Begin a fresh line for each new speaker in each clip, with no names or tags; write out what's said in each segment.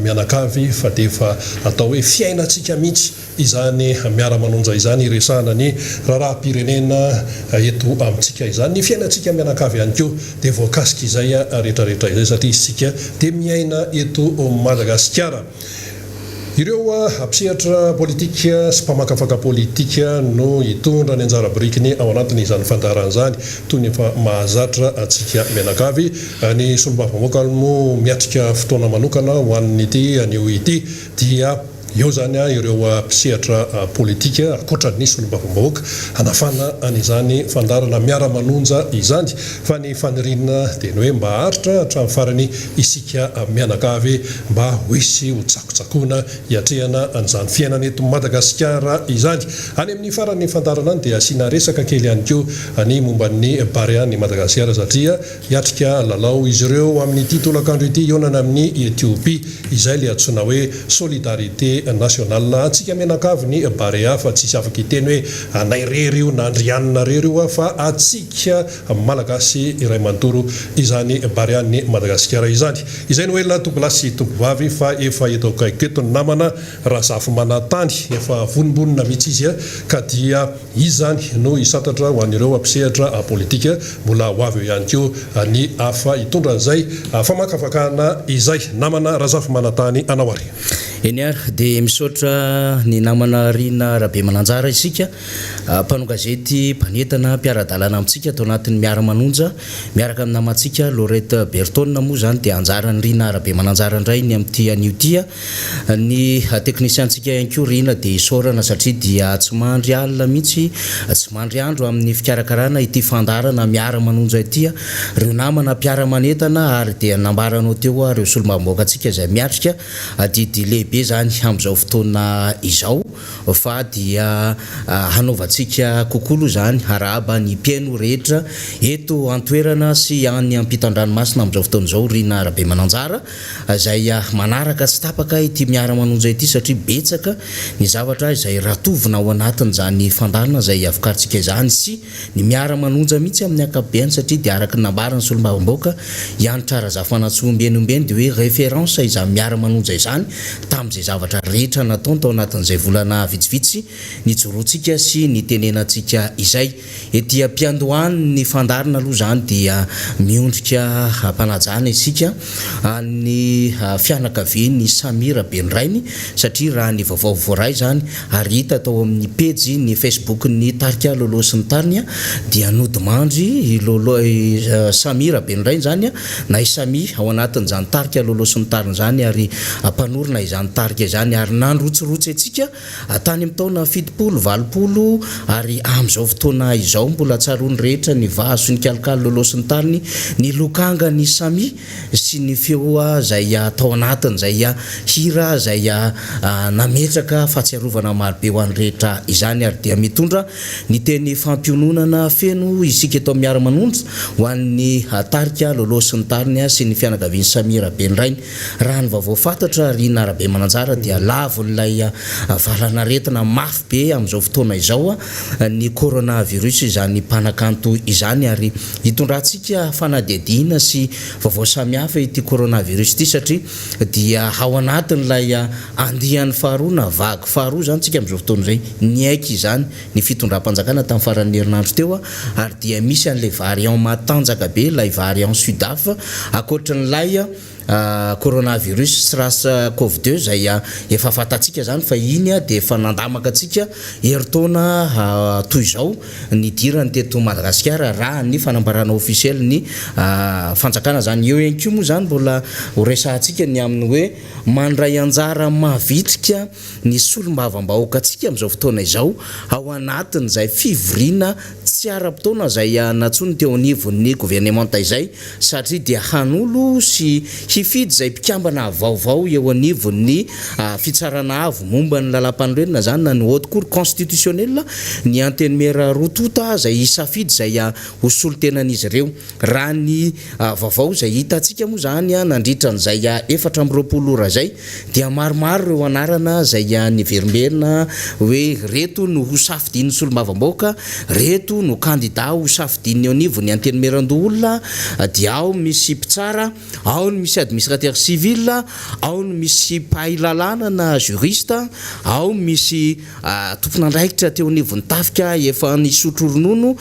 mianakavy fa dia efa atao hoe fiainantsika mihitsy izany miara-manonja izany hiresahana ny raharaham-pirenena eto amintsika izany. Ny fiainantsika mianakavy ihany koa dia voakasik'izay rehetrarehetra izay satria isika dia miaina eto Madagasikara. Ireo mpisehatra politika sy mpamakafaka politika no hitondra ny anjara birikiny ao anatin'izany fandaharana izany, toy ny efa mahazatra antsika mianakavy. Ny solombavambahoaka moa miatrika fotoana manokana ho an'ity anio ity dia eo izany ireo mpisehatra politika ankoatra ny solombavambahoaka hanafana an'izany fandaharana miara-manonja izany fa ny faniriana dia ny hoe mba haharitra hatramin'ny farany isika mianakavy mba ho hisy ho tsakotsakoina hiatrehana an'izany fiainana eto Madagasikara izany. Any amin'ny faran'ny fandaharana any dia asiana resaka kely ihany koa ny momba ny Barea ny Madagasikara satria Hiatrika lalao izy ireo amin'ity tolakandro ity hihaonana amin'i Etiopia, izay ilay antsoina hoe solidarité nationale. Antsika mianakavy ny Barea fa tsisy afaka hiteny hoe anay irery io na Andrianina irery io fa antsika Malagasy iray manontolo izany Barean'i Madagasikara izany. Izay no ela tompolahy sy tompovavy fa efa eto akaikiko eto ny namana Razafimanantany, efa vonombonona mihitsy izy ka dia. Izy izany no hisantatra ho an'ireo mpisehatra politika, mbola ho avy eo ihany koa ny hafa hitondra an'izay famakafakana izay. Namana Razafimanantany anao ary.
Eny ary, dia misaotra ny namana Rina Rabemananjara isika, mpanao gazety, mpanentana, mpiara-dalana amintsika ato anatin'ny Miara-manonja, miaraka amin'ny namantsika Laurette Bertone moa izany dia anjaran'i Rina Rabemananjara indray ny amin'ity anio ity. Ny teknisiantsika ihany koa Rina dia isaorana satria dia tsy mandry alina mihitsy, tsy mandry andro amin'ny fikarakarana ity fandaharana miara-manonja ity ireo namana mpiara-manentana ary dia nambaranao teo ireo solombavambahoakantsika izay miatrika adidy lehibe izany amin'izao fotoana izao fa dia hanaovantsika kokoa aloha izany arahaba ny mpihaino rehetra eto an-toerana sy any ampitan-dranomasina amin'izao fotoana izao Rina Rabemananjara. Izay manaraka tsy tapaka ity miara-manonja ity satria betsaka ny zavatra izay ratovina ao anatin'izany fandaharana izay avokarintsika izany sy ny miara-manonja mihitsy amin'ny ankapobeny satria dia araka ny nambaran'ny solombavambahoaka Hanitra Razafanantsoa ombieny ombieny dia hoe référence izany miara-manonja izany tamin'izay zavatra rehetra nataony tao anatin'izay volana vitsivitsy nijoroantsika sy nitenenantsika izay. Ety am-piandohan'ny fandaharana aloha izany dia miondrika am-panajana isika an'ny fianakavian'i Sammy Rabenirainy satria raha ny vaovao voaray izany ary hita tao amin'ny pejy ny Facebook-n'ny tarika Lolo sy ny tariny dia nodimandry i Lolo i Sammy Rabenirainy izany na i Sammy ao anatin'izany tarika Lolo sy ny tariny izany ary mpanorina izany tarika izany ary nandrotsirotsy antsika Tany amin'ny taona 70, 80 ary amin'izao fotoana izao mbola tsaroan'ny rehetra ny vazo sy ny kalokalo lolo sy ny tariny, ny lokangan'i Sammy sy ny feo izay tao anatin'izay hira izay nametraka fahatsiarovana marobe ho an'ny rehetra izany ary dia mitondra ny teny fampiononana feno isika eto amin'ny Miara-manonja ho an'ny tarika Lolo sy ny tariny sy ny fianakavian'i Sammy Rabenirainy. Raha ny vaovao fantatra, Rina Rabemananjara dia lavon'ilay valanaretina mafy be amin'izao fotoana izao ny coronavirus izany mpanakanto izany ary hitondrantsika fanadihadiana sy vaovao samihafa ity coronavirus ity satria dia ao anatin'ilay andiany faharoa na vague faharoa izany tsika amin'izao fotoana izay niaiky izany ny fitondram-panjakana tamin'ny faran'ny herinandro teo ary dia misy an'ilay variant matanjaka be, ilay variant sudaf, ankoatran'ilay coronavirus sras cov deux izay efa fantatsika izany fa iny dia efa nandamaka antsika herintaona toy izao nidirany teto Madagasikara raha ny fanambarana officiel ny fanjakana izany. Eo ihany koa moa izany mbola ho resahantsika ny amin'ny hoe mandray anjara mavitrika ny solombavambahoakantsika amin'izao fotoana izao ao anatin'izay fivoriana tsy ara-potoana izay nantsoiny teo anivon'ny governemanta izay satria dia hanolo sy hifidy izay mpikambana vaovao eo anivon'ny fitsarana avo momba ny lalàmpanorenana izany na ny haute cour constitutionnelle ny antenimiera roa tonta izay hisafidy izay ho solontenan'izy ireo. Raha ny vaovao izay hitantsika moa izany nandritra an'izay 24 ora izay dia maromaro ireo anarana izay niverimberina hoe ireto no ho safidian'ny solombavambahoaka, ireto no. no kandida ho safidian'ny eo anivon'ny Antenimierandoholona dia ao misy mpitsara, ao ny misy administrateur civil, ao ny misy mpahay lalàna na juriste, ao misy tompon'andraikitra teo anivon'ny tafika efa nisotro ronono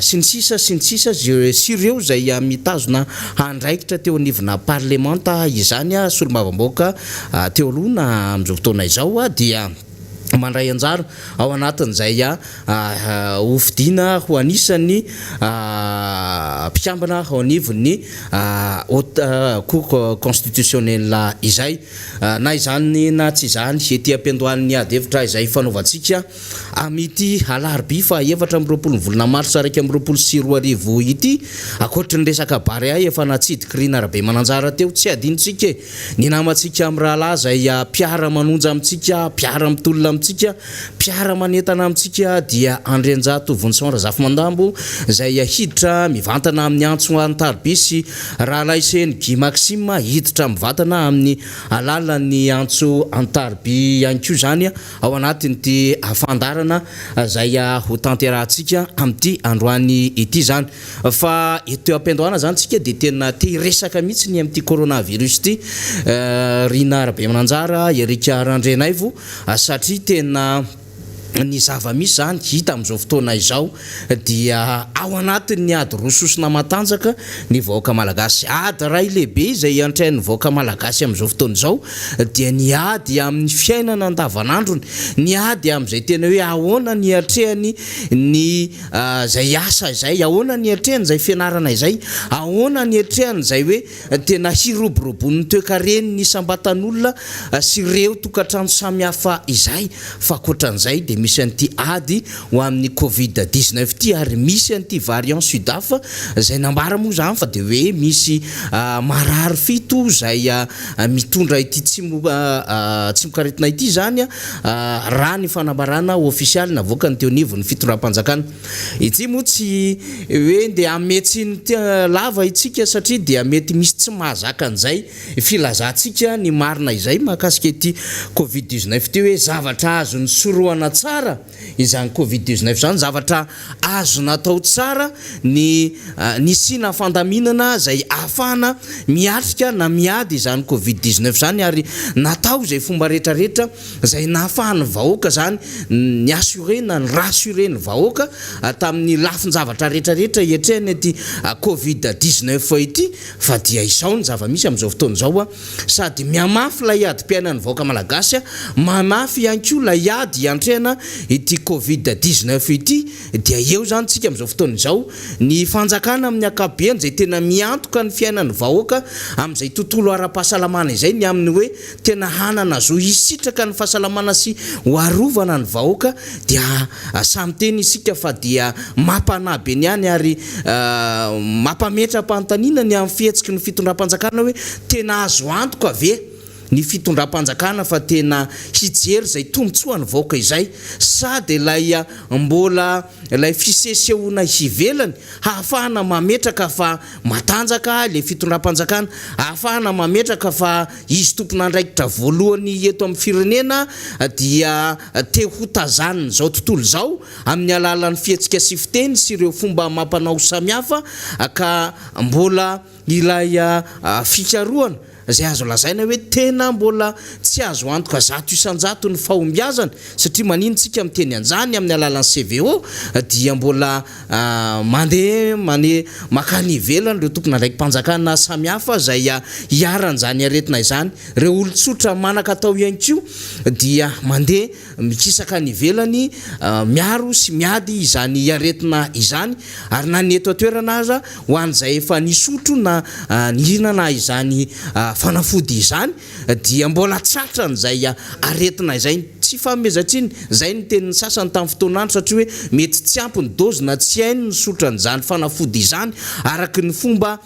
sy ny sisa sy ny sisa sy ireo izay mitazona andraikitra teo anivona parlemanta izany solombavambahoaka teo aloha na amin'izao fotoana izao dia mandray anjara ao anatin'izay hofidiana ho anisan'ny mpikambana ao anivon'ny Haute Cour Constitutionnelle izay. Na izany na tsy izany, ety am-piandohan'ny ady hevitra izay ifanaovantsika amin'ity alarobia faha 24 ny volana marsa 2021 ity, ankoatry ny resaka Barea efa natsidiky Rina Rabemananjara teo, tsy adinontsika e! Ny namantsika mirahalahy izay mpiara-manonja amintsika, mpiara-mitolona amintsika, mpiara-manentana amintsika dia Andrianjato Vonison Razafimandambo izay hiditra mivantana amin'ny antso an-tariby sy Rahalahiseny Guy Maxime hiditra mivantana amin'ny alalan'ny antso an-tariby ihany koa izany ao anatin'ity fandaharana izay hotanterahantsika amin'ity androany ity izany. Fa eto eo am-piandohana izany tsika dia tena te hiresaka mihitsy ny amin'ity coronavirus ity Rina Rabemananjara, Eric Randrianaivo satria tena ny zava-misy izany hita amin'izao fotoana izao dia ao anatin'ny ady roa sosona matanjaka ny vahoaka malagasy. Ady iray lehibe izay iantrain'ny vahoaka malagasy amin'izao fotoana izao dia ny ady amin'ny fiainana andavanandrony, ny ady amin'izay tena hoe ahoana ny hiatrehany ny Izay asa izay, ahoana ny hiatrehany izay fianarana izay, ahoana ny hiatrehany izay hoe tena hiroboroboan'ny toekaren'ny isam-batan'olona sy ireo tokantrano samihafa izay. Fa ankoatran'izay dia misy an'ity ady ho amin'ny covid 19 ity ary misy an'ity variant sudaf izay nambara moa izany fa dia hoe misy marary fito izay mitondra ity tsimokaretina ity izany Raha ny fanambarana ofisialy navoakan'ny teo anivon'ny fitondram-panjakana. Ity moa tsy hoe ndeha hanome tsiny lava itsika satria dia mety misy tsy mahazaka an'izay filazantsika ny marina izay mahakasika ity covid 19 ity hoe zavatra azo nisorohana tsara izany covid 19 izany, zavatra azo natao tsara ny nisiana fandaminana izay ahafahana miatrika na miady izany covid 19 izany ary natao izay fomba rehetra rehetra izay nahafahan'ny vahoaka izany ni assurer na ni rassurer ny vahoaka tamin'ny lafin-javatra rehetra rehetra hiatrehana ity covid 19 ity fa dia izao ny zava-misy amin'izao fotoana izao Sady mihamafy ilay adim-piainan'ny vahoaka malagasy, mamafy ihany koa ilay ady hiantrehana ity covid 19 ity, dia eo izany tsika amin'izao fotoana izao, ny fanjakana amin'ny ankapobeny izay tena miantoka ny fiainan'ny vahoaka amin'izay tontolo ara-pahasalamana izay, ny amin'ny hoe tena hanana zo hisitraka ny fahasalamana sy ho arovana ny vahoaka dia samy teny isika fa dia mampanahy be ny any ary mampametra-panontaniana ny amin'ny fihetsiky ny fitondram-panjakana hoe tena azo antoka ve ny fitondram-panjakana fa tena hijery izay tombontsoan'ny vahoaka izay sa dia ilay mbola ilay fisesehoana ivelany hahafahana mametraka fa matanjaka ilay fitondram-panjakana, ahafahana mametraka fa izy tompon'andraikitra voalohany eto amin'ny firenena dia te ho tazanin'izao tontolo izao amin'ny alalan'ny fihetsika sy fiteny sy ireo fomba amam-panao samihafa ka mbola ilay fikarohana izay azo lazaina hoe tena mbola tsy azo antoka 100% ny fahombiazana satria manino tsika miteny an'izany amin'ny alalan'ny CVO dia mbola mandeha mane makany ivelany ireo tompon'andraiki-panjakana samihafa izay iharan'izany aretina izany, ireo olon-tsotra manan-katao ihany koa dia mandeha mikisaka any ivelany miaro sy miady izany aretina izany ary na ny eto an-toerana aza ho an'izay efa nisotro na nihinana izany fanafody izany dia mbola tratran'izay aretina izay. Tsy fanomezan-tsiny, izay ny tenin'ny sasany tamin'ny fotoan'andro satria hoe mety tsy ampy ny dôzy na tsy hainy ny nisotro an'izany fanafody izany araka ny fomba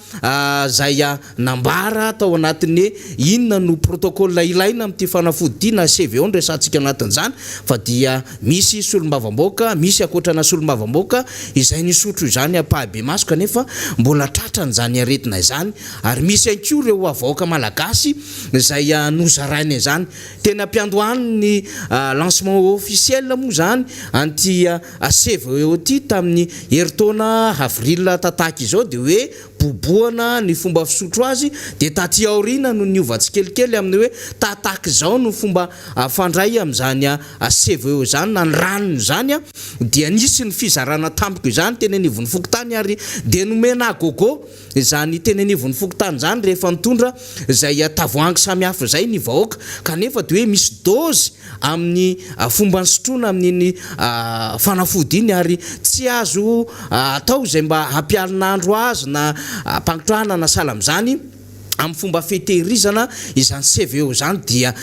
izay nambara tao anatin'ny hoe inona no protocole ilaina amin'ity fanafody ity na CVO no resahantsika anatin'izany fa dia misy solombavambahoaka, misy ankoatrana solombavambahoaka izay nisotro izany ampahibemaso kanefa mbola tratran'izany aretina izany ary misy ihany koa ireo vahoaka malagasy izay nozaraina izany teny am-piandohan'ny lancement officiel moa izany an'ity CVE ity tamin'ny herintaona avril tataka izao dia hoe bobohana ny fomba fisotro azy dia taty aoriana no niova tsikelikely amin'ny hoe tataka izao no fomba fandray amin'izany CVE izany na ny ranony izany dia nisy ny fizarana tampoka izany teny anivon'ny fokontany ary dia nomena agogo izany teny anivon'ny fokontany izany rehefa nitondra izay tavoahangy samihafa izay ny vahoaka kanefa dia hoe misy dôzy amin'ny fomba nisotroana amin'iny fanafody iny ary tsy azo atao izay mba hampialin'andro azy na hampangotrahana na sahala amin'izany amin'ny fomba fitehirizana izany CVO izany dia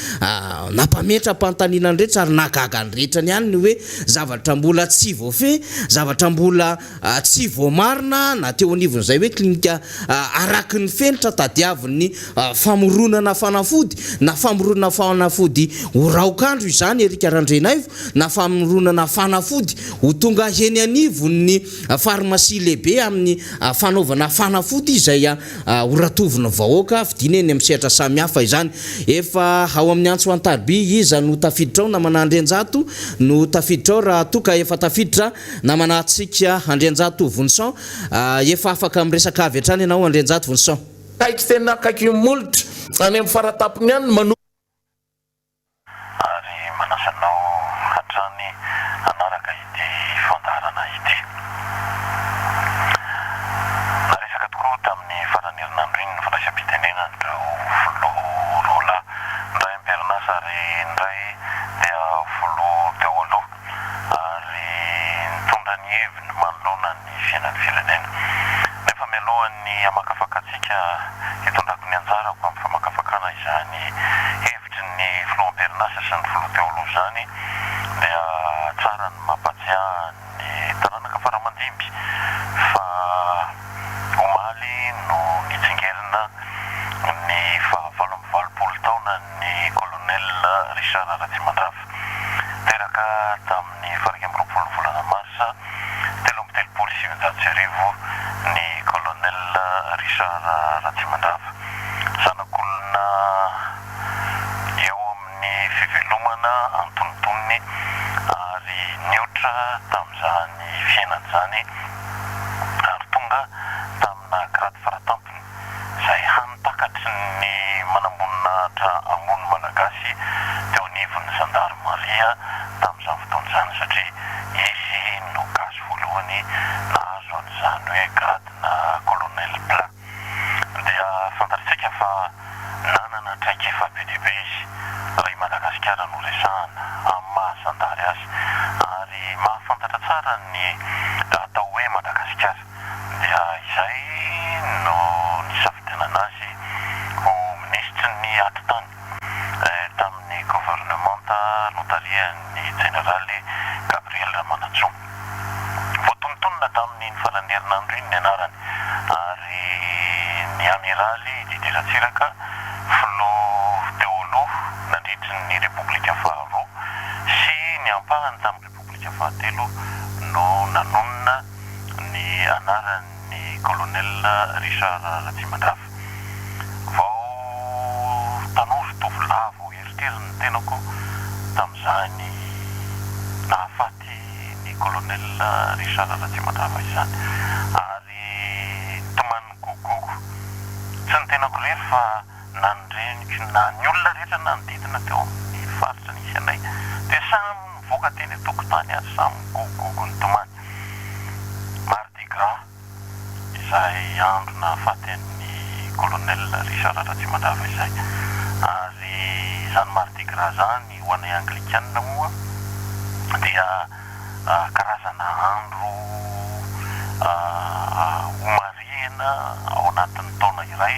nampametra-panontaniana ny rehetra ary nahagaga ny rehetra ny ihany ny hoe zavatra mbola tsy voafehy, zavatra mbola tsy voamarina na teo anivon'izay hoe klinika araky ny fenitra tadiavin'ny famoronana fanafody na famoronana fanafody ho raokandro izany Eric Randrianaivo na famoronana fanafody ho tonga eny anivon'ny farmasia lehibe amin'ny fanaovana fanafody izay ho ratovin'ny vahoaka vidiana eny amin'ny sehatra samihafa izany. Efa ao amin'ny antso an-tariby iza no tafiditra ao namana Andrianjato no tafiditra ao raha toa ka efa tafiditra namana antsika Andrianjato Vonison efa afaka miresaka avy hatrany ianao Andrianjato Vonison.
Akaiky tena akaiky molotra any amin'ny faratampony any ny.
Ary manasa anao hatrany hanaraka ity fandaharana ity. Naresaka tokoa tamin'ny faran'ny herinandro iny ny fandraisam-pitenenan'ireo filoha roa lahy, ny iray am-perinasa ary ny iray dia filoha teo aloha ary nitondra ny heviny manoloana ny fiainan'ny firenena. Nefa mialohan'ny hamakafakantsika hitondrako ny anjarako amin'ny famakafakana izany hevitry ny filoha am-perinasa sy ny filoha teo aloha izany dia tsara ny mampatsiahy ny taranaka faramandimby fa omaly no nitsingerina ny faha 88 taonan'ny Colonel Richard Ratsimandrava. Teraka tamin'ny faha 21 volana marsa 1933 ny Colonel Richard Ratsimandrava. Zanak'olona eo amin'ny fivelomana antonontonony ary niotra tamin'izany fiainana izany ary tonga tamina grady faratampony izay hany takatry ny manamboninahitra ambony malagasy teo anivon'ny zandarimaria tamin'izany fotoana izany satria izy no gasy voalohany nahazo an'izany hoe grade-na colonel plein. Dia fantatsika fa nanana traikefa be dia be izy raha i Madagasikara no resahana amin'ny maha zandary azy ary mahafantatra tsara ny atao hoe Madagasikara. Dia izay no nisafidianana azy ho minisitry ny atitany tamin'ny governemanta notarihan'ny jeneraly Gabriel Ramanantsoa. Voatonontonona tamin'iny faran'ny herinandro iny ny anarany ary ny amiraly Didier Ratsiraka, filoha teo aloha nandritry ny Repoblika faharoa sy ny ampahany tamin'ny Repoblika fahatelo no nanonona ny anaran'ny Colonel Richard Ratsimandrava. Vao tanora, tovolahy vao eritreriny ny tenako tamin'izany nahafaty ny Colonel Richard Ratsimandrava izany. Ary nitomany nigogogo. Tsy ny tenako irery fa na ny reniko na ny olona rehetra nanodidina teo amin'ny faritra nisy anay dia samy nivoaka teny an-tokotany ary samy nigogogo nitomany. Mardi Gras, izay andro nahafaty an'i Colonel Richard Ratsimandrava izay. Ary izany Mardi Gras izany ho anay Anglikana moa dia karazana andro homarihina ao anatin'ny taona iray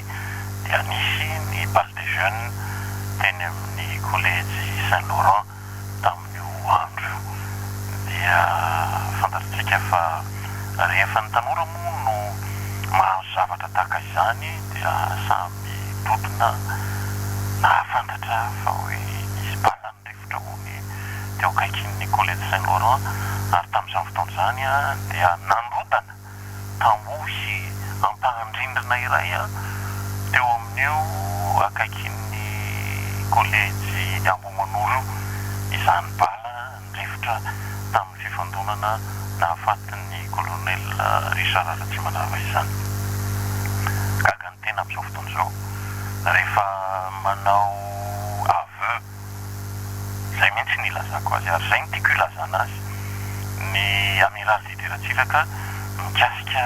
dia nisy ny bal des jeunes teny amin'ny kolejy Saint Laurent tamin'io andro io. Dia fantatrtsika fa rehefa ny tanora moa no mahazo zavatra tahaka izany dia samy dodona nahafantatra fa hoe nisy bal rivotra hono teo akaikin'ny Kolejy Saint Laurent ary tamin'izany fotoana izany dia nandrodana tamboho sy ampahan-drindrina iray teo amin'io akaikin'ny Kolejy Ambohimanoro io. izany bala nirefotra tamin'ny fifandonana nahafaty ny Colonel Richard Ratsimandrava izany. Gaga ny tena amin'izao fotoana izao rehefa manao aveu, izay mihitsy ny ilazako azy ary izay no tiako ilazana azy, ny Amiraly Didier Ratsiraka mikasika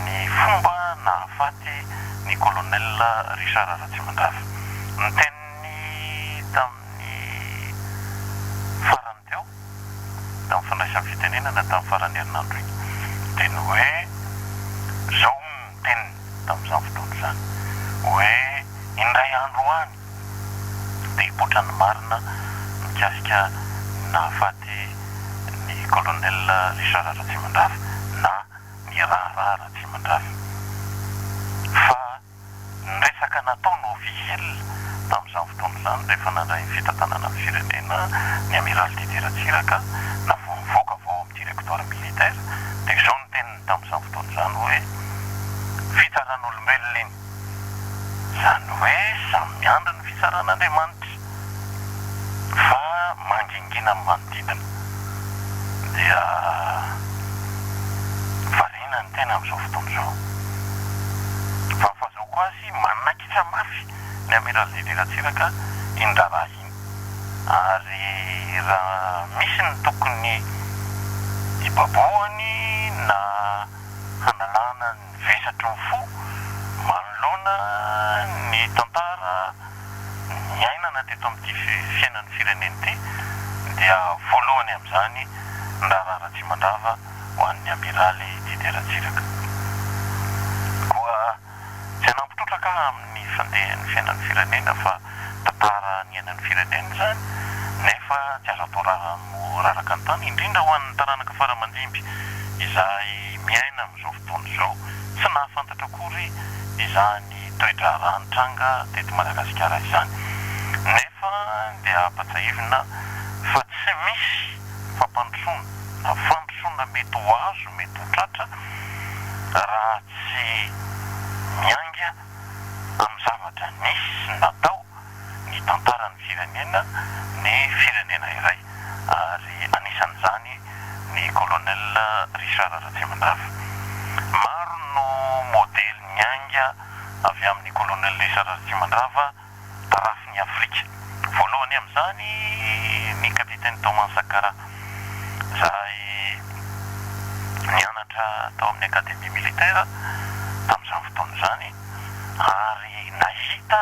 ny fomba nahafaty ny Colonel Richard Ratsimandrava. Ny teniny tamin'ny farany teo, tamin'ny fandraisany fitenenana tamin'ny faran'ny herinandro iny, dia ny hoe izao hono ny teniny tamin'izany fotoana izany, hoe indray andro any dia hipoitra ny marina mikasika ny nahafaty ny Colonel Richard Ratsimandrava na ny raharaha Ratsimandrava. Fa ny resaka natao no officiel tamin'izany fotoana izany rehefa nandray ny fitantanana ny firenena ny Amiraly Didier Ratsiraka na vao nivoaka avy ao amin'ny directoire militaire dia izao ny teniny tamin'izany fotoana izany hoe fitsaran'olombelona iny izany hoe samy miandry ny fitsaran'Andriamanitra fa mangingina ny manodidina dia variana ny tena amin'izao fotoana izao. Fa ny fahazoako azy, manaikitra mafy ny Amiraly Didier Ratsiraka iny raharaha iny. Ary raha misy ny tokony hibabohany na hanalana ny vesatry ny fo manoloana ny tantara niainana teto amin'ity fiainan'ny firenena ity dia voalohany amin'izany ny raharaha Ratsimandrava ho an'ny Amiraly Didier Ratsiraka. Koa tsy hanampy trotraka aho amin'ny fandehan'ny fiainan'ny firenena fa tantara niainan'ny firenena izany nefa tsy azo atao rano raraka an-tany indrindra ho an'ny taranaka fara aman-dimby izay miaina amin'izao fotoana izao tsy nahafantatra akory izany toe-draharaha nitranga teto Madagasikara izany. Nefa dia ampatsahivina fa tsy misy fampandrosoana na fandrosoana mety ho azo, mety ho tratra raha tsy miainga amin'ny zavatra nisy sy natao ny tantaran'ny firenena ny firenena iray ary anisan'izany ny Colonel Richard Ratsimandrava. Maro no modely niainga avy amin'ny Colonel Richard Ratsimandrava tarafin'i Afrika. Voalohany amin'izany ny Kapiteny Thomas Sankara izay nianatra tao amin'ny Académie Militaire tamin'izany fotoana izany ary nahita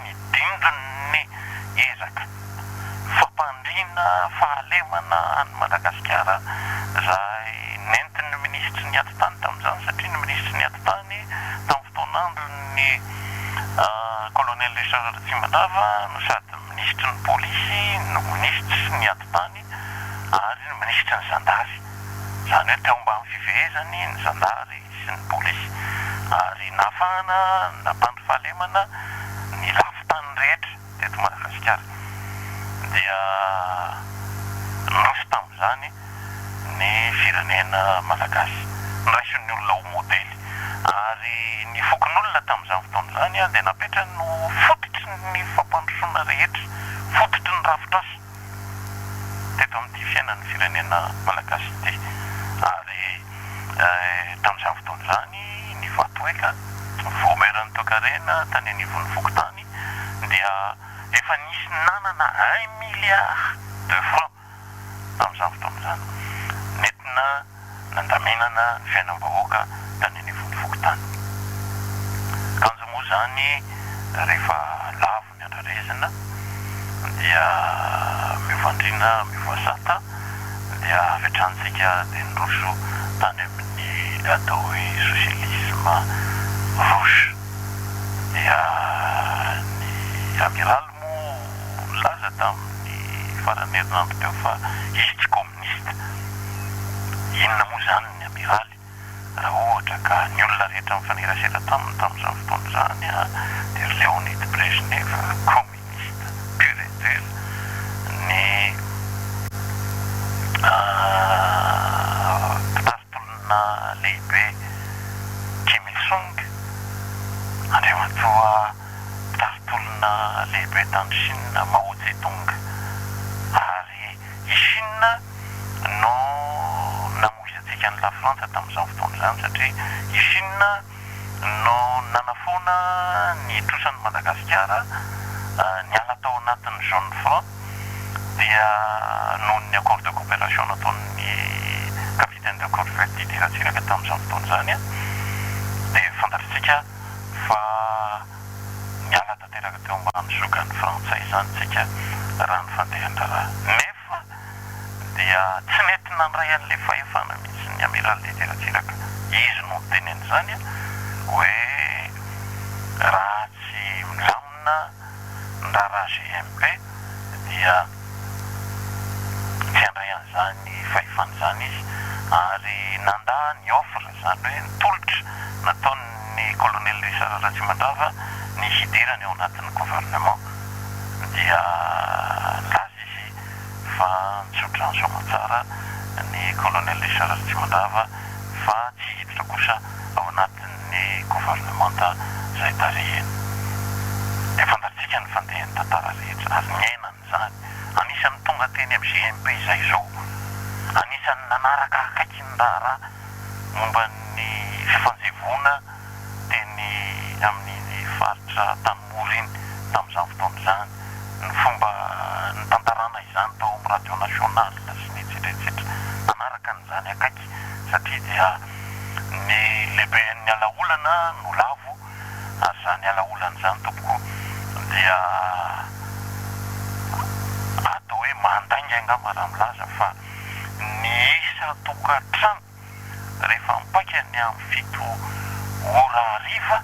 ny dindon'ny ezaka fampandriana fahalemana an'i Madagasikara izay nentin'ny minisitry ny atitany tamin'izany satria ny minisitry ny atitany tamin'ny fotoan'andron'ny Colonel Richard Ratsimandrava no sady minisitry ny polisy no minisitry ny atitany ary ny minisitry ny zandary izany hoe teo ambany fifehezany ny zandary sy ny polisy ary nahafahana nampandry fahalemana ny lafin-tany rehetra teto Madagasikara dia niroso tamin'izany ny firenena malagasy. Noraisin'ny olona ho modely ary ny fokonolona tamin'izany fotoana izany dia napetrany ho fototry ny fampandrosoana rehetra, fototry ny rafitr'asa teto amin'ity fiainan'ny firenena malagasy ity ary tamin'izany fotoana izany ny vatoeka, vaomieran'ny toekarena tany anivon'ny fokontany dia efa nisy nanana un milliard de francs tamin'izany fotoana izany, nentina nandaminana ny fiainam-bahoaka tany anivon'ny fokontany. Kanjo moa izany rehefa lavo ny andrarezina dia miova andriana miova sata dia avy hatrany isika dia niroso tany amin'ny atao hoe socialisme rouge dia ny amiraly moa nilaza tamin'ny faran'ny herinandro teo fa izy tsy kominista. Inona moa izany ny amiraly raha ohatra ka ny olona rehetra nifanerasera taminy tamin'izany fotoana izany dia ry Leonid Brezhnev kominista pur et dur, ny mpitari-tolona lehibe Kim Il Sung, Andriamatoa Mpitari-tolona lehibe tany Chine Mao Zedong ary. Chine no namoizantsika an'i Lafrantsa tamin'izany fotoana izany satria i Chine no nanafoana ny trosan'i Madagasikara niala tao anatin'ny zone franc dia noho ny accord de coopération nataon'ny capitaine de corvette Didier Ratsiraka tamin'izany fotoana izany dia fantatritsika fa niala tanteraka teo ambany ziogan'ny frantsay izany tsika raha ny fandehan-draharaha. Nefa dia tsy nety nandray an'ilay fahefana mihitsy ny Amiral Didier Ratsiraka. Izy no niteny an'izany hoe raha tsy milamina ny raharaha GMP dia tsy handray an'izany fahefana izany izy ary nandà ny offre, izany hoe ny tolotra nataon'ny Colonel Richard Ratsimandrava ny hidirany ao anatin'ny gouvernement dia nilaza izy fa nitsodrano soamantsara ny Colonel Richard Ratsimandrava fa tsy hiditra kosa ao anatin'ny governemanta izay tarihiny. Dia fantatsika ny fandehan'ny tantara rehetra ary niaina an'izany. Anisan'ny tonga teny amin'ny GMP izay izao. Anisan'ny nanaraka akaiky ny raharaha momba ny fifanjevoana teny amin'iny faritra Antanimora iny tamin'izany fotoana izany, ny fomba nitantarana izany tao amin'ny Radio Nationale sy ny etsetra etsetra. Nanaraka an'izany akaiky satria dia ny lehiben'ny alaolana no lavo ary izany alaolana izany tompoko dia atao hoe mandainga angamba raha milaza fa ny isan-tokantrano rehefa mipaika ny amin'ny 7 ora hariva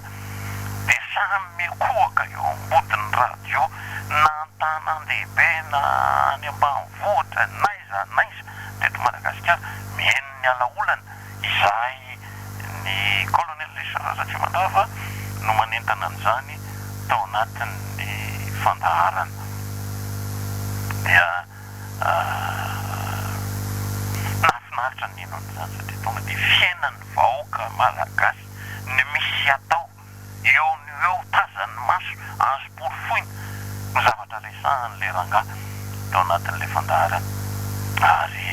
dia samy mikohaka eo ambodin'ny radio na an-tanàn-dehibe na any ambanivohitra n'aiza n'aiza teto Madagasikara mihaino ny alaolana izay ny Colonel Richard Ratsimandrava no manentana an'izany tao anatin'ny fandaharana dia nahafinaritra ny nino an'izany satria tonga dia fiainan'ny vahoaka malagasy ny misy atao eo no eo tazan'ny maso azo porofoina no zavatra resahan'ilay rangahy tao anatin'ilay fandaharana ary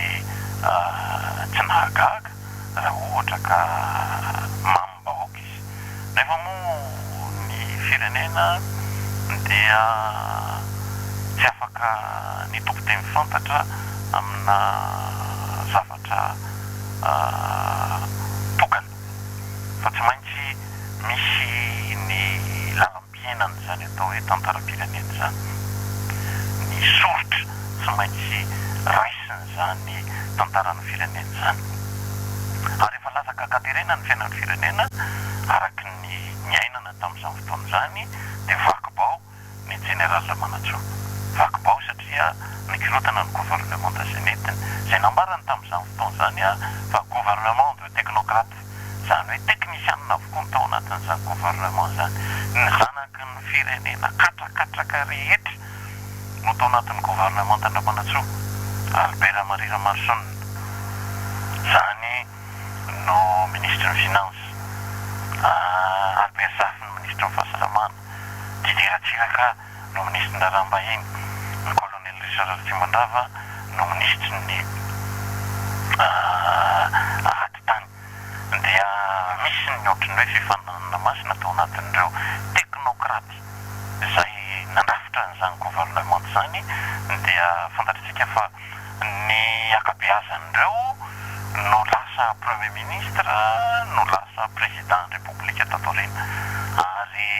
tsy nahagaga raha ohatra ka mamim-bahoaka izy nefa moa ny firenena dia tsy afaka ny tompon-teny fantatra amina zavatra tokana fa tsy maintsy misy ny lalam-piainana izany atao hoe tantaram-pirenena izany, ny soritra tsy maintsy raisin'izany tantaran'ny firenena izany. Ary efa latsaka an-katerena ny fiainan'ny firenena araka ny niainana tamin'izany fotoana izany dia vaky bao ny Jeneraly Ramanantsoa. Vaky bao satria nikorontana ny governemanta izay nentiny, izay nambarany tamin'izany fotoana izany fa gouvernement de technocrates, izany hoe teknisianina avokoa ny tao anatin'izany gouvernement izany. Ny zanaky ny firenena katrakatraka rehetra no tao anatin'ny governemantan-dRamanantsoa, Albert Marie Ramaroson, izany no minisitry ny Finances, Albert Zafy no minisitry ny Fahasalamana. Didier Ratsiraka no minisitry ny Raharaham-bahiny, ny Kolonely Richard Ratsimandrava no minisitry ny Atitany. Dia misy ny ohatran'ny hoe fifaninanana masina tao anatin'ireo teknokraty izay nandrafitra an'izany governemanta izany dia fantatr'isika fa ny ankabeazan'ireo no lasa Premier ministre no lasa Président ny Repoblika tato aoriana ary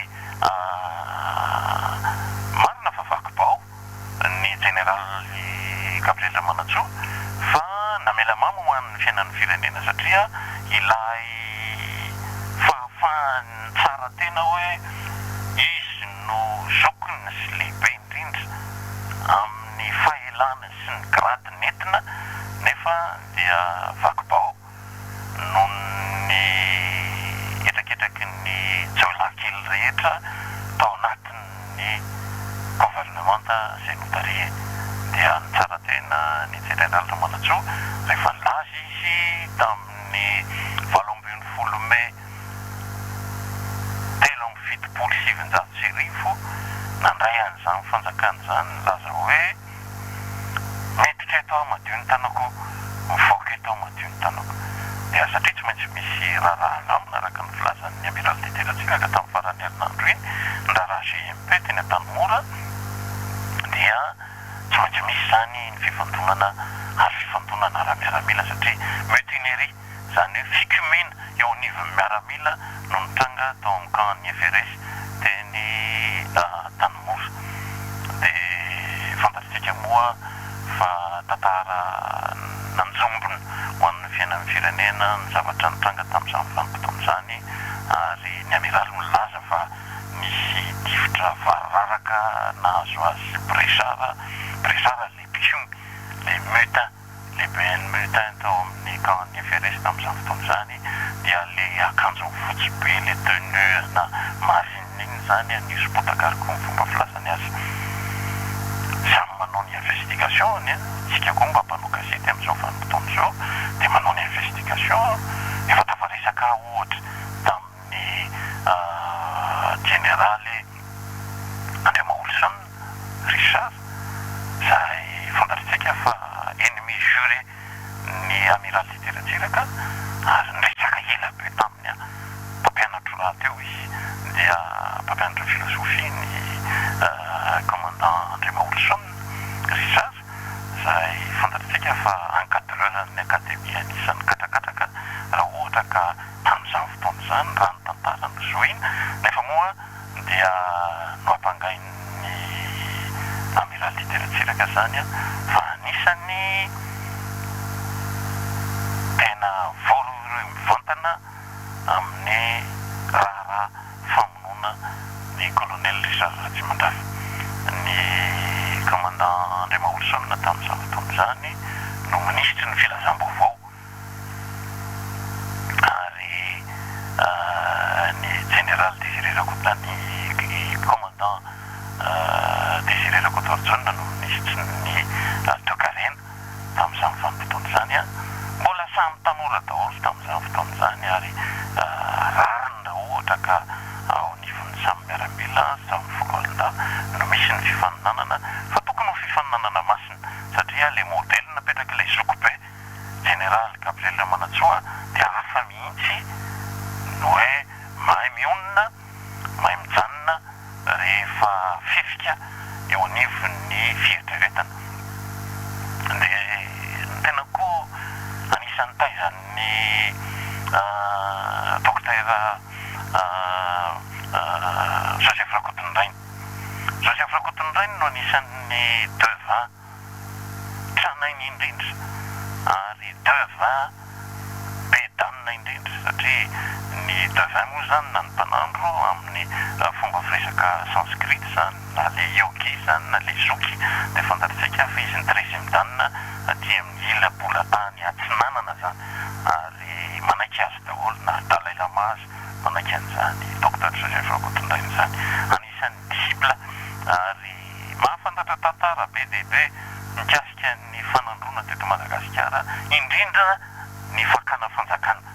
marina fa vaky bao ny Jeneraly Gabriel Ramanantsoa fa namela mamy ho an'ny fiainan'ny firenena satria ilay fahafahany nitsara tena hoe izy no zokiny sy lehibe indrindra amin'ny fahelana sy ny grady nentina nefa dia vaky bao noho ny hetraketraky ny jiolahy kely rehetra tao anatin'ny governemanta izay notarihiny. Dia nitsara tena ny Jeneraly Ramanantsoa rehefa nilaza izy tamin'ny 18 mey 1973 nandray an'izany fanjakana izany nilaza hoe miditra eto. eto aho madio ny tanako, mivoaka eto aho madio ny tanako. Dia satria tsy maintsy misy raharaha alamina araka ny filazan'ny Amiraly Didier Ratsiraka tamin'ny faran'ny herinandro iny, ny raharaha GMP teny Antanimora dia tsy maintsy misy izany ny fifandonana ary fifandonana ara-miaramila satria mutinerie, izany hoe fikomiana eo anivon'ny miaramila no nitranga tao amin'ny camp an'ny FRS teny Antanimora. Dia fantatsika moa fa tantara nanjombona ho an'ny fiainan'ny firenena ny zavatra nitranga tamin'izany vanim-potoana izany ary ny amiraly milaza fa nisy tifitra variraraka nahazo azy Brechard, Brechard ilay mpikomy, ilay mutin, lehiben'ny mutin tao amin'ny camp-n'ny FRS tamin'izany fotoana izany, dia ilay akanjony fotsy be, ilay tenue ana marine iny izany, an'Iosy-potaka ary koa ny fomba filazany azy. Samy manao ny investigation-ny an, isika koa mba mpanao gazety amin'izao vanim-potoana izao dia manao ny investigation, efa tafaresaka aho ohatra tamin'ny. ny Jeneraly Andriamaholison Richard izay fantatritsika fa ennemi juré ny Amiraly Didier Ratsiraka ary niresaka ela be taminy aho, mpampianatro rahateo izy dia mpampianatra filozofia ny Commandant Andriamaholison Richard izay fantatritsika fa encadreur ny Akademia anisan'ny katrakatraka raha ohatra ka Tamin'izany fotoana izany, raha ny tantara no zohina, nefa moa dia nohampangain'ny Amiraly Didier Ratsiraka izany fa anisan'ny tena voarohirohy mivantana amin'ny raharaha famonoana ny Colonel Richard Ratsimandrava. Ny Commandant Andriamaholison tamin'izany fotoana izany no minisitry ny filazam-baovao. ary ny Jeneraly Désiré Rakoto, ny Commandant Désiré Rakotoarijaona no minisitry ny toekarena tamin'izany vanim-potoana izany. Mbola samy tanora daholo tamin'izany fotoana izany ary rariny raha ohatra ka ao anivon'ny samy miaramila, samy foloalindahy no misy ny fifaninanana fa tokony ho fifaninanana masina satria ilay modely napetrak'ilay zokibe Jeneraly Gabriel Ramanantsoa dia hafa mihitsy ny hoe mahay mionona, mahay mijanona rehefa fefika eo anivon'ny fieritreretana. Dia ny tenako koa anisan'ny taizan'ny Dokotera Joseph Rakotonirainy. Joseph Rakotonirainy no anisan'ny devin. tranainy indrindra ary devin be danina indrindra satria ny devin moa izany na ny mpanandro amin'ny fomba firesaka sanskrit izany na le yogi izany na le zoky dia fantatritsika fa izy ny treizième dan aty amin'ny ila bolatany atsinanana izany ary manaiky azy daholo na Dalai Lama aza manaiky an'izany Docteur Joseph Rakotondrainy izany anisan'ny disciple ary Mahafantatra tantara be dia be mikasika ny fanandroana teto Madagasikara, indrindra ny fakana fanjakana.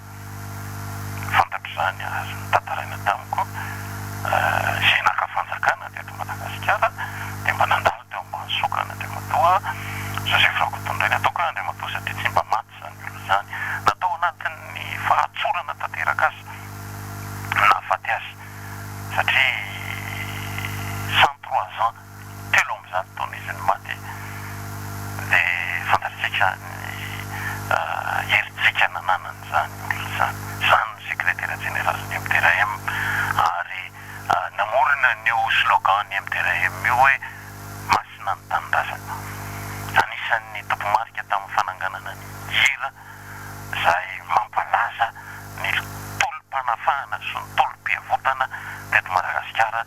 Fantatro izany ary notantaraina tamiko izay naka fanjakana teto Madagasikara dia mba nandalo teo ambany sokana Andriamatoa Joseph Rakotondrainy. Ataoko hoe Andriamatoa satria tsy mba maty izany olona izany na tao anatin'ny fahatsorana tanteraka aza no nahafaty azy. satria 103 ans, 103 taona izy no maty, dia fantatsika ny herijika nananan'izany olona izany. Izany no sekretera jeneralin'ny MDRM ary namorona an'io slogan-n'ny MDRM io hoe Masina ny Tanindrazana. Anisan'ny tompomarika tamin'ny fananganana ny hira izay mampalaza ny tolom-panafahana sy ny tolom-piavotana teto Madagasikara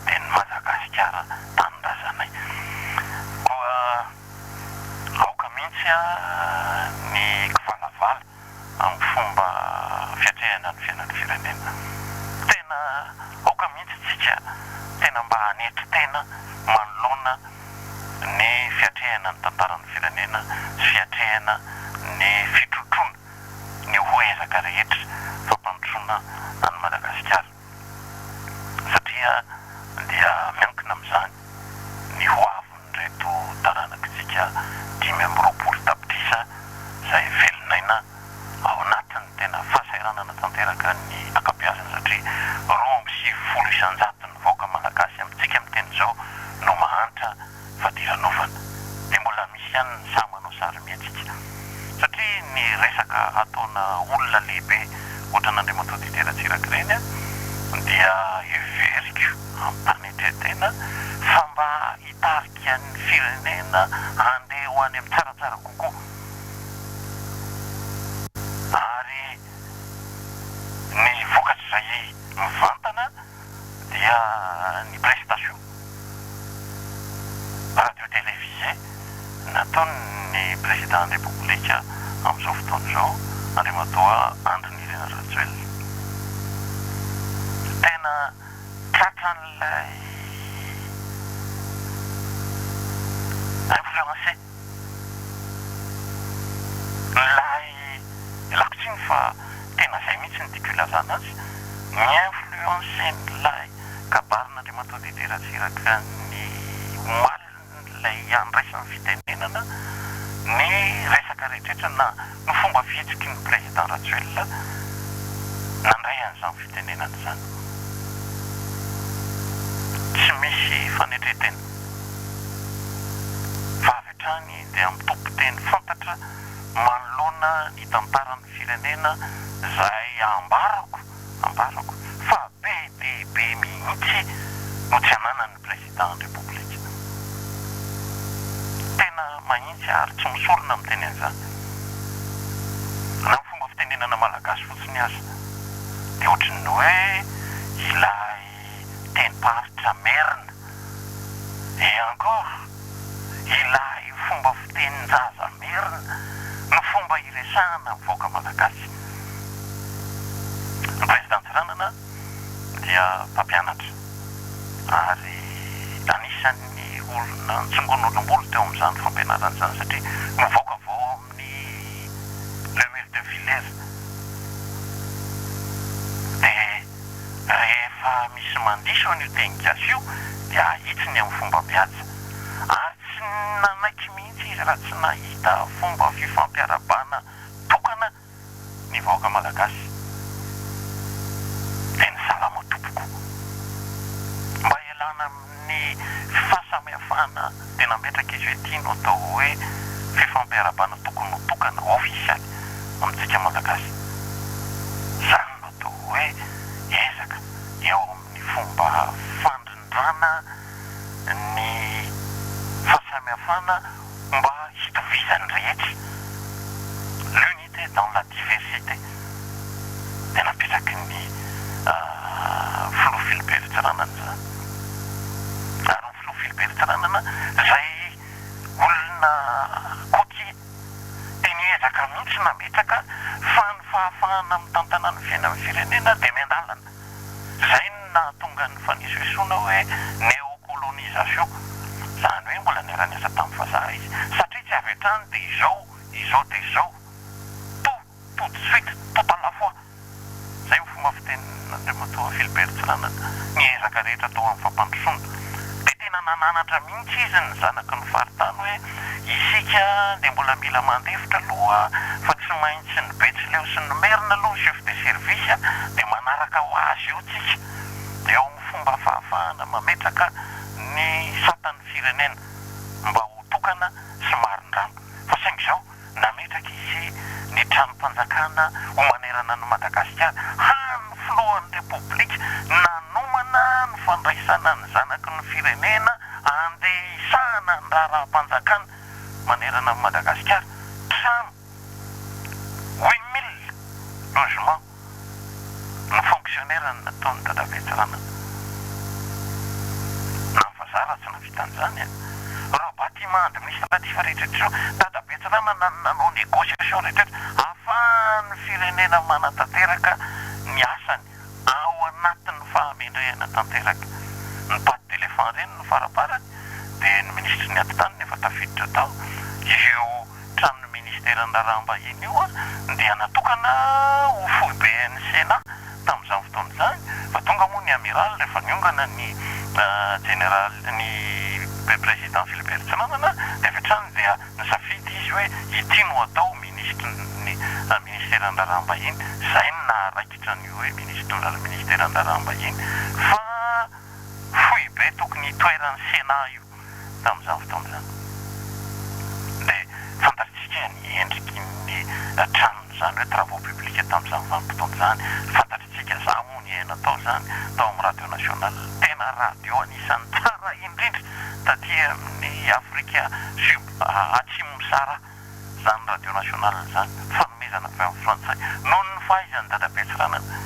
dia ny Madagasikara tanindrazanay. Koa aoka mihitsy ny kivalavala amin'ny fomba fiatrehana ny fiainan'ny firenena. Tena aoka mihitsy tsika tena mba hanetry tena manoloana ny fiatrehana ny tantaran'ny firenena sy fiatrehana ny fitrotroana ny ho ezaka rehetra fampandrosoana an'i Madagasikara satria dia miankina amin'izany ny ho avin'ireto taranakitsika 25. izay velon'aina ao anatin'ny tena fahasahiranana tanteraka ny ankabeazany satria 92 isan-jaton'ny vahoaka malagasy amintsika miteny izao no mahantra fadiranovana. Dia mbola misy ihany ny sahy manao sarimihetsika satria ny resaka ataona olona lehibe ohatran'Andriamatoa Didier Ratsiraka ireny dia heveriko am-panetren-tena fa mba hitarika ny firenena handeha ho any amin'ny tsaratsara kokoa ary ny vokatr'izay mivantana dia ny prestation radio télévisée nataon'ny Président ny Repoblika amin'izao fotoana izao Andriamatoa Andry Nirina Rajoelina. Tena tratran'ilay influencé ilay, ialako tsiny fa tena izay mihitsy no tiako ilazana azy, ni-influencer-n'ilay kabarin'Andriamatoa Didier Ratsiraka ny omalin'ilay andraisany fitenenana ny resaka rehetra na ny fomba fihetsiky ny Président Rajoelina nandray an'izany fitenenana izany. Tsy misy fanetren-tena fa avy hatrany dia mitompo teny fantatra manoloana ny tantaran'ny firenena izay ambarako ambarako fa be dia be mihitsy no tsy ananan'ny Président ny Repoblika. Tena mahitsy ary tsy misorona miteny an'izany. Na ny fomba fitenenana malagasy fotsiny aza dia ohatran'ny hoe ilay tenim-paritra merina et encore ilay fomba fitenin-jaza merina no fomba iresahana ny vahoaka malagasy. Ny Président Tsiranana dia mpampianatra ary anisan'ny olona nitsongon'olom-bolo teo amin'izany fampianarana izany satria nivoaka avy ao amin'ny Le Mur de Villers dia rehefa misy mandiso an'io teny gasy io dia ahitsiny amin'ny fomba mihaja ary tsy nanaiky mihitsy izy raha tsy nahita fomba fifampiarahabana tokana ny vahoaka malagasy dia ny salama tompoko. Mba hialana amin'ny fahasamihafana dia nametraka izy hoe ity no atao hoe fifampiarahabana tokony ho tokana, ofisialy, amintsika malagasy. Izany no atao hoe ezaka eo amin'ny fomba fandrindrana ny fahasamihafana mba hitovizan'ny rehetra. L'unité dans la diversité dia napetraky ny Filoha Philibert Tsiranana izany. Ary ny Filoha Philibert Tsiranana izay olona côtier dia niezaka mihitsy nametraka fa ny fahafahana mitantana ny fiainan'ny firenena dia miandalana. Izay no nahatonga ny fanesoesoana hoe néocolonisation. Izany hoe mbola niara-niasa tamin'ny vazaha izy. Satria tsy avy hatrany dia izao izao dia izao, tout, tout de suite, tout à la fois. Izay ny fomba fitenin'Andriamatoa Philbert Tsiranana, ny ezaka rehetra atao amin'ny fampandrosoana. Dia tena nananatra mihitsy izy ny zanaky ny faritany hoe isika dia mbola mila mandefitra aloha fa tsy maintsy ny Betsileo sy ny Merina aloha ny chef de service dia manaraka ho azy eo tsika eo amin'ny fomba fahafahana mametraka ny satan'ny firenena mba ho tokana sy marindrano. Fa saingy izao, nametraka izy ny tranom-panjakana ho manerana an'i Madagasikara, hany filohan'ny Repoblika nanomana ny fandraisana ny zanaky ny firenena andeha hisahana ny raharaham-panjakana manerana an'i Madagasikara, trano 8000 logements. Ny fonctionnaire no nataon'i Dadabe Tsiranana. Na ny vazaha raha tsy nahavita an'izany an! Ireo bâtiment administratif rehetra ireo, Dadabe Tsiranana no nanao négociation rehetra ahafahan'ny firenena manatanteraka ny asany ao anatin'ny fahamendrehana tanteraka. Ny patte d'éléphant ireny no faraparany dia ny minisitry ny atitany no efa tafiditra tao. Io tranon'ny ministeran'ny raharaham-bahiny io dia natokana ho foiben'ny Sénat tamin'izany fotoana izany fa tonga moa ny amiral rehefa niongana ny jeneraly ny président Philibert Tsiranana dia avy hatrany dia nisafidy izy hoe ity no atao minisitry ny. Ministeran'ny Raharaham-bahiny, izay no naharaikitra ny hoe minisitry Ministeran'ny Raharaham-bahiny fa foibe tokony hitoeran'ny Sénat io tamin'izany fotoana izany. Dia fantatritsika ny endriky ny tranon'izany hoe travaux publics tamin'izany vanim-potoana izany, fantatritsika, izaho moa niaina tao izany, tao amin'ny Radio Nationale, tena radio anisan'ny tsara indrindra taty amin'ny Afrika sub atsimon'i Sahara izany Radio Nationale izany, fanomezana avy amin'ny frantsay, noho ny fahaizan'i Dadabe Tsiranana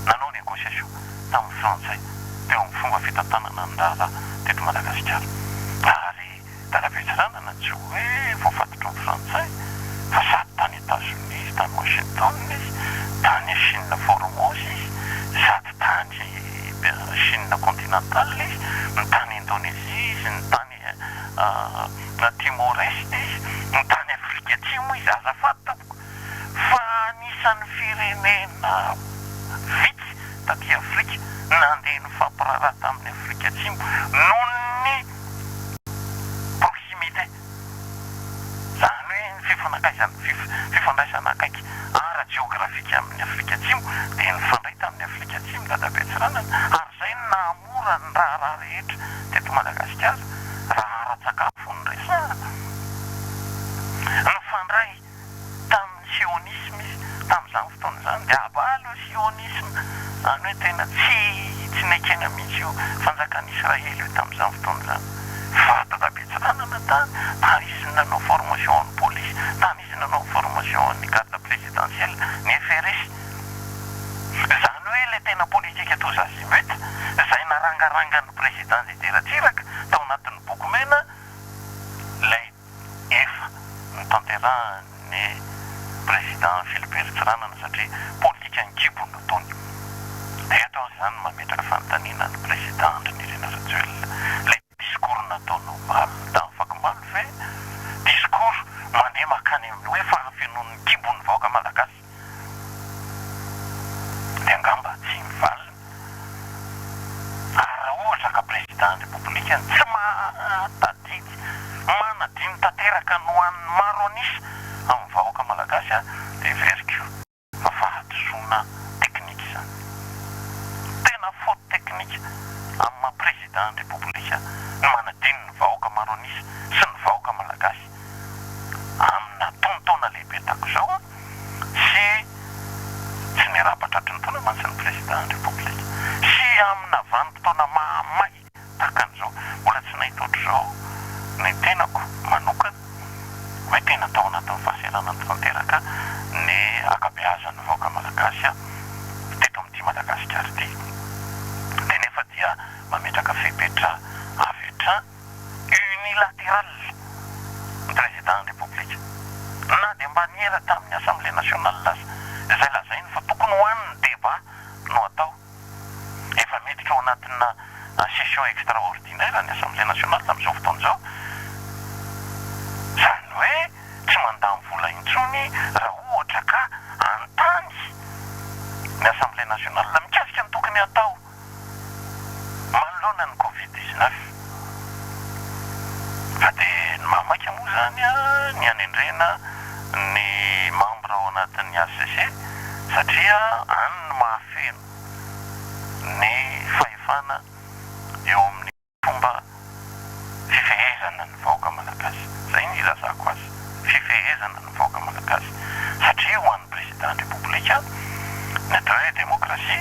nanao négociation tamin'ny frantsay teo amin'ny fomba fitantanana ny raharaha teto Madagasikara. Ary Dadabe Tsiranana tsy hoe voafatotry ny frantsay fa sady tany Etazonia izy, tany Washington izy, tany Chine Formose izy, sady tany Chine continentale izy, ny tany Indonésie izy, ny tany Timor Est izy, ny tany Afrika Atsimo izy, azafady tompoko fa anisan'ny firenena vitsy taty Afrika nandeha nifampiraharaha tamin'i Afrika Atsimo noho ny proximité, izany hoe ny fifanakaizana, fifandraisana akaiky ara-jeografika amin'i Afrika Atsimo dia nifandray tamin'i Afrika Atsimo Dadabe Tsiranana ary izay no nahamora ny raharaha rehetra teto Madagasikara raha ara-tsakafo no resahana. Nifandray tamin'ny sionisme izy tamin'izany fotoana izany dia à le sionisme, izany hoe tena tsy tsy nekena mihitsy io fanjakan'i Israely io tamin'izany fotoana izany. Fa Dadabe Tsiranana tany, tany izy no nanao formation an'ny polisy, tany izy no nanao formation an'ny garde présidentielle, ny FRS. Izany hoe ilay tena politique tous azimuts izay narangarangan'ny président Didier Ratsiraka tao anatin'ny boky mena, ilay efa notanterahan'ny président Philibert Tsiranana satria politikan'ny kibo no nataony. Dia eto aho izany mametraka fanontaniana ny président Andry Nirina Rajoelina, ilay discours nataony omaly tamin'ny fakomaly ve discours mandeha mankany amin'ny hoe fahafenoan'ny kibon'ny vahoaka malagasy? Dia angamba tsy mivalona. Ary raha ohatra ka président ny Repoblika no tsy mahatadidy, manadino tanteraka ny ho an'ny maro an'isa amin'ny vahoaka malagasy dia heveriko fa fahadisoana teknika izany. Tena faute technique amin'ny maha président ny Repoblika ny manadino ny vahoaka maro an'isa sy ny vahoaka malagasy amina tontaona lehibe tahaka izao. Sy tsy niarahaba tratry ny taona mantsy ny Président ny République. Sy amina vanim-potoana mahamay tahaka an'izao. Mbola tsy nahita ohatr'izao ny tenako manokana hoe tena tao anatin'ny fahasahiranana tanteraka ny ankabeazan'ny vahoaka malagasy teto amin'ity Madagasikara ity. Dia nefa dia mametraka fepetra avy hatrany unilateral ny Président ny République na dia mba niera tamin'ny Assemblée nationale aza izay lazainy fa tokony ho any ny débat no atao. Efa miditra ao anatina session extraordinaire ny Assemblée nationale amin'izao fotoana izao. Izany hoe tsy mandany vola intsony raha ohatra ka anontany ny Assemblée nationale mikasika ny tokony hatao. Manoloana ny covid 19. Fa dia ny mahamaika moa izany ny hanendrena ny membre ao anatin'ny HCC satria any no mahafeno ny fahefana eo amin'ny fomba fifehezana ny vahoaka malagasy. Izay no ilazako azy, fifehezana ny vahoaka malagasy. Satria ho an'ny Président ny Repoblika, ny atao hoe démocratie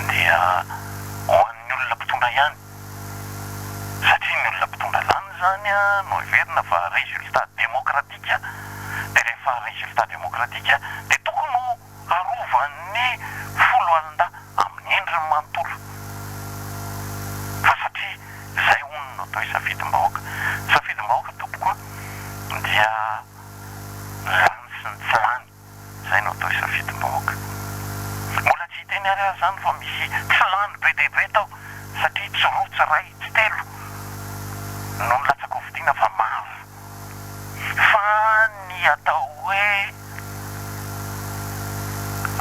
dia ho an'ny olona mpitondra ihany. Satria ny olona mpitondra lany izany no heverina fa résultat démocratique, dia rehefa résultat démocratique dia tokony ho Arovan'ny foloalindahy amin'ny endriny manontolo fa satria izay hono no atao hoe safidim-bahoaka. Ny safidim-bahoaka tompoko a dia ny lany sy ny tsy lany, izay no atao hoe safidim-bahoaka. Mbola tsy hiteny ary aho izany fa misy tsy lany be dia be tao satria tsy roa tsy iray tsy telo no nilatsa-kofidina fa maro. Fa ny atao hoe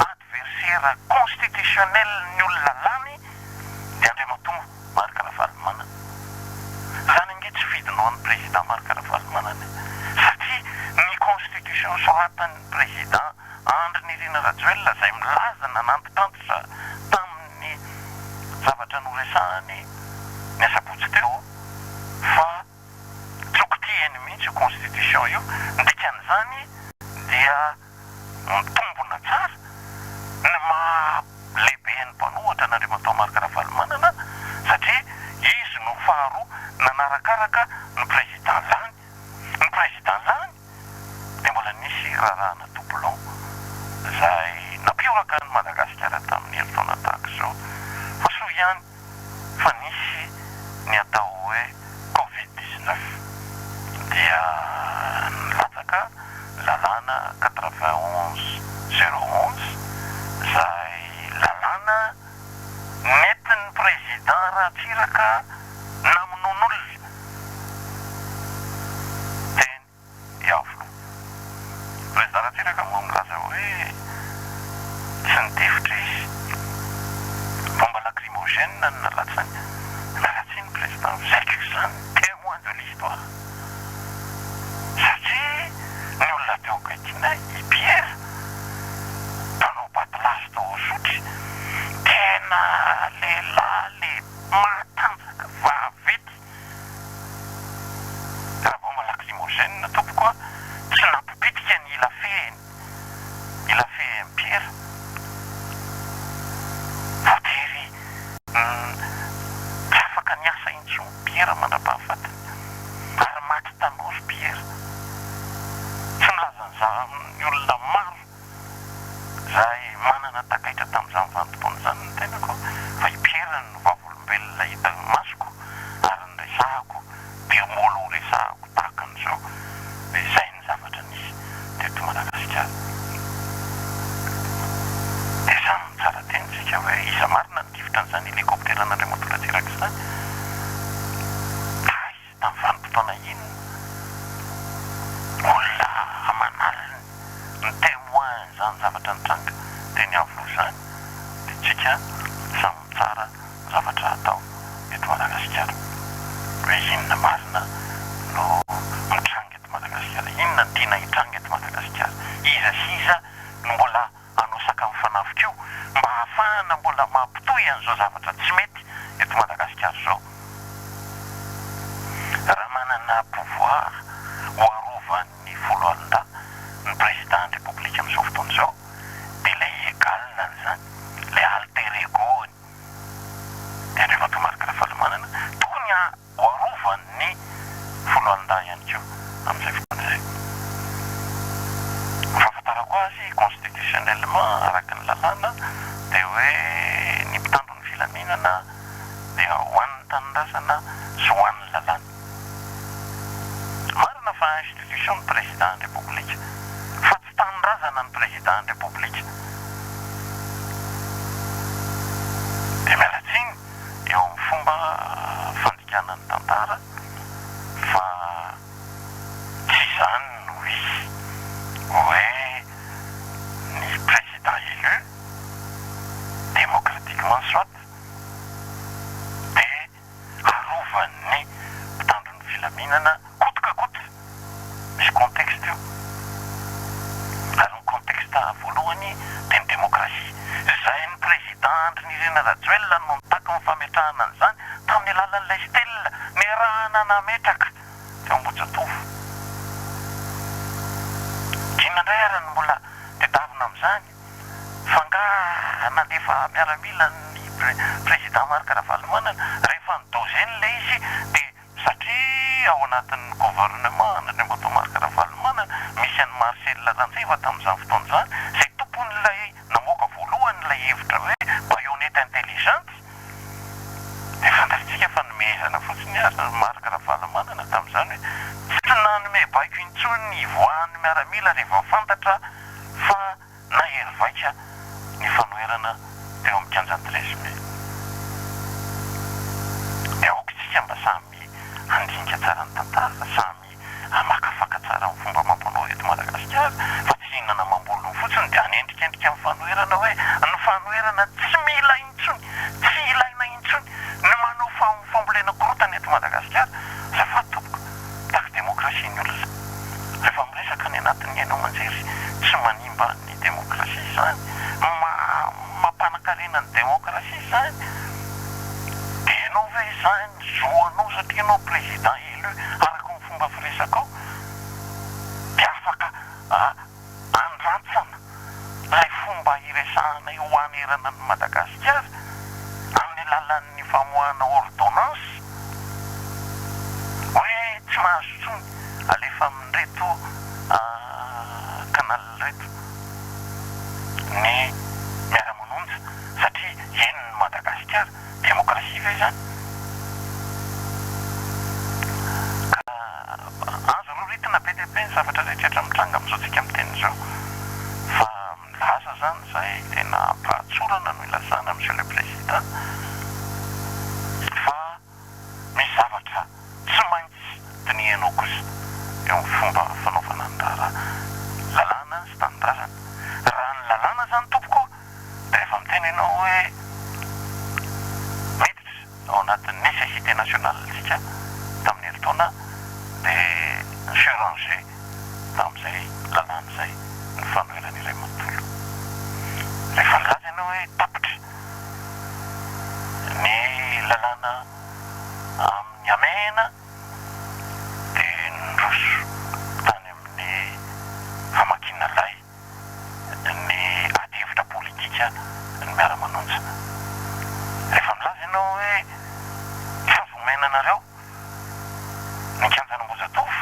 adversaire constitutionnel ny olona lany dia Andriamatoa Marc Ravalomanana. Izany ange tsy fidinao an'i Président Marc Ravalomanana e! Satria ny constitution. constitution soratan'ny Président Andry Nirina Rajoelina izay milaza nanantitrantitra tamin'ny zavatra noresahany ny asabotsy teo fa tsy ho kitihiny mihitsy io constitution io, ny dikan'izany dia mitombona tsara ny maha lehiben'ny mpanohitra an'Andriamatoa Marc Ravalomanana satria izy no faharoa nanarakaraka ny président lany, ny président lany dia mbola nisy raharahana doublon izay nampihoraka an'i Madagasikara tamin'ny herintaona tahaka izao fa soa ihany fa nisy ny atao hoe covid 19 dia nilatsaka lalàna 91 011 izay lalàna nentin'ny président Ratsiraka namonoan'olona teny Iavoloha. Président Ratsiraka moa milaza hoe tsy nitifitra izy. Bombe lacrymogène no nalatsany. Miala tsiny Président, zay ko izany témoin de l'histoire. Satria ny olona teo akaikinay, i Pierre, mpanao batelazy tao Isotry, tena lehilahy lehibe matanjaka, vaventy. Raha bomba lacrymogène tompoko a, tsy nampipitika ny ila fehiny, ila fehin'i Pierre. Voatery tsy afaka niasa intsony Pierre mandra-pahafatiny, ary maty tanora Pierre. Tsy milaza an'izany ny olona maro izay manana takaitra tamin'izany vanim-potoana izany ny tenako fa i Pierre no vavolombelona hitan'ny masoko ary niresahako dia mbola ho resahako tahaka an'izao hoe izay ny zavatra nisy teto Madagasikara. Dia samy mitsara teny isika hoe iza marina no nitifitra an'izany hélicoptère an'Andriamatoa Ratsiraka izany? Taiza? Tamin'ny vanim-potoana inona? Olona aman'aliny ny témoin izany zavatra nitranga teny Iavoloha izany dia tsika samy mitsara ny zavatra atao eto Madagasikara hoe inona marina no mitranga eto Madagasikara, inona no tiana hitranga eto Madagasikara, iza sy iza no mbola hanao sakafo fanafika io mba hahafahana mbola mampitohy an'izao zavatra tsy mety eto Madagasikara izao. Raha manana pouvoir ho arovan'ny foloalindahy ny président ny République amin'izao fotoana izao dia ilay égal-ny izany, ilay alter ego-ny dia Andriamatoa Marc Ravalomanana tokony ho arovan'ny foloalindahy ihany koa amin'izay fotoana izay. Ny fahafantarako azy, constitutionnellement, araka ny lalàna, dia hoe ny mpitandro ny filaminana dia ho an'ny tanindrazana sy ho an'ny lalàna. Marina fa institution ny président ny Repoblika, fa tsy tanindrazana ny président ny Repoblika. Dia miala tsiny eo amin'ny fomba fandikana ny tantara fa tsy izany no izy hoe ny président élu démocratiquement soit dia arovan'ny mpitandro ny filaminana coûte que coûte. Misy contexte io. Ary ny contexte voalohany dia ny démocratie. Izay ny président Andry Nirina Rajoelina no nitaky ny fametrahana an'izany tamin'ny alalan'ilay stèle niarahana nametraka teo Ambohijatovo. Inona indray ary no mbola tedavina amin'izany? Fa angaha nandefa miaramila ny président Marc Ravalomanana? Rehefa ni-doser-ny ilay izy dia Satria ao anatin'ny gouvernement an'Andriamatoa Marc Ravalomanana misy an'i Marcel Ranjeva tamin'izany fotoana izany, izay tompon'ilay namoaka voalohany ilay hevitra hoe baïonnette intelligente, dia fantatsika fa nomehezana fotsiny ary Marc Ravalomanana tamin'izany hoe tsy nanome baiko intsony ny hivoahan'ny miaramila rehefa fantatra fa nahery vaika ny fanoherana teo amin'ny kianjan'ny 13 mai. Dia aoka isika mba samy handinika tsara ny tantara, samy hamakafaka tsara ny fomba amam-panao eto Madagasikara fa tsy hihinana amam-bolony fotsiny dia hanendrikendrika ny fanoherana hoe ny fanoherana tsy mila intsony, tsy ilaina intsony ny manao fambolena korontana eto Madagasikara. Azafady tompoko, mitaky demokrasia ny olona. Rehefa miresaka ny. anatin'ny haino aman-jery. Tsy manimba ny demokrasia izany. Mampanankarena ny demokrasia izany. Dia ianao ve izany zo anao satria ianao président élu araka ny fomba firesakao dia afaka andrantsana ilay fomba iresahanay ho hanerana an'i Madagasikara amin'ny alalan'ny famoahana ordonnance hoe tsy mahazo intsony alefa amin'ireto canal ireto ny miara-manonja satria henon'i Madagasikara. Demokrasia ve izany? Ka azo roritina be dia be ny zavatra rehetra mitranga amin'izao tsika miteny izao. Fa milaza izany izay tena am-pahatsorana no ilazana Monsieur le Président fa misy zavatra tsy maintsy dinihanao kosa eo amin'ny fomba fanaovana ny raharaha. Lalàna sy tanindrazana. Raha ny lalàna izany tompoko dia rehefa miteny ianao hoe miditra ao anatin'ny nécessité nationale isika tamin'ny herintaona dia ni-se ranger tamin'izay lalàna izay ny fanoherana iray manontolo. Rehefa nilaza ianao hoe tapitra ny lalàna amin'ny hamehana dia niroso tany amin'ny famakiana lay ny ady hevitra politika ny miara-manonja. Rehefa milaza ianao hoe tsy azo omena anareo ny kianjan'Ambohijatovo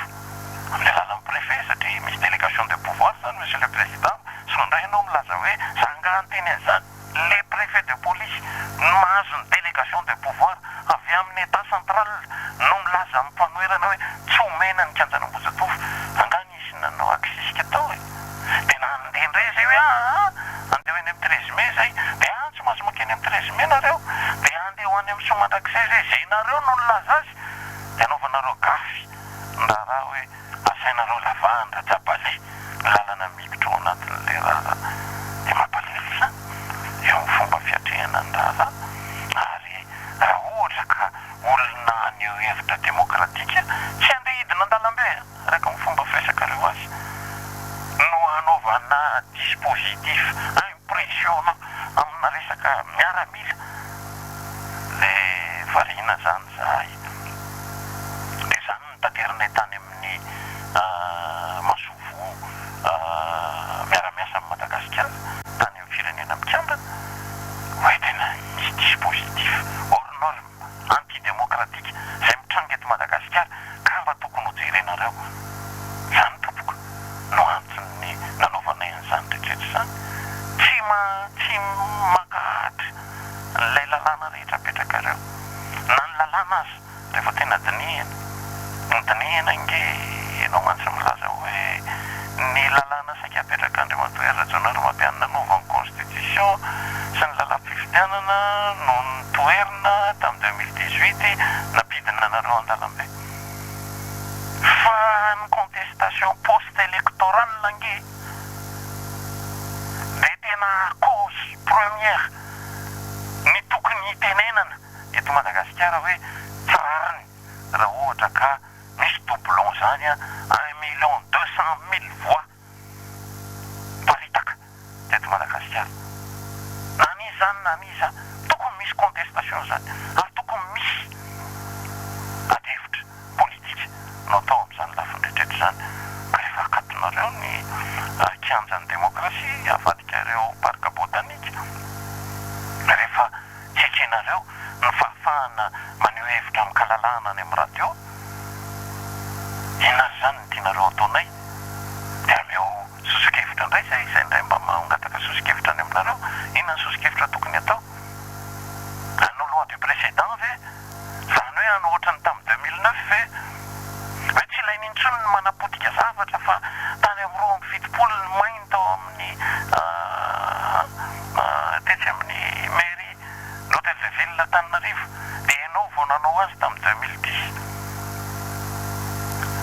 amin'ny alalan'ny préfet satria misy délégation de pouvoir izany monsieur le président, sao indray ianao milaza hoe za angaha niteny an'izany, le préfet de police no mahazo ny délégation de pouvoir avy amin'ny Etat central no milaza amin'ny mpanoherana hoe tsy omena ny kianjan'Ambohijatovo, angaha Nisy nanao akisisika tao e! Dia nandeha indray izay hoe aa andeha ho eny amin'ny 13 mai izay, dia aa tsy mahazo mankeny amin'ny 13 mai nareo, dia andeha ho any amin'ny Soamandrakizay izay, izay nareo no nilaza azy, dia anaovanareo gafy ny raharaha hoe asainareo lavahan-dRajabali ny lalana miditra ao anatin'ilay raharaha. Dia mampalahelo izany eo amin'ny fomba fiatrehana ny raharaha, ary raha ohatra ka olona haneho hevitra demokratika tsy handeha hidina an-dalambe a! Araka ny fomba firesakareo azy, no hanaovana dispositif impressionnant amina resaka miaramila. Le variana zany zahay. De zany no taterinay tany amin'ny masoivoho miara-miasa amin'i Madagasikara tany amin'ny firenena mikambana hoe tena misy dispositif hors norme. anti-demokratika izay mitranga eto Madagasikara ka mba tokony ho jerenareo. Izany tompoko no anton'ny nanaovanay an'izany rehetra izany. Tsy tsy mankahatra an'ilay lalàna rehetra apetrakareo. Na ny lalàna aza rehefa tena dinihina, dinihina ange ianao mantsy milaza hoe ny lalàna saika apetrak'Andriamatoa Hery Rajaonarimampianina hanova ny constitution sy ny lalàm-pifidianana no notoherina tamin'ny 2018 nampidina anareo an-dalambe. Fa ny contestation post électorale ange dia tena cause première ny tokony hitenenana eto Madagasikara hoe tsy rariny raha ohatra ka misy doublon zany un million 200 mille voix miparitaka teto Madagasikara. Na an'iza izany na an'iza, tokony misy contestation izany ary tokony misy adihevitra politika no atao amin'izany lafiny rehetra izany. Ka rehefa akatonareo ny kianjan'ny demokrasia, avadikareo parc botanique, rehefa tsy ekenareo ny fahafahana maneho hevitra amin-kalalahana any amin'ny radio, inona ary izany no tianareo ataonay? Dia ameo soso-kevitra indray izay, izay indray mba mangataka soso-kevitra any aminareo, inona ny soso-kevitra tokony hatao? Hanao loi de précédent ve? Izany hoe hanao ohatran'ny tamin'ny 2009 ve? Hoe tsy ilaina intsony ny manapotika zavatra fa tany amin'ny 72 ny may ny tao amin'ny tetsy amin'ny mairie ny hôtel de ville Antananarivo dia ianao vao nanao azy tamin'ny 2010.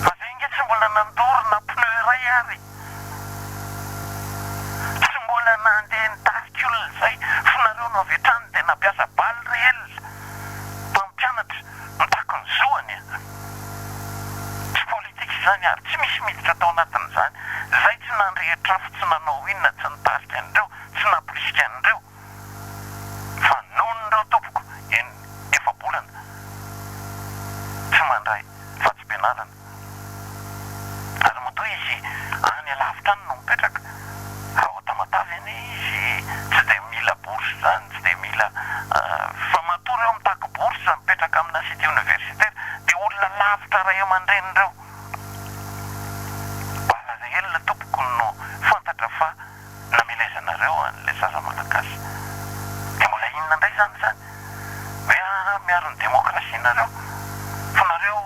Fa zay nge tsy mbola nandoro na pneu iray ary. Tsy mbola nandeha nitarika olona izay fa nareo no avy hatrany dia nampiasa balle réelle mpampianatra mitaky ny zoany a! Tsy politika izany ary tsy misy miditra tao anatin'izany. Zay tsy nandrehitra afo, tsy nanao inona, tsy nitarika an'ireo, tsy namporisika an'ireo. Fa non'ireo tompoko eny efa-bolana tsy mandray vatsim-pianarana. Ary matoa izy any alavitra any no mipetraka, raha ao Tamatave anie izy tsy dia mila bourse izany, tsy dia mila, fa matoa ireo mitaky bourse mipetraka amina cité universitaire dia olona lavitra ray aman-dreny ireo. Bala réel tompoko no fantatra fa namelezanareo an'ilay zaza malagasy. Dia mbola inona indray izany izany? Hoe aa miaro ny demokrasia nareo? Fa nareo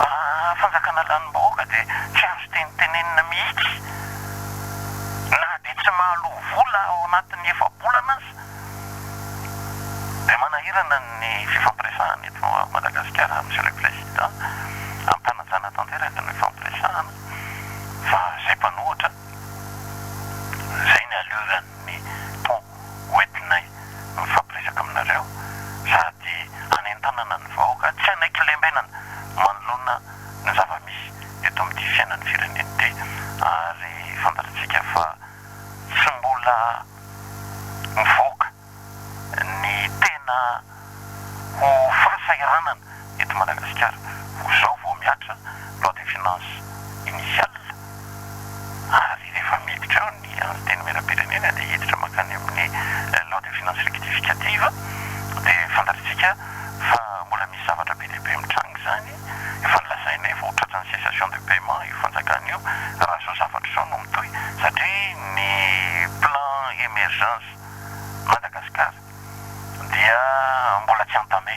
aa fanjakana lanim-bahoaka dia tsy azo tenitenenina mihitsy na dia tsy mahaloa vola ao anatin'ny efa-bolana aza. Dia manahirana ny fifampiresahana eto Madagasikara Monsieur le Président. Am-panajana tanteraka no ifampiresahana fa izay mpanohitra. Izay ny allure-n'ny ton hoentinay mifampiresaka aminareo sady hanentanana ny vahoaka tsy hanaiky lembenana manoloana ny zava-misy eto amin'ity fiainan'ny firenena ity ary fantatritsika fa tsy mbola mivoaka ny tena ho fahasahiranana eto Madagasikara ho izao vao mihatra loi de finance initiale ary rehefa miditra eo ny antenimierampirenena dia hiditra mankany amin'ny loi de finance rectificative dia fantatritsika fa mbola misy zavatra be dia be mitranga izany, efa nolazainay fa ho tratran'ny cessation de paiement io fanjakana io raha izao zavatra izao no mitohy satria ny plan emergence Madagascar dia mbola tsy entamé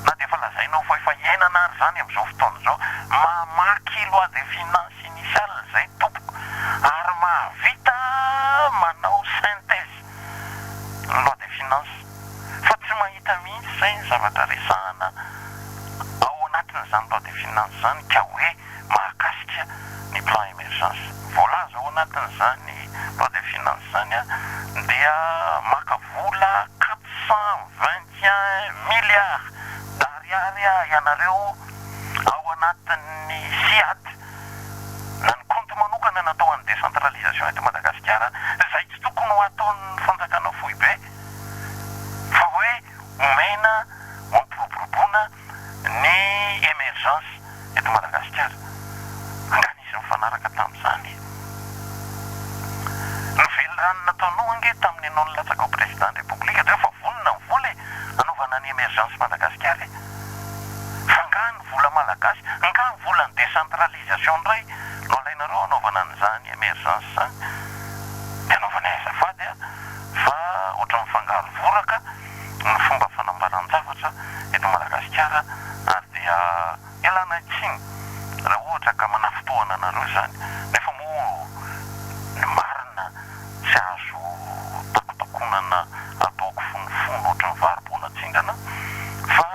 na dia efa lazainao fa efa iainana ary izany amin'izao fotoana izao, mamaky loi de finance initiale izay tompoko ary mahavita manao synthèse ny loi de finance fa tsy mahita mihitsy izay ny zavatra resahana ao anatin'izany loi de finance izany ka hoe mahakasika ny plan emergence. Voalaza ao anatin'izany loi de finance izany dia maka vola 421 milliards d'ariary ianareo ao anatin'ny CIAT na ny compte manokana natao an'ny décentralisation eto Madagasikara izay tsy tokony ho ataon'ny fanjakana foibe fa hoe omena ho ampiroboroboana ny emergence eto Madagasikara. Angaha nisy nifanaraka tamin'izany e? Ny velirano nataonao ange tamin'ny ianao nilatsaka ho président ny Repoblika dia hoe fa vonona ny vola e, hanaovana ny emergence Madagasikara e. Fa angaha ny vola malagasy, angaha ny volan'ny décentralisation indray no alainareo hanaovana an'izany emergence izany? Dia anaovanay azafady a, fa ohatran'ny mifangaro voraka. ny fomba fanambaran-javatra eto Madagasikara ary dia ialana tsiny raha ohatra ka manafintohana anareo izany nefa moa ny marina tsy azo takotakonana atao kifonofono ohatran'ny vary boana tsingana fa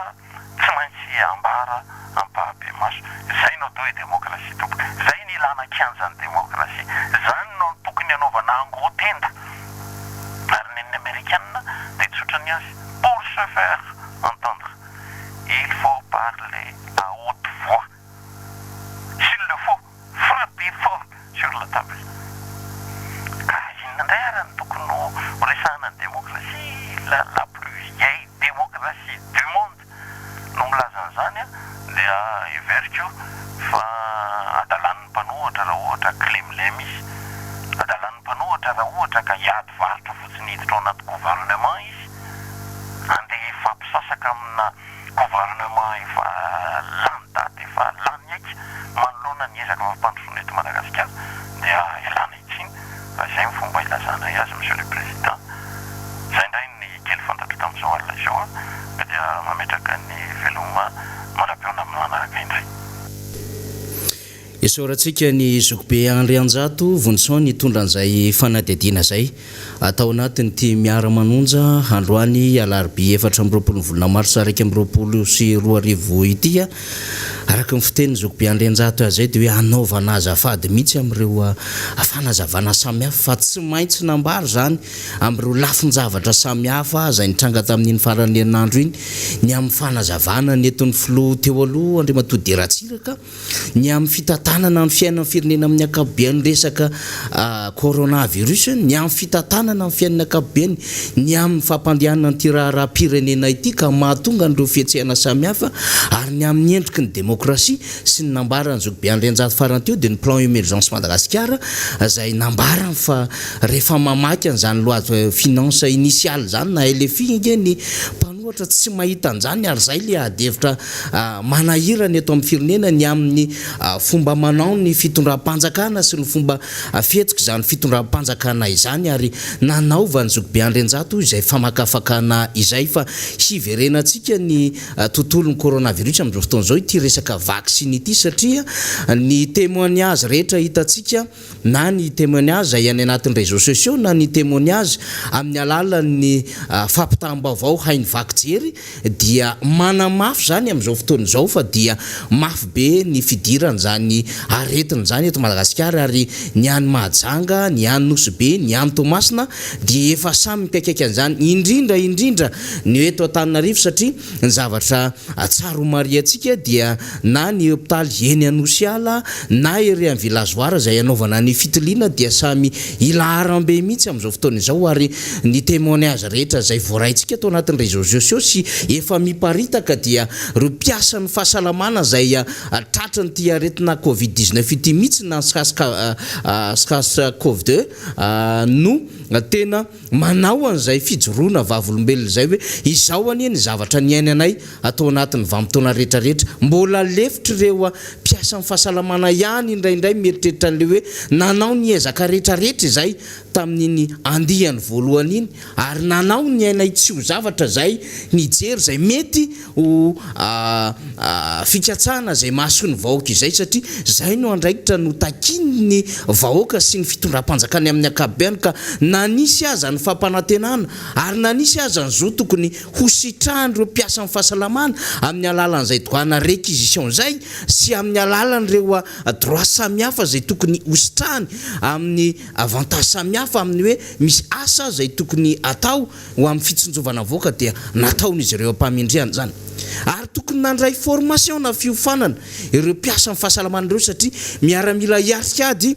tsy maintsy ambara ampahabemaso. Izay no atao hoe demokrasia tompoko. Izay ny ilana kianjan'ny demokrasia. Izany no tokony hanaovana angotenda. Ary ny an'ny amerikana dia tsotra ny azy, pour se faire entendre, il faut parler à haute voix. S'il le faut, frapper fort sur la table. Ka inona indray ary no tokony ho resahana ny demokrasia, la la plus vieille démocratie du monde no milaza an'izany dia heveriko fa adalan'ny mpanohitra raha ohatra kilemilemy izy, adalan'ny mpanohitra raha ohatra ka hiady varotra fotsiny hiditra ao anaty gouvernement izy, andeha hifampisasaka amina gouvernement efa lany daty, efa lany aika manoloana ny ezaka fampandrosoana eto Madagasikara dia ialana tsiny fa izay ny fomba ilazanay azy Monsieur le Président. Izay indray ny kely fantatro tamin'izao alina izao ka dia mametraka ny veloma mandra-pihaona amin'ny manaraka indray.
Isaorantsika ny Zokibe Andrianjato Vonison nitondra an'izay fanadihadiana izay tao anatin'ity Miara-manonja androany alarobia 24 ny volana marsa 2021 ity. Araka ny fitenin'i Zokibe Andrianjato azy izay dia hoe hanaovana azafady mihitsy amin'ireo fanazavana samihafa fa tsy maintsy nambara izany amin'ireo lafin-javatra samihafa izay nitranga tamin'iny faran'ny herinandro iny ny amin'ny fanazavana nentin'ny filoha teo aloha Andriamatoa Didier Ratsiraka ny amin'ny fitantanana ny fiainan'ny firenena amin'ny ankapobeny resaka coronavirus, ny amin'ny fitantanana ny fiainana ankapobeny, ny amin'ny fampandehanana an'ity raharaham-pirenena ity ka mahatonga an'ireo fihetsehana samihafa ary ny amin'ny endriky ny demokrasia sy ny nambaran'i Zokibe Andrianjato farany teo dia ny plan emergence Madagasikara izay nambarany fa rehefa mamaky an'izany loi de finance initiale izany na LFI ange ny mpanohatra tsy mahita an'izany ary izay ilay ady hevitra Manahirana eto amin'ny firenena ny amin'ny fomba manao ny fitondram-panjakana sy ny fomba fihetsik'izany fitondram-panjakana izany ary nanaovan'i Zokibe Andrianjato izay famakafakana izay fa hiverenantsika ny tontolon'ny coronavirus amin'izao fotoana izao ity resaka vaksiny ity satria ny témoignage rehetra hitantsika na ny témoignage izay any anatin'ny réseaux sociaux na ny témoignage amin'ny alalan'ny fampitam-baovao haino vaky jery dia manamafy izany amin'izao fotoana izao fa dia mafy be ny fidiran'izany aretina izany eto Madagasikara ary ny any Mahajanga, ny any Nosy Be, ny any Toamasina dia efa samy mikaikaika an'izany indrindra indrindra ny eto Antananarivo satria ny zavatra tsara homarihantsika dia na ny hopitaly eny Anosiala na ery amin'ny Villageoire izay hanaovana ny fitiliana dia samy ilaharam-be mihitsy amin'izao fotoana izao ary ny témoignage rehetra izay voaraintsika tao anatin'ny réseaux sociaux sy efa miparitaka dia ireo mpiasan'ny fahasalamana izay tratran'ity aretina covid 19 ity mihitsy na sars cov 2 no tena manao an'izay fijoroana vavolombelona izay hoe izao anie ny zavatra niainanay atao anatin'ny vanim-potoana rehetra rehetra. Mbola lefitr'ireo mpiasan'ny fahasalamana ihany indraindray mieritreritra an'ilay hoe nanao ny ezaka rehetra rehetra izay tamin'iny andiany voalohany iny ary nanao ny ainay tsy ho zavatra izay nijery izay mety ho fikatsahana izay mahasoa ny vahoaka izay satria izay no andraikitra notakian'ny vahoaka sy ny fitondram-panjakany amin'ny ankapobeny ka na nisy aza ny fampanantenana ary na nisy aza ny zo tokony ho sitrahan'ireo mpiasan'ny fahasalamana amin'ny alalan'izay droit-na réquisition izay sy amin'ny alalan'ireo droit samihafa izay tokony ho sitrahany amin'ny avantage samihafa amin'ny hoe misy asa izay tokony atao ho amin'ny fitsinjovana vahoaka dia nataon'izy ireo am-pahamendrehana izany ary tokony nandray formation na fiofanana ireo mpiasan'ny fahasalamana ireo satria miaramila hiatrika ady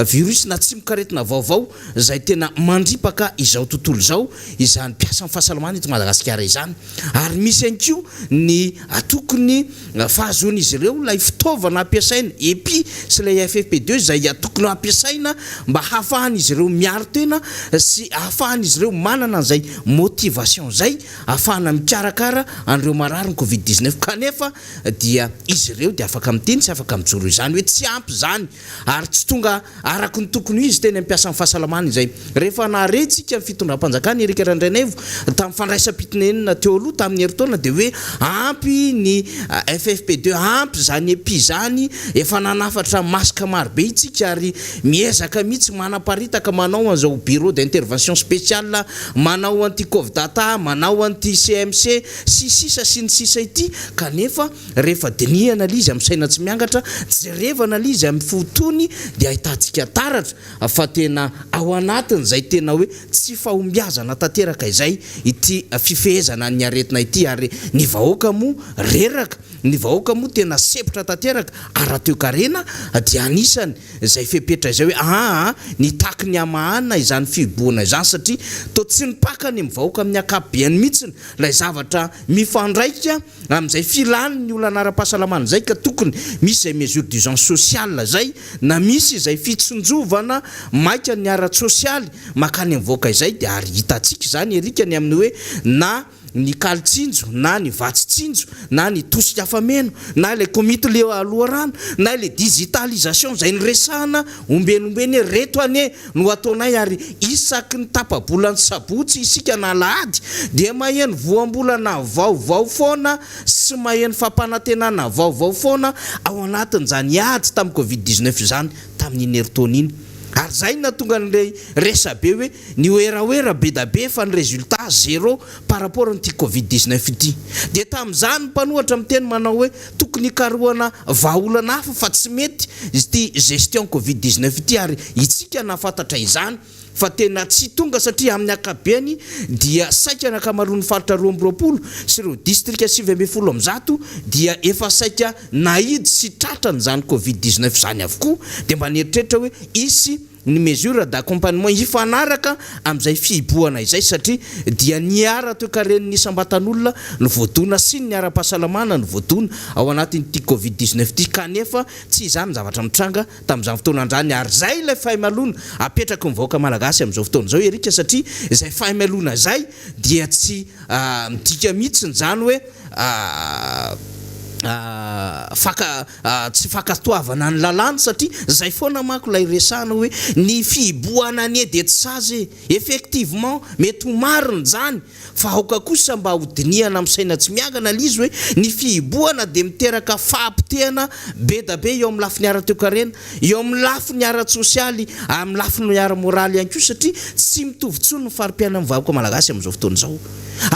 virus na tsimokaretina vaovao izay tena mandripaka izao tontolo izao izany mpiasan'ny fahasalamana eto Madagasikara izany ary misy ihany koa ny tokony fahazoan'izy ireo ilay fitaovana ampiasaina EPI sy ilay FFP2 izay tokony hampiasaina mba hahafahan'izy ireo miaro tena sy hahafahan'izy ireo manana an'izay motivation izay hahafahana mikarakara an'ireo marary ny covid 19 kanefa dia izy ireo dia afaka miteny sy afaka mijoro izany hoe tsy ampy izany ary tsy tonga araka ny tokony ho izy teny amin'ny mpiasan'ny fahasalamana izay rehefa nahare tsika ny fitondram-panjakana Eric Randrianaivo tamin'ny fandraisam-pitenenana teo aloha tamin'ny herintaona dia hoe ampy ny FFP2 ampy izany epi izany efa nanafatra masque marobe itsika ary miezaka mihitsy manaparitaka manao an'izao bureau d'intervention spéciale manao an'ity Covdata manao an'ity CMC sy sisa sy ny sisa ity kanefa Rehefa dinihana ilay izy amin'ny saina tsy miangatra, jerevana ilay izy amin'ny fo tony dia ahitantsika taratra fa tena ao anatin'izay tena hoe tsy fahombiazana tanteraka izay ity fifehezana ny aretina ity ary ny vahoaka moa reraka, ny vahoaka moa tena sempotra tanteraka ara-toekarena dia anisany izay fepetra izay hoe aa nitaky ny hamahana izany fihibohana izany satria toa tsy nipaka any amin'ny vahoaka amin'ny ankapobeany mihitsy ilay zavatra mifandraika amin'izay filany ny olana ara-pahasalamana izay ka tokony misy izay mesure d'urgence sociale izay na misy izay fitsinjovana maika ny ara-tsosialy makany amin'ny vahoaka izay dia ary hitantsika izany Eric ny amin'ny hoe na ny kaly tsinjo na ny vatsy tsinjo na ny tosika afa-meno na ilay komity loharano na ilay digitalisation izay niresahana ombieny ombieny hoe reto anie no ataonay ary isaky ny tapa-bolan'ny sabotsy isika na alahady dia maheno voambolana vaovao foana sy maheno fampanantenana vaovao foana ao anatin'izany ady tamin'ny covid 19 izany tamin'iny herintaona iny.
Ary izay no nahatonga an'ilay resabe hoe ny werawera be da be fa ny résultat zéro par rapport an'ity covid 19 ity. Dia tamin'izany ny mpanohatra miteny manao hoe tokony hikarohana vahaolana hafa fa tsy mety ity gestion covid 19 ity ary itsika nahafantatra izany fa tena tsy tonga satria amin'ny ankapobeny dia saika ny ankamaroan'ny faritra 22 sy ireo distrika 119 dia efa saika nahidy sy tratran'izany covid 19 izany avokoa dia mba nieritreritra hoe hisy ny mesure d'accompagnement hifanaraka amin'izay fihibohana izay satria dia ny ara-toekaren'ny isam-batan'olona no voadona sy ny ara-pahasalamana no voadona ao anatin'ity covid 19 ity kanefa tsy izany ny zavatra mitranga tamin'izany fotoana androany ary izay ilay fahimalona apetraky ny vahoaka malagasy amin'izao fotoana izao Eric satria izay fahimalona izay dia tsy midika mihitsiny izany hoe faka tsy fankatoavana ny lalàna satria izay foana manko ilay resahana hoe ny fihibohana anie dia tsy sazy e! Effectivement mety ho marina izany fa aoka kosa mba ho dinihana amin'ny saina tsy miangana ilay izy hoe ny fihibohana dia miteraka fahapotehana be da be eo amin'ny lafiny ara-toekarena, eo amin'ny lafiny ara-tsosialy, amin'ny lafiny ara-moraly ihany koa satria tsy mitovy intsony ny fari-piainan'ny vahoaka malagasy amin'izao fotoana izao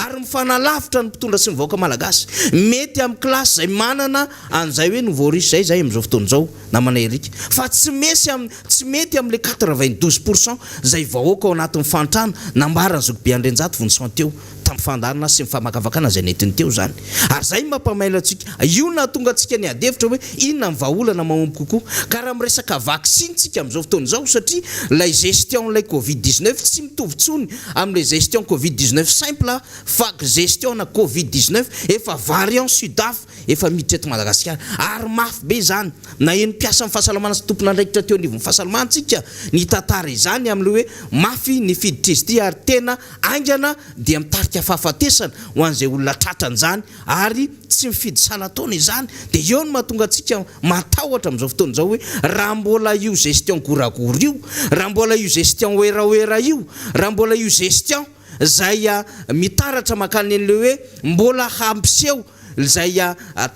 ary mifanalavitra ny mpitondra sy ny vahoaka malagasy. Mety amin'ny kilasy izay manana an'izay hoe nouveau riche izay izahay amin'izao fotoana izao namana Eric fa tsy mesy am tsy mety amin'ilay 92 pour cent izay vahoaka ao anatin'ny fahantrana nambaran'i Zokibe Andrianjato Vonjison teo tamin'ny fandaharana sy ny famakafakana izay nentiny teo izany ary izay no mampamailo antsika io no nahatonga antsika niady hevitra hoe inona ny vahaolana mahomby kokoa ka raha miresaka vaksiny tsika amin'izao fotoana izao satria ilay gestion ilay covid 19 tsy mitovy intsony amin'ilay gestion covid 19 simple fa gestion na covid 19 efa variant sudaf efa miditra eto Madagasikara ary mafy be izany. Naheno mpiasan'ny fahasalamana sy tompon'andraikitra teo anivon'ny fahasalamana tsika nitantara izany amin'ilay hoe mafy ny fiditr'izy ity ary tena haingana dia mitarika fahafatesana ho an'izay olona tratran'izany ary tsy mifidy salan-taona izany dia eo no mahatonga antsika matahotra amin'izao fotoana izao hoe raha mbola io gestion goragora io, raha mbola io gestion werawera io, raha mbola io gestion izay mitaratra mankany an'ilay hoe mbola hampiseho Izay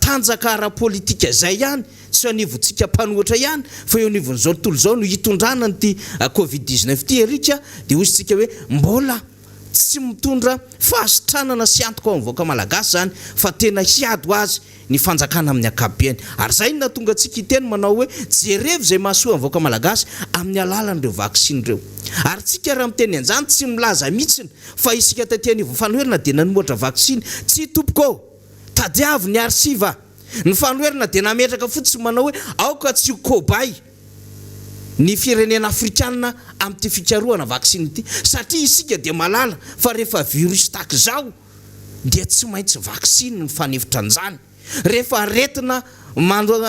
tanjaka ara-politika izay ihany, tsy eo anivontsika mpanohitra ihany, fa eo anivon'izao tontolo izao no hitondrana an'ity covid 19 ity Eric a, dia hoy isika hoe mbola tsy mitondra fahasitranana sy antoka ho an'ny vahoaka malagasy izany fa tena hiady ho azy ny fanjakana amin'ny ankapobeny. Ary izay no nahatonga antsika hiteny manao hoe jerevo izay mahasoa ny vahoaka malagasy amin'ny alalan'ireo vaksiny ireo. Ary tsika raha miteny an'izany tsy milaza mihitsiny Fa isika taty anivon'ny fanoherana dia nanomoatra vaksiny. Tsia tompoko ô! Tadiavo ny arsiva! Ny fanoherana dia nametraka fotsiny manao hoe aoka tsy ho cobaye ny firenena afrikana amin'ity fikarohana vaksiny ity satria isika dia mahalala fa rehefa virus tahaka izao dia tsy maintsy vaksiny no fanefitra an'izany. Rehefa aretina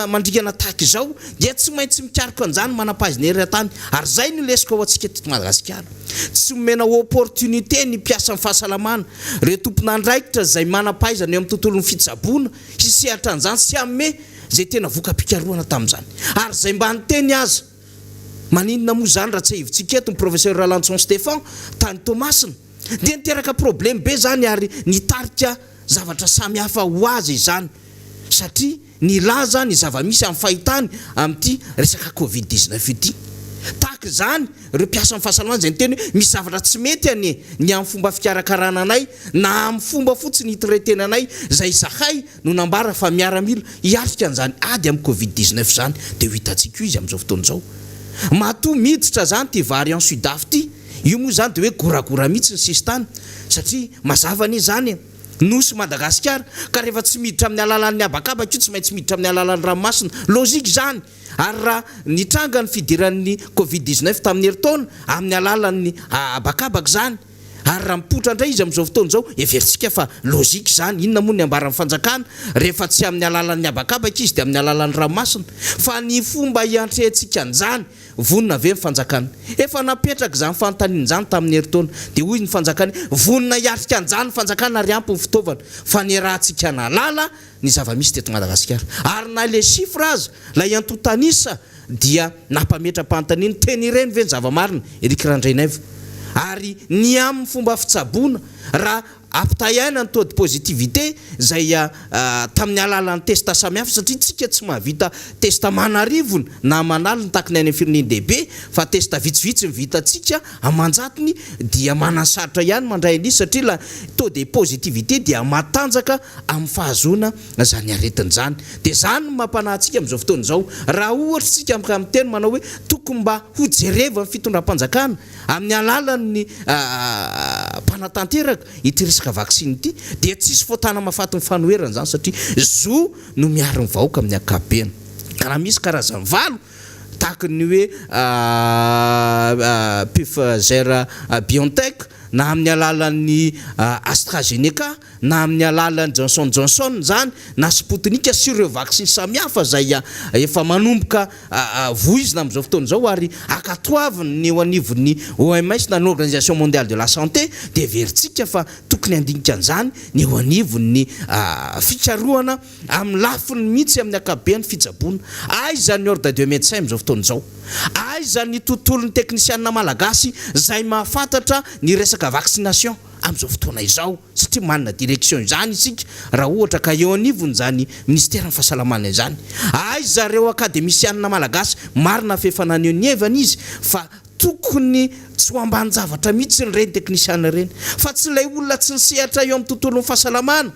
mandringana tahaka izao dia tsy maintsy mikaroka an'izany manam-pahaizana eran-tany ary izay no lesoka ho antsika teto Madagasikara. Tsy omena opportunité ny mpiasan'ny fahasalamana, ireo tompon'andraikitra izay manam-pahaizana eo amin'ny tontolon'ny fitsaboana hisehatra an'izany sy hanome izay tena voka-pikarohana tamin'izany. Ary izay mba niteny aza, maninona moa izany raha tsiahivintsika eto ny Professeur Ralanson Stephan tany Toamasina dia niteraka problème be izany ary nitarika zavatra samy hafa ho azy izany satria nilaza ny zava-misy amin'ny fahitany amin'ity resaka covid 19 ity. Tahaka izany ireo mpiasan'ny fahasalamana izay niteny hoe misy zavatra tsy mety anie ny amin'ny fomba fikarakarana anay na amin'ny fomba fotsiny hi-traiter-na anay izay izahay no nambara fa miaramila hiatrika an'izany ady amin'ny covid 19 izany dia ho hitantsika io izy amin'izao fotoana izao. Matoa miditra izany ity variant sudaf ity Io moa izany dia hoe goragora mihitsy ny sisintany satria mazava anie izany e! Nosy Madagasikara ka rehefa tsy miditra amin'ny alalan'ny habakabaka io tsy maintsy miditra amin'ny alalan'ny ranomasina. Logique izany! Ary raha nitranga ny fidiran'ny covid 19 tamin'ny herintaona amin'ny alalan'ny habakabaka izany ary raha mipoitra indray izy amin'izao fotoana izao heverintsika fa logique izany. Inona moa ny ambaran'ny fanjakana rehefa tsy amin'ny alalan'ny habakabaka izy dia amin'ny alalan'ny ranomasina? Fa ny fomba hiantrehantsika an'izany Vonona ve ny fanjakana? Efa napetraka izany fanontaniana izany tamin'ny herintaona. Dia hoy ny fanjakana hoe, vonona hiatrika an'izany ny fanjakana ary ampy ny fitaovana. Fa niarahantsika nahalala ny zava-misy teto Madagasikara. Ary na ilay chiffre aza, ilay antontan'isa dia nampametra-panontaniana, tena ireny ve ny zava-marina? Eric Randrianaivo. Ary ny amin'ny fomba fitsaboana, raha. Ampitahiaina ny taux de positivité izay tamin'ny alalan'ny test samihafa satria tsika tsy mahavita test aman'arivony na aman'aliny tahaka ny any amin'ny firenen-dehibe fa test vitsivitsy ny vitantsika aman-jatony dia manansarotra ihany mandray an'izy satria ilay taux de positivité dia matanjaka amin'ny fahazoana izany aretina izany. Dia izany no mampanahy antsika amin'izao fotoana izao. Raha ohatra isika ka miteny manao hoe tokony mba hojerevan'ny fitondram-panjakana amin'ny alalan'ny mpanatanteraka ity resaka vaksiny ity dia tsisy fotana mahafaty ny fanoherana izany satria zo no miaro ny vahoaka amin'ny ankapobeny. Ka raha misy karazany valo tahaka ny hoe Pfizer BioNTech na amin'ny alalan'ny AstraZeneca na amin'ny alalan'ny Johnson Johnson izany na Sputnik sy ireo vaksiny samihafa izay efa manomboka voizina amin'izao fotoana izao ary ankatoaviny ny eo anivon'ny OMS na ny Organisation Mondiale de la Santé dia heverintsika fa tokony handinika an'izany ny eo anivon'ny fikarohana amin'ny lafiny mihitsy amin'ny ankapobean'ny fitsaboana. Aiza ny Ordre de Médecins amin'izao fotoana izao? Aiza ny tontolon'ny teknisianina malagasy izay mahafantatra ny resaka vaccination? amin'izao fotoana izao satria manana direction izany isika raha ohatra ka eo anivon'izany minisiteran'ny fahasalamana izany. Aiza ireo akademisianina malagasy? Marina fa efa naneho ny heviny izy fa tokony tsy ho ambanin-javatra mihitsy ireny teknisiana ireny fa tsy ilay olona tsy nisehatra eo amin'ny tontolon'ny fahasalamana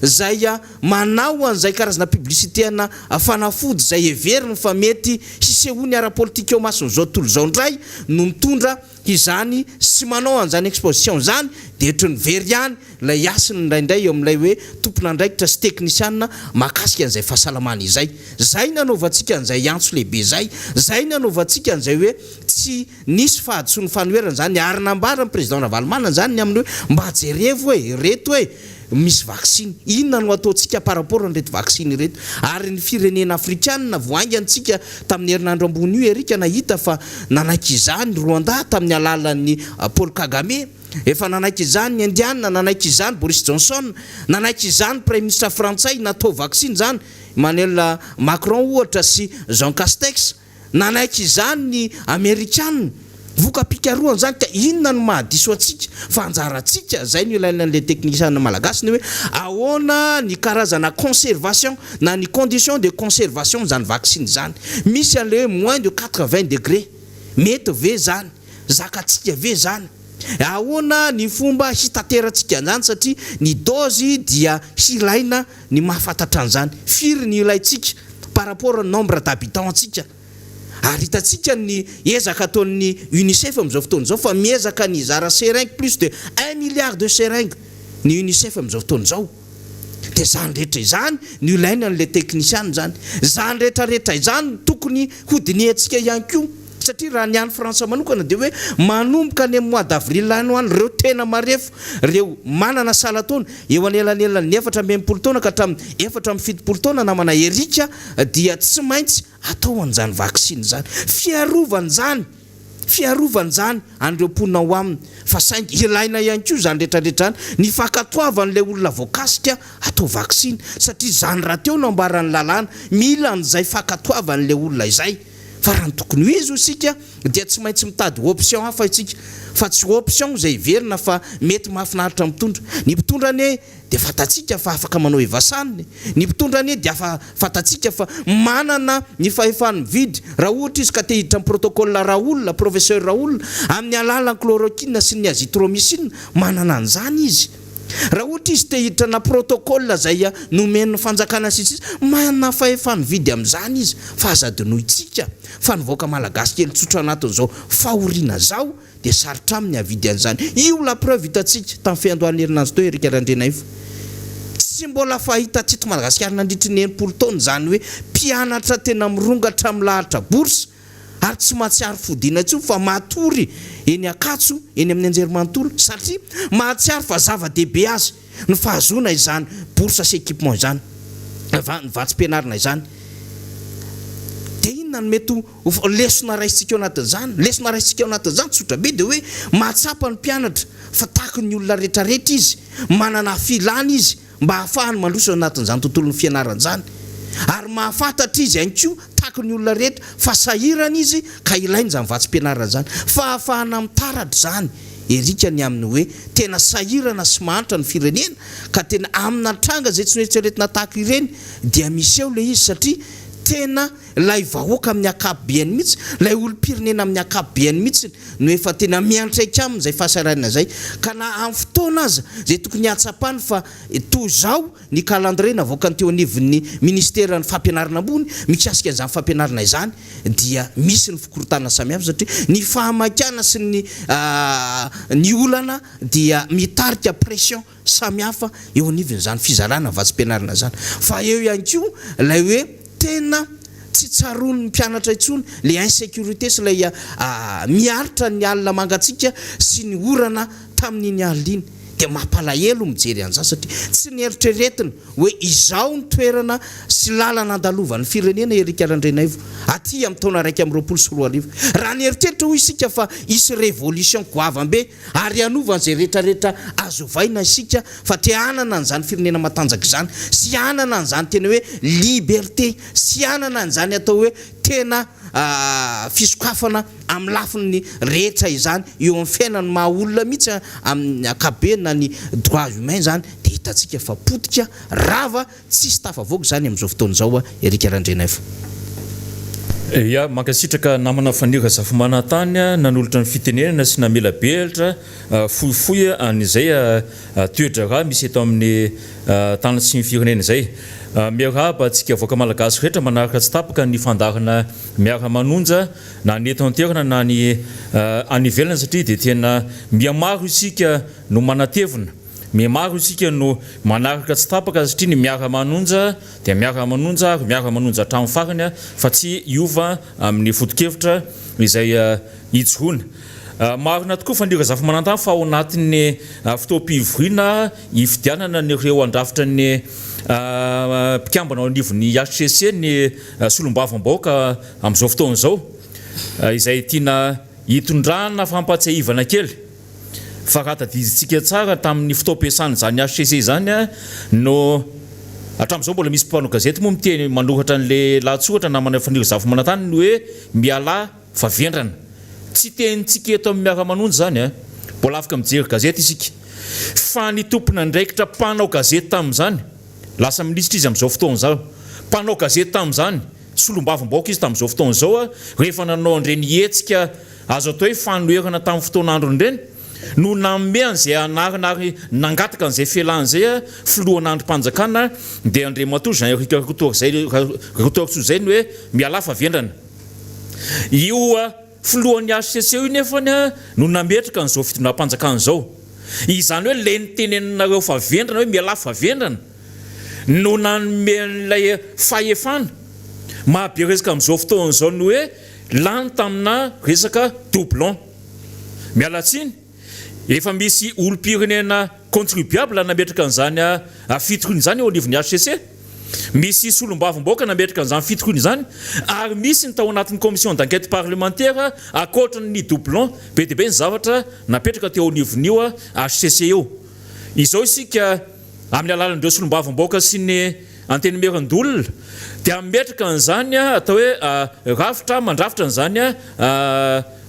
izay manao an'izay karazana publicité-na fanafody izay heveriny fa mety hisehoany ara-politika eo imason'izao tontolo izao indray no mitondra izany sy manao an'izany exposition izany dia ohatry ny very ihany ilay hasiny indraindray eo amin'ilay hoe tompon'andraikitra sy teknisiana mahakasika an'izay fahasalamana izay. Izay ny anaovantsika an'izay antso lehibe izay, izay ny anaovantsika an'izay hoe tsy nisy fahadisoan'ny fanoherana izany ary nambaran'ny Président Ravalomanana izany ny amin'ny hoe mba jerevo e, ireto e! misy vaksiny. Inona no ataontsika par rapport an'ireto vaksiny ireto? Ary ny firenena afrikanina, vao haingana tsika tamin'ny herinandro ambony io Eric nahita fa nanaiky izany Rwanda tamin'ny alalan'ny Paul Kagame, efa nanaiky izany ny Indiana, nanaiky izany Boris Johnson, nanaiky izany Praiminisitra frantsay natao vaksiny izany, Emmanuel Macron ohatra sy Jean Castex. Nanaiky izany ny Amerikana. Voka-pikarohana izany ka inona no mahadiso antsika fa anjarantsika, izay no ilaina an'ilay teknisiana malagasy ny hoe ahoana ny karazana conservation na ny condition de conservation izany vaksiny izany. Misy an'ilay hoe moins de 80 degré, mety ve izany? Zakantsika ve izany? Ahoana ny fomba hitaterantsika an'izany satria ny dose dia hilaina ny mahafantatra an'izany. Firy ny ilaintsika par rapport ny nombre d'habitants antsika. Ary hitantsika ny ezaka ataon'ny Unicef amin'izao fotoana izao fa miezaka ny hizara seringue plus de un milliard de seringue ny Unicef amin'izao fotoana izao. Dia izany rehetra izany no ilaina an'ilay teknisiana izany. Izany rehetra rehetra izany no tokony hodinihantsika ihany koa. Satria raha ny any Frantsa manokana dia hoe manomboka any amin'ny mois d'avril any ho any ireo tena marefo, ireo manana salan-taona eo anelanelan'ny 64 taona ka hatramin'ny 74 taona namana Eric dia tsy maintsy atao an'izany vaksiny izany. Fiarovana izany, fiarovana izany an'ireo mponina ao aminy fa saingy ilaina ihany koa izany rehetra rehetra izany ny fankatoavan'ilay olona voakasika atao vaksiny satria izany rahateo no ambaran'ny lalàna, mila an'izay fankatoavan'ilay olona izay. Fa raha ny tokony ho izy hoy isika dia tsy maintsy mitady option hafa isika fa tsy option izay heverina fa mety mahafinaritra ny mpitondra. Ny mpitondra anie dia fantatsika fa afaka manao evasan, ny mpitondra anie dia afa fantatsika fa manana ny fahefany mividy raha ohatra izy ka te hiditra amin'ny protocole Raoul, professeur Raoul, amin'ny alalan'ny chloroquine sy ny azithromycine, manana an'izany izy. Raha ohatra izy te hiditra na protocole izay nomen'ny fanjakana sy ny sisa, manana fahefany vidy amin'izany izy fa aza adinointsika fa ny vahoaka malagasy kely tsotra anatin'izao fahoriana izao dia sarotra aminy havidy an'izany. Io la preuve hitantsika tamin'ny fiandohan'ny herinandro teo Eric Randrianaivo. Tsy mbola fahita teto Madagasikara nandritry ny 60 taona izany hoe mpianatra tena mirongatra milahatra bourse ary tsy mahatsiaro fodiana intsony fa matory eny Ankatso eny amin'ny anjerimanontolo satria mahatsiaro fa zava-dehibe azy ny fahazoana izany bourse sy équipement izany, ny vatsim-pianarana izany. Dia inona no mety ho lesona raisintsika ao anatin'izany? Lesona raisintsika ao anatin'izany tsotra be dia hoe mahatsapa ny mpianatra fa tahaky ny olona rehetrarehetra izy, manana filana izy, mba hahafahany mandroso ao anatin'izany tontolon'ny fianarana izany, ary mahafantatra izy ihany koa tahaky ny olona rehetra fa sahirana izy ka ilainy izany vatsim-pianarana izany. Fahafahana mitaratra izany. Eric ny amin'ny hoe tena sahirana sy mahantra ny firenena ka tena amina tranga izay tsy noeritreretina tahaka ireny dia miseho ilay izy satria tena ilay vahoaka amin'ny ankapobeany mihitsy, ilay olom-pirenena amin'ny ankapobeany mihitsy no efa tena miantraika aminy izay fahasahiranana izay ka na amin'ny fotoana aza izay tokony hahatsapany fa toy izao ny calendrier navoakan'ny teo anivon'ny ministeran'ny fampianarana ambony mikasika an'izany fampianarana izany dia misy ny fikorontanana samihafa satria ny fahamaikana sy ny ny olana dia mitarika pression samihafa eo anivon'izany fizarana vatsim-pianarana izany fa eo ihany koa ilay hoe tena tsy tsaroan'ny mpianatra intsony ilay insécurité sy ilay miaritra ny alina mangatsiaka sy ny orana tamin'iny alina iny dia mampalahelo mijery an'izany satria tsy neritreretina hoe izao ny toerana sy lalana andalovan'ny firenena Eric Randrianaivo aty amin'ny taona 2021. Raha nieritreritra hoy isika fa hisy révolution goavam-be ary hanova an'izay rehetra rehetra azo ovaina isika fa te hanana an'izany firenena matanjaka izany sy hanana an'izany tena hoe liberté sy hanana an'izany atao hoe tena fisokafana amin'ny lafiny rehetra izany eo amin'ny fiainan'ny maha olona mihitsy amin'ny ankapobeny na ny droit humain izany dia hitantsika fa potika, rava, tsisy tafavoaka izany amin'izao fotoana izao Eric Randrianaivo.
Ya, mankasitraka namana Faniry Razafimanantany nanolotra ny fitenenana sy namelabelatra fohifohy an'izay toe-draharaha misy eto amin'ny tany sy ny firenena izay. Miarahaba antsika vahoaka malagasy rehetra manaraka tsy tapaka ny fandaharana Miara-manonja na ny eto an-toerana na ny any ivelany satria dia tena mihamaro isika no manatevina, mihamaro isika no manaraka tsy tapaka satria ny miara-manonja dia miara-manonja ary miara-manonja hatramin'ny farany fa tsy hiova amin'ny foto-kevitra izay ijoroana. Marina tokoa fa ny Razafimanantany fa ao anatin'ny fotoam-pivoriana hifidianana an'ireo handrafitra ny mpikambana ao anivon'ny HCC ny solombavambahoaka amin'izao fotoana izao izay tiana hitondrana fampahatsiahivana kely fa raha tadidintsika tsara tamin'ny fotoam-piasan'izany HCC izany no hatramin'izao mbola misy mpanao gazety moa miteny manoratra an'ilay lahatsoratra namana Faniry Zafimanantany ny hoe mialà fa vendrana. Tsy tenintsika eto amin'ny Miara-manonja izany an! Mbola afaka mijery gazety isika. Fa ny tompon'andraikitra mpanao gazety tamin'izany, lasa minisitra izy amin'izao fotoana izao, mpanao gazety tamin'izany, solombavambahoaka izy tamin'izao fotoana izao, rehefa nanao an'ireny hetsika azo atao hoe fanoherana tamin'ny fotoan'androny ireny, no nanome an'izay anarana ary nangataka an'izay fialana izay filohana andrim-panjakana dia Andriamatoa Jean Eric Rakotoarisoa izay ny hoe mialà fa vendrana. Io filohan'ny HCC io nefany no nametraka an'izao fitondram-panjakana izao. Izany hoe ilay niteneninareo fa vendrana hoe mialà fa vendrana no nanome an'ilay fahefana maha be resaka amin'izao fotoana izao ny hoe lany tamina resaka doublon. Miala tsiny, efa misy olom-pirenena contribuable nametraka an'izany fitoriana izany eo anivon'ny HCC. Misy solombavambahoaka nametraka an'izany fitoriana izany ary misy ny tao anatin'ny commission d'enquête parlementaire ankoatra ny doublon. Be dia be ny zavatra napetraka teo anivon'io HCC io. Izao isika amin'ny alalan'ireo solombavambahoaka sy ny Antenimierandoholona dia hametraka an'izany atao hoe rafitra mandrafitra an'izany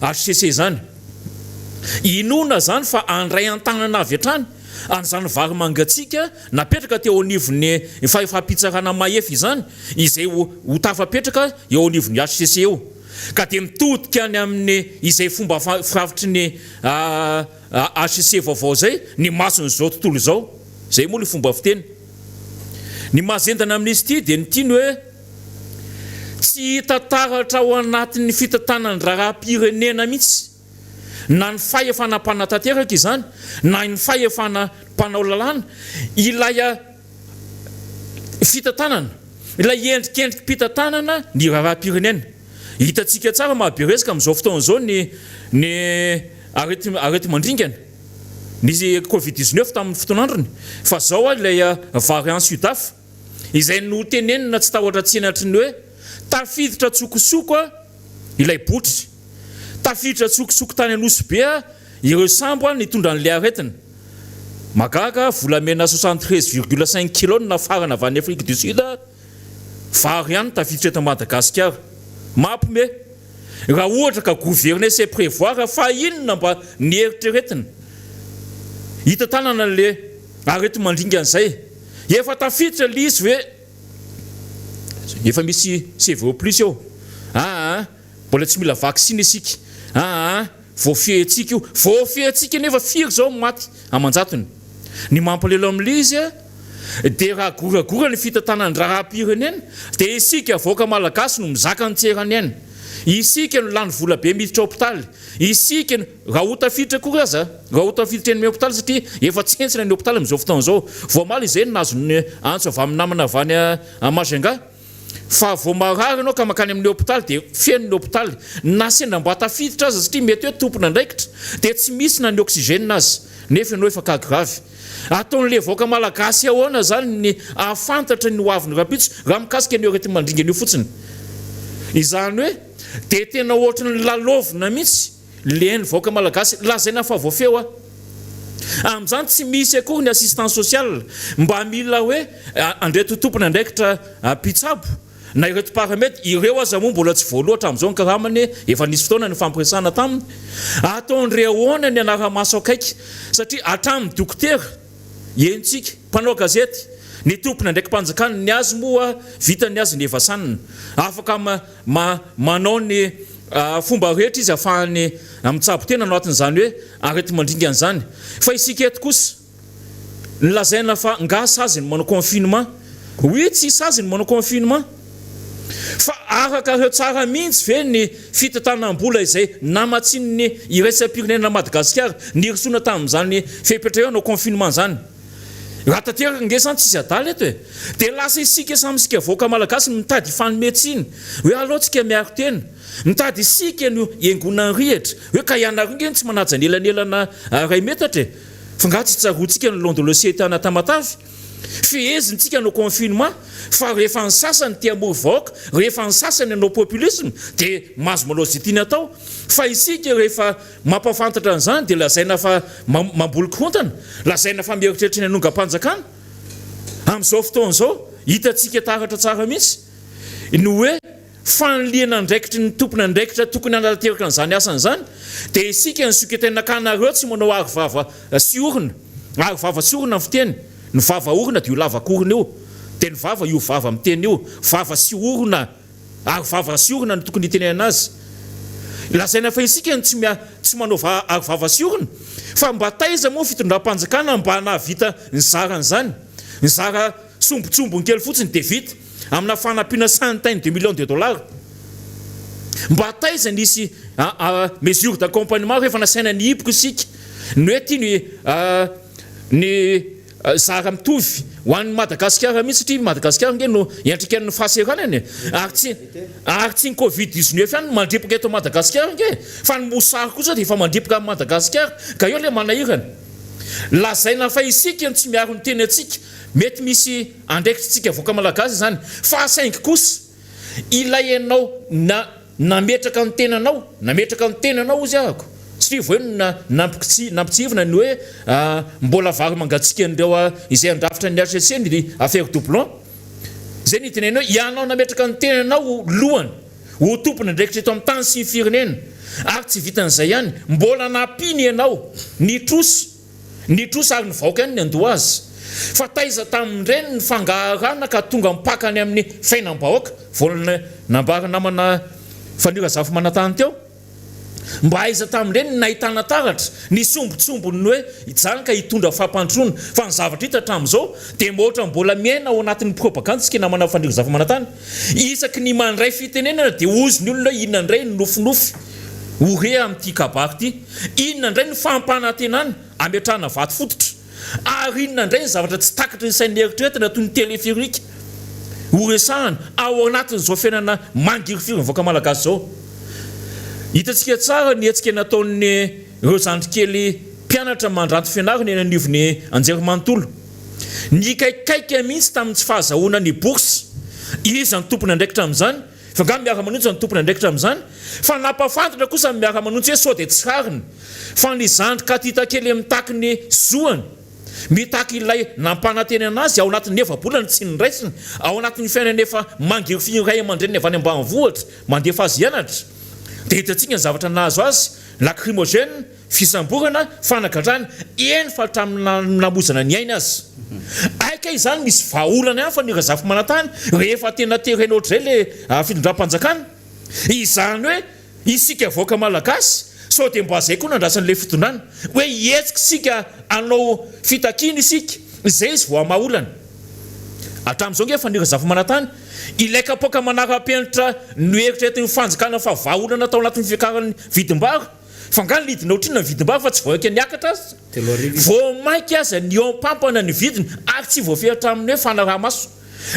HCC izany. Inoana izany fa handray an-tanana avy hatrany an'izany vary mangatsiaka napetraka teo anivon'ny fahefam-pitsarana mahefa izany izay ho tafapetraka eo anivon'ny HCC eo. Ka dia mitodika any amin'ny izay fomba firafitry ny HCC vaovao izay ny mason'izao tontolo izao. Izay moa ilay fomba fiteny. Ny mahazendana amin'izy ity dia ny tiany hoe tsy hita taratra ao anatin'ny fitantanan'ny raharaham-pirenena mihitsy na ny fahefana mpanatanteraka izany na ny fahefana mpanao lalàna ilay fitantanana, ilay endrikendrikim-pitantanana ny raharaham-pirenena. Hitantsika tsara maha be resaka amin'izao fotoana izao ny ny areti-mandringana. Nisy covid 19 tamin'ny fotoan'androny fa zao a ilay variant sudaf izay notenenina tsy tahotra tsy henatry ny hoe tafiditra an-tsokosoko a ilay botry, tafiditra an-tsokosoko tany Anosibe a ireo sambo a nitondra an'ilay aretina. Mahagaga, volamena 73 virgule 5 kilos no nafarana avy any Afrique du Sud a, vary ihany tafiditra eto Madagasikara. Mampime! Raha ohatra ka gouverner c'est prévoir fa inona mba ny eritreretina? Hitantanana le areti-mandringana izay. Efa tafiditra le izy hoe efa misy CVO plus eo. Aa mbola tsy mila vaksiny isika. Aa voafehintsika io. Voafehintsika nefa firy izao ny maty aman-jatony. Ny mampalahelo amin'ilay izy dia raha goragora ny fitantanan-draharaham-pirenena dia isika vahoaka malagasy no mizaka ny tsy eran'ny aina. Isika no lany vola be miditra hopitaly. Isika no, raha ho tafiditra akory aza, raha ho tafiditra eny amin'ny hopitaly satria efa tsentsina ny hopitaly amin'izao fotoana izao. Vao omaly izay no nahazo ny antso avy amin'ny namana avy any Majunga. Fa vao marary ianao ka mankany amin'ny hopitaly dia feno ny hopitaly. Na sendra mba tafiditra aza satria mety hoe tompon'andraikitra dia tsy misy na ny oxygène aza nefa ianao efa cas grave. Ataon'ilay vahoaka malagasy ahoana izany ny hahafantatra ny hoaviny rahampitso raha mikasika an'io areti-mandringana io fotsiny? Izany hoe dia tena ohatry ny lalaovina mihitsy. Leny vahoaka malagasy lazaina fa voafehy a! Amin'izany tsy misy akory ny assistance sociale mba mila hoe an'ireto tompon'andraikitra mpitsabo na ireto paramed, ireo aza moa mbola tsy voaloa hatramin'izao ny karamany efa nisy fotoana nifampiresahana taminy, ataon-dry ahoana ny hanara-maso akaiky satria hatramin'ny dokotera henontsika, mpanao gazety, ny tompon'andraiki-panjakana, ny azy moa vita ny azy ny Evasan afaka manao ny Fomba rehetra izy afahany mitsabo tena anatin'izany hoe areti-mandringana izany. Fa isika eto kosa, ny lazaina fa nga sazy ny manao confinement? Oui, tsy sazy ny manao confinement. Fa arakareo tsara mihitsy ve ny fitantanam-bola izay namatsian'ny iraisam-pirenena Madagasikara nirosoana tamin'izany fepetra eo hanao confinement izany? Raha tanteraka ange izany tsisy adala eto e! Dia lasa isika samy isika vahoaka malagasy no mitady hifanome tsiny hoe aleo tsika miaro tena, mitady isika no hiangonan'ny rihatra hoe ka ianareo nge no tsy manaja ny elanelana iray metatra e! Fa nga tsy tsaroantsika ny long de l'océan tany Tamatave? Feheziny tsika hanao confinement fa rehefa ny sasany te hamory vahoaka, rehefa ny sasany hanao populisme dia mahazo manao izay tiany atao fa isika rehefa Mampahafantatra an'izany dia lazaina fa mamboly korontana, lazaina fa mieritreritra ny hanongam-panjakana. Amin'izao fotoana izao, hitantsika taratra tsara mihitsy ny hoe fanilihana andraikitry ny tompon'andraikitra tokony hanatanteraka an'izany asany izany, dia isika ny soketena ka nareo tsy manao aro vava sy orona, aro vava sy orona ny fiteny, ny vava orona dia io lavak'orona io, dia ny vava io vava miteny io, vava sy orona. Aro vava sy orona no tokony hitenenana azy. Lazaina fa isika no tsy tsy manao aro vava sy orona, fa mba taiza moa ny fitondram-panjakana mba nahavita nizara an'izany? Nizara sombintsombiny kely fotsiny dia vita, amina fanampiana centaine de millions de dollars. Mba taiza nisy mesure d'accompagnement rehefa nasaina nihiboka isika? Ny hoe ity ny ny Zara mitovy ho an'i Madagasikara mihitsy satria i Madagasikara ange no iantraikan'ny fahaseranana e! Ary tsy ary tsy ny covid 19 ihany no mandripaka eto Madagasikara ange fa ny mosary kosa dia efa mandripaka an'i Madagasikara ka eo ilay manahirana. Lazaina fa isika no tsy miaro ny tenantsika, mety misy andraikitritsika vahoaka malagasy izany fa saingy kosa Ilay ianao na nametraka ny tenanao, nametraka ny tenanao hozy ahako, satria vao eo no nampitsihivina ny hoe mbola vary mangatsiaka an'ireo izay handrafitra ny HCC ny affaire doublon. Izay no itenenany hoe ianao nametraka ny tenanao ho lohany, ho tompon'andraikitra eto amin'ny tany sy ny firenena. Ary tsy vitan'izay ihany, mbola nampiany ianao ny trosa. Ny trosa ary ny vahoaka ihany ny handoa azy. Fa taiza tamin'ireny ny fangaharana ka tonga mipaka any amin'ny fainam-bahoaka? Vao nambara namana Fanilo Razafimanantany teo. Mba aiza tamin'ireny ny nahitana taratra ny sombintsombiny hoe izany ka hitondra fampandrosoana? Fa ny zavatra hita hatramin'izao dia mihoatra mbola miaina ao anatin'ny propagandy isika namana Fanilo Razafimanantany. Isaky ny mandray fitenenana dia hozy ny olona hoe inona indray ny nofinofy ho re amin'ity kabary ity? Inona indray ny fampanantenana ametrahana vato fototra? Ary inona indray ny zavatra tsy takatry ny sain'ny eritreretina toy ny téléphérique ho resahana ao anatin'izao fiainana mangirifiry ny vahoaka malagasy izao? Hitantsika tsara ny hetsika nataon'ireo zandrikely mpianatra mandranto fianarana eny anivon'ny anjerimanontolo. Nikaikaika mihitsy tamin'ny tsy fahazahoana ny bourse. Iza no tompon'andraikitra amin'izany? Fa angaha miara-manonja no tompon'andraikitra amin'izany? Fa nampahafantatra kosa ny miara-manonja hoe sao dia tsy rariny fa ny zandry katita kely mitaky ny zoany, mitaky ilay nampanantenana azy ao anatin'ny efa-bolana tsy noraisiny, ao anatin'ny fiainana efa mangirifiry ray aman-dreniny avy any ambanivohitra mandefa azy hianatra. Dia hitantsika ny zavatra nahazo azy, lacrymogène, fisamborana, fanagadrana, eny fa hatramin'ny namoizana ny ainy aza. Hay kay izany misy vahaolana ihany fa ny Razafimanantany rehefa tena terena ohatr'izay le fitondram-panjakana. Izany hoe isika vahoaka malagasy sao dia mba izay koa no andrasan'ilay fitondrana, hoe hihetsika isika hanao fitakiana isika, izay izy vao hamaha olana. Hatramin'izao ange Faniry Razafimanantany, ilay kapoaka manara-penitra noeritreretin'ny fanjakana fa vahaolana tao anatin'ny fiakaran'ny vidim-bary, fa angaha nidina ohatrinona ny vidim-bary fa tsy vao haika niakatra aza? Vao mainka aza nihoam-pampana ny vidiny ary tsy voafehy hatramin'ny hoe fanaraha-maso.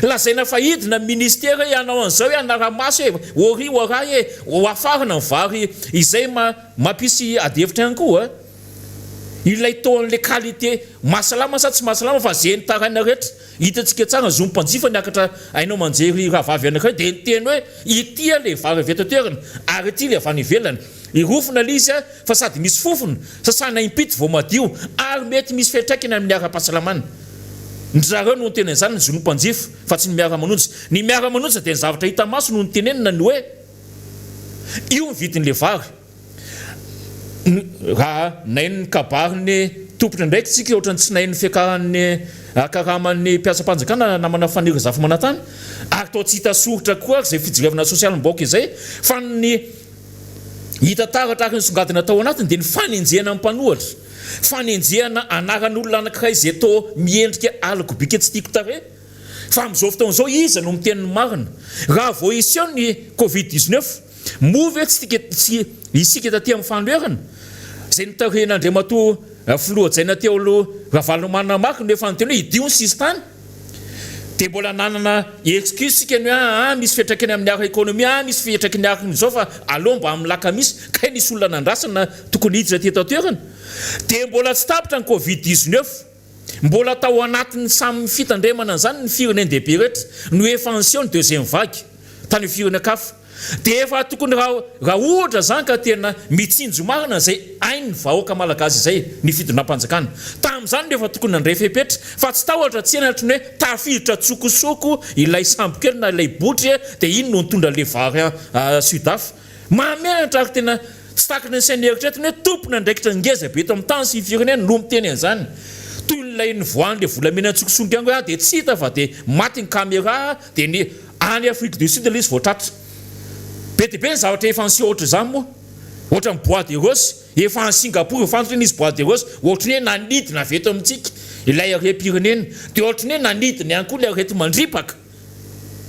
Lazaina fa hidina ny ministera hoe hanao an'izao hoe hanara-maso e, ory oray e, ho hafarana ny vary izay mampisy adihevitra ihany koa. Ilay taux an'ilay qualité mahasalama sa tsy mahasalama fa ze nitaraina rehetra hitantsika tsara ny zon'ny mpanjifa niakatra haino aman-jery rahavavy anankiray dia niteny hoe ity ilay vary avy eto an-toerana ary ity ilay avy any ivelany irofona ilay izy fa sady misy fofona sasana impito vao madio ary mety misy fiantraikany amin'ny ara-pahasalamana Ndry zareo no niteny an'izany ny zon'ny mpanjifa fa tsy ny miara-manonja ny miara-manonja dia ny zavatra hita maso no nitenenina ny hoe io ny vidin'ilay vary Raha naino ny kabarin'ny tompon'andraikitra isika ohatran'ny tsy naino ny fiakaran'ny karaman'ny mpiasam-panjakana namana Faniry Razafimanantany ary toa tsy hita soritra koa ary izay fijerevana sosialim-bahoaka izay fa ny hita taratra ary nisongadina tao anatiny dia ny fanenjehana ny mpanohatra, fanenjehana anaran'olona anankiray izay toa miendrika aliko bika tsy tiako tarehy fa amin'izao fotoana izao iza no miteny ny marina raha vao hiseho ny covid 19 Moa ve tsy tika tsy isika taty amin'ny fanoherana, izay notarihin'Andriamatoa Filoha hajaina teo aloha Ravalomanana Marc no efa niteny hoe hidio ny sisintany? Dia mbola nanana excuse isika ny hoe aa misy fiantraikany amin'ny ara-ekonomia, aa misy fiantraikany arin'izao fa aleo mba amin'ny lakamisy, kay nisy olona nandrasana tokony hiditra teto an-toerana. Dia mbola tsy tapitra ny covid 19. Mbola tao anatin'ny samy fitandremana an'izany ny firenen-dehibe rehetra no efa niseho ny deuxième vague tany amin'ny firenen-kafa. Dia efa tokony raha raha ohatra izany ka tena mitsinjo marina izay hain'ny vahoaka malagasy izay ny fitondram-panjakana. Tamin'izany no efa tokony nandray fepetra fa tsy tahotra tsy henatry ny hoe tafiditra an-tsokosoko ilay sambokely na ilay botry dia iny no nitondra an'ilay vary sud-af. Mahamenatra ary tena tsy takatry ny saina eritreretina hoe tompon'andraikitra ngeza be eto amin'ny tany sy ny firenena no miteny an'izany. Toy ilay nivoahan'ilay volamena an-tsokosoko ihany hoe dia tsy hita fa dia maty ny camera dia ny any Afrique du Sud ilay izy vao tratra. Be dia be ny zavatra efa niseho ohatr'izany moa. Ohatran'ny bois de rose, efa any Singapour efa fantatra hoe nisy bois de rose, ohatran'ny hoe nanidina avy eto amintsika ilay harem-pirenena. Dia ohatran'ny hoe nanidina ihany koa ilay areti-mandripaka.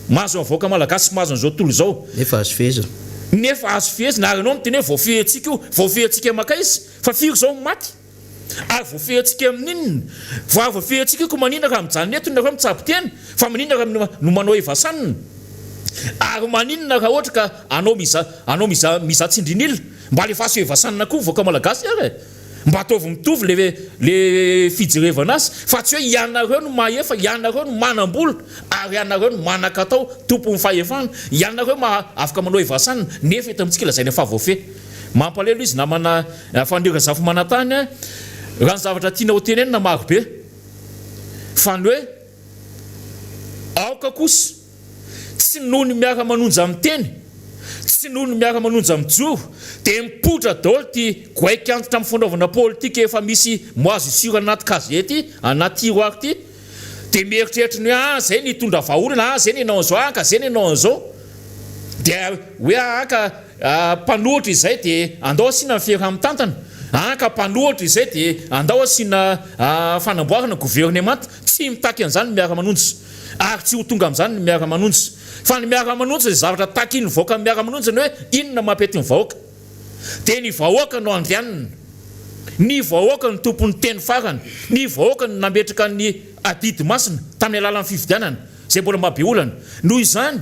Mahazo ny vahoaka malagasy sy mahazo an'izao tontolo izao.
Nefa azo fehezina.
Nefa azo fehezina ary ianao miteny hoe voafehintsika io. Voafehintsika mankaiza? Fa firy izao ny maty? Ary voafehintsika amin'inona? Vao voafehintsika io koa maninona raha mijanona eto nareo mitsabo tena? Fa maninona raha no manao evasanina? Ary maninona raha ohatra ka anao miza anao miza miza tsindrin'ila? Mba alefaso evasanina koa vahoaka malagasy ary e! Mba ataovy mitovy le le fijerevana azy fa tsy hoe ianareo no mahefa, ianareo no manam-bola ary ianareo no manan-katao, tompon'ny fahefana, ianareo maha afaka manao evasan nefa eto amintsika lazaina fa voafehy. Mampalelo izy namana Faniry Razafimanantany a! Raha ny zavatra tiana ho tenenina maro be fa ny hoe aoka kosa Tsy noho ny miara-manonja miteny, tsy noho ny miara-manonja mijoro, dia mipoitra daholo ity goaika antitra amin'ny fanaovana politika efa misy moisissure anaty casier ity, anaty tiroir ity, dia mieritreritra ny hoe ah zay ny hitondra vahaolana, ah zay ny hanao an'izao, ah ka zay ny hanao an'izao, dia hoe ah ka mpanohitra izay dia andao asiana ny fiaraha-mitantana, ah ka mpanohitra izay dia andao asiana fanamboarana governemanta, tsy mitaky an'izany ny miara-manonja. Ary tsy ho tonga amin'izany ny miara-manonja. Fa ny miara-manonja izay zavatra takian'ny vahoaka amin'ny miara-manonja ny hoe inona mampety ny vahoaka. Dia ny vahoaka no andrianina. Ny vahoaka no tompon'ny teny farany. Ny vahoaka no nametraka ny adidy masina tamin'ny alalan'ny fifidianana, izay mbola maha be olana. Noho izany,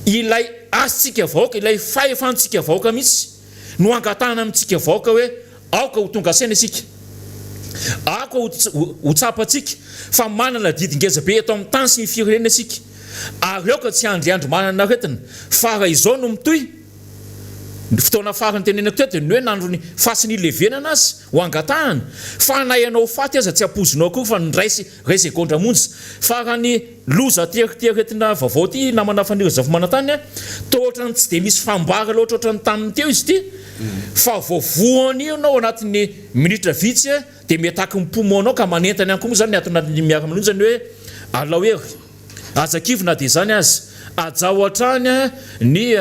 ilay asintsika vahoaka, ilay fahefantsika vahoaka mihitsy no angatahana amintsika vahoaka hoe Aoka ho tonga saina isika. Aoka ho tsapantsika fa manana adidy ngeza be eto amin'ny tany sy ny firenena isika. Ary aoka tsy handriandry manana aretina fa raha izao no mitohy Ny fotoana farany tenenako teo dia ny hoe nandro ny fasiny hilevenana azy ho angatahana fa na ianao faty aza tsy ampoizinao akory fa ny iray sy iray segondra monja. Fa raha ny loza aty aretina vaovao ity namana Faniry Zafimanantany a, toa ohatran'ny tsy dia misy fambara loatra ohatran'ny tamin'ny teo izy ity fa vao voan'io ianao anatin'ny minitra vitsy dia miataky ny poumon-nao ka manentana ihany koa moa izany ny ato anatin'ny miara-manonja ny hoe alao hery. Aza kivy na dia izany aza. Hajao hatrany ny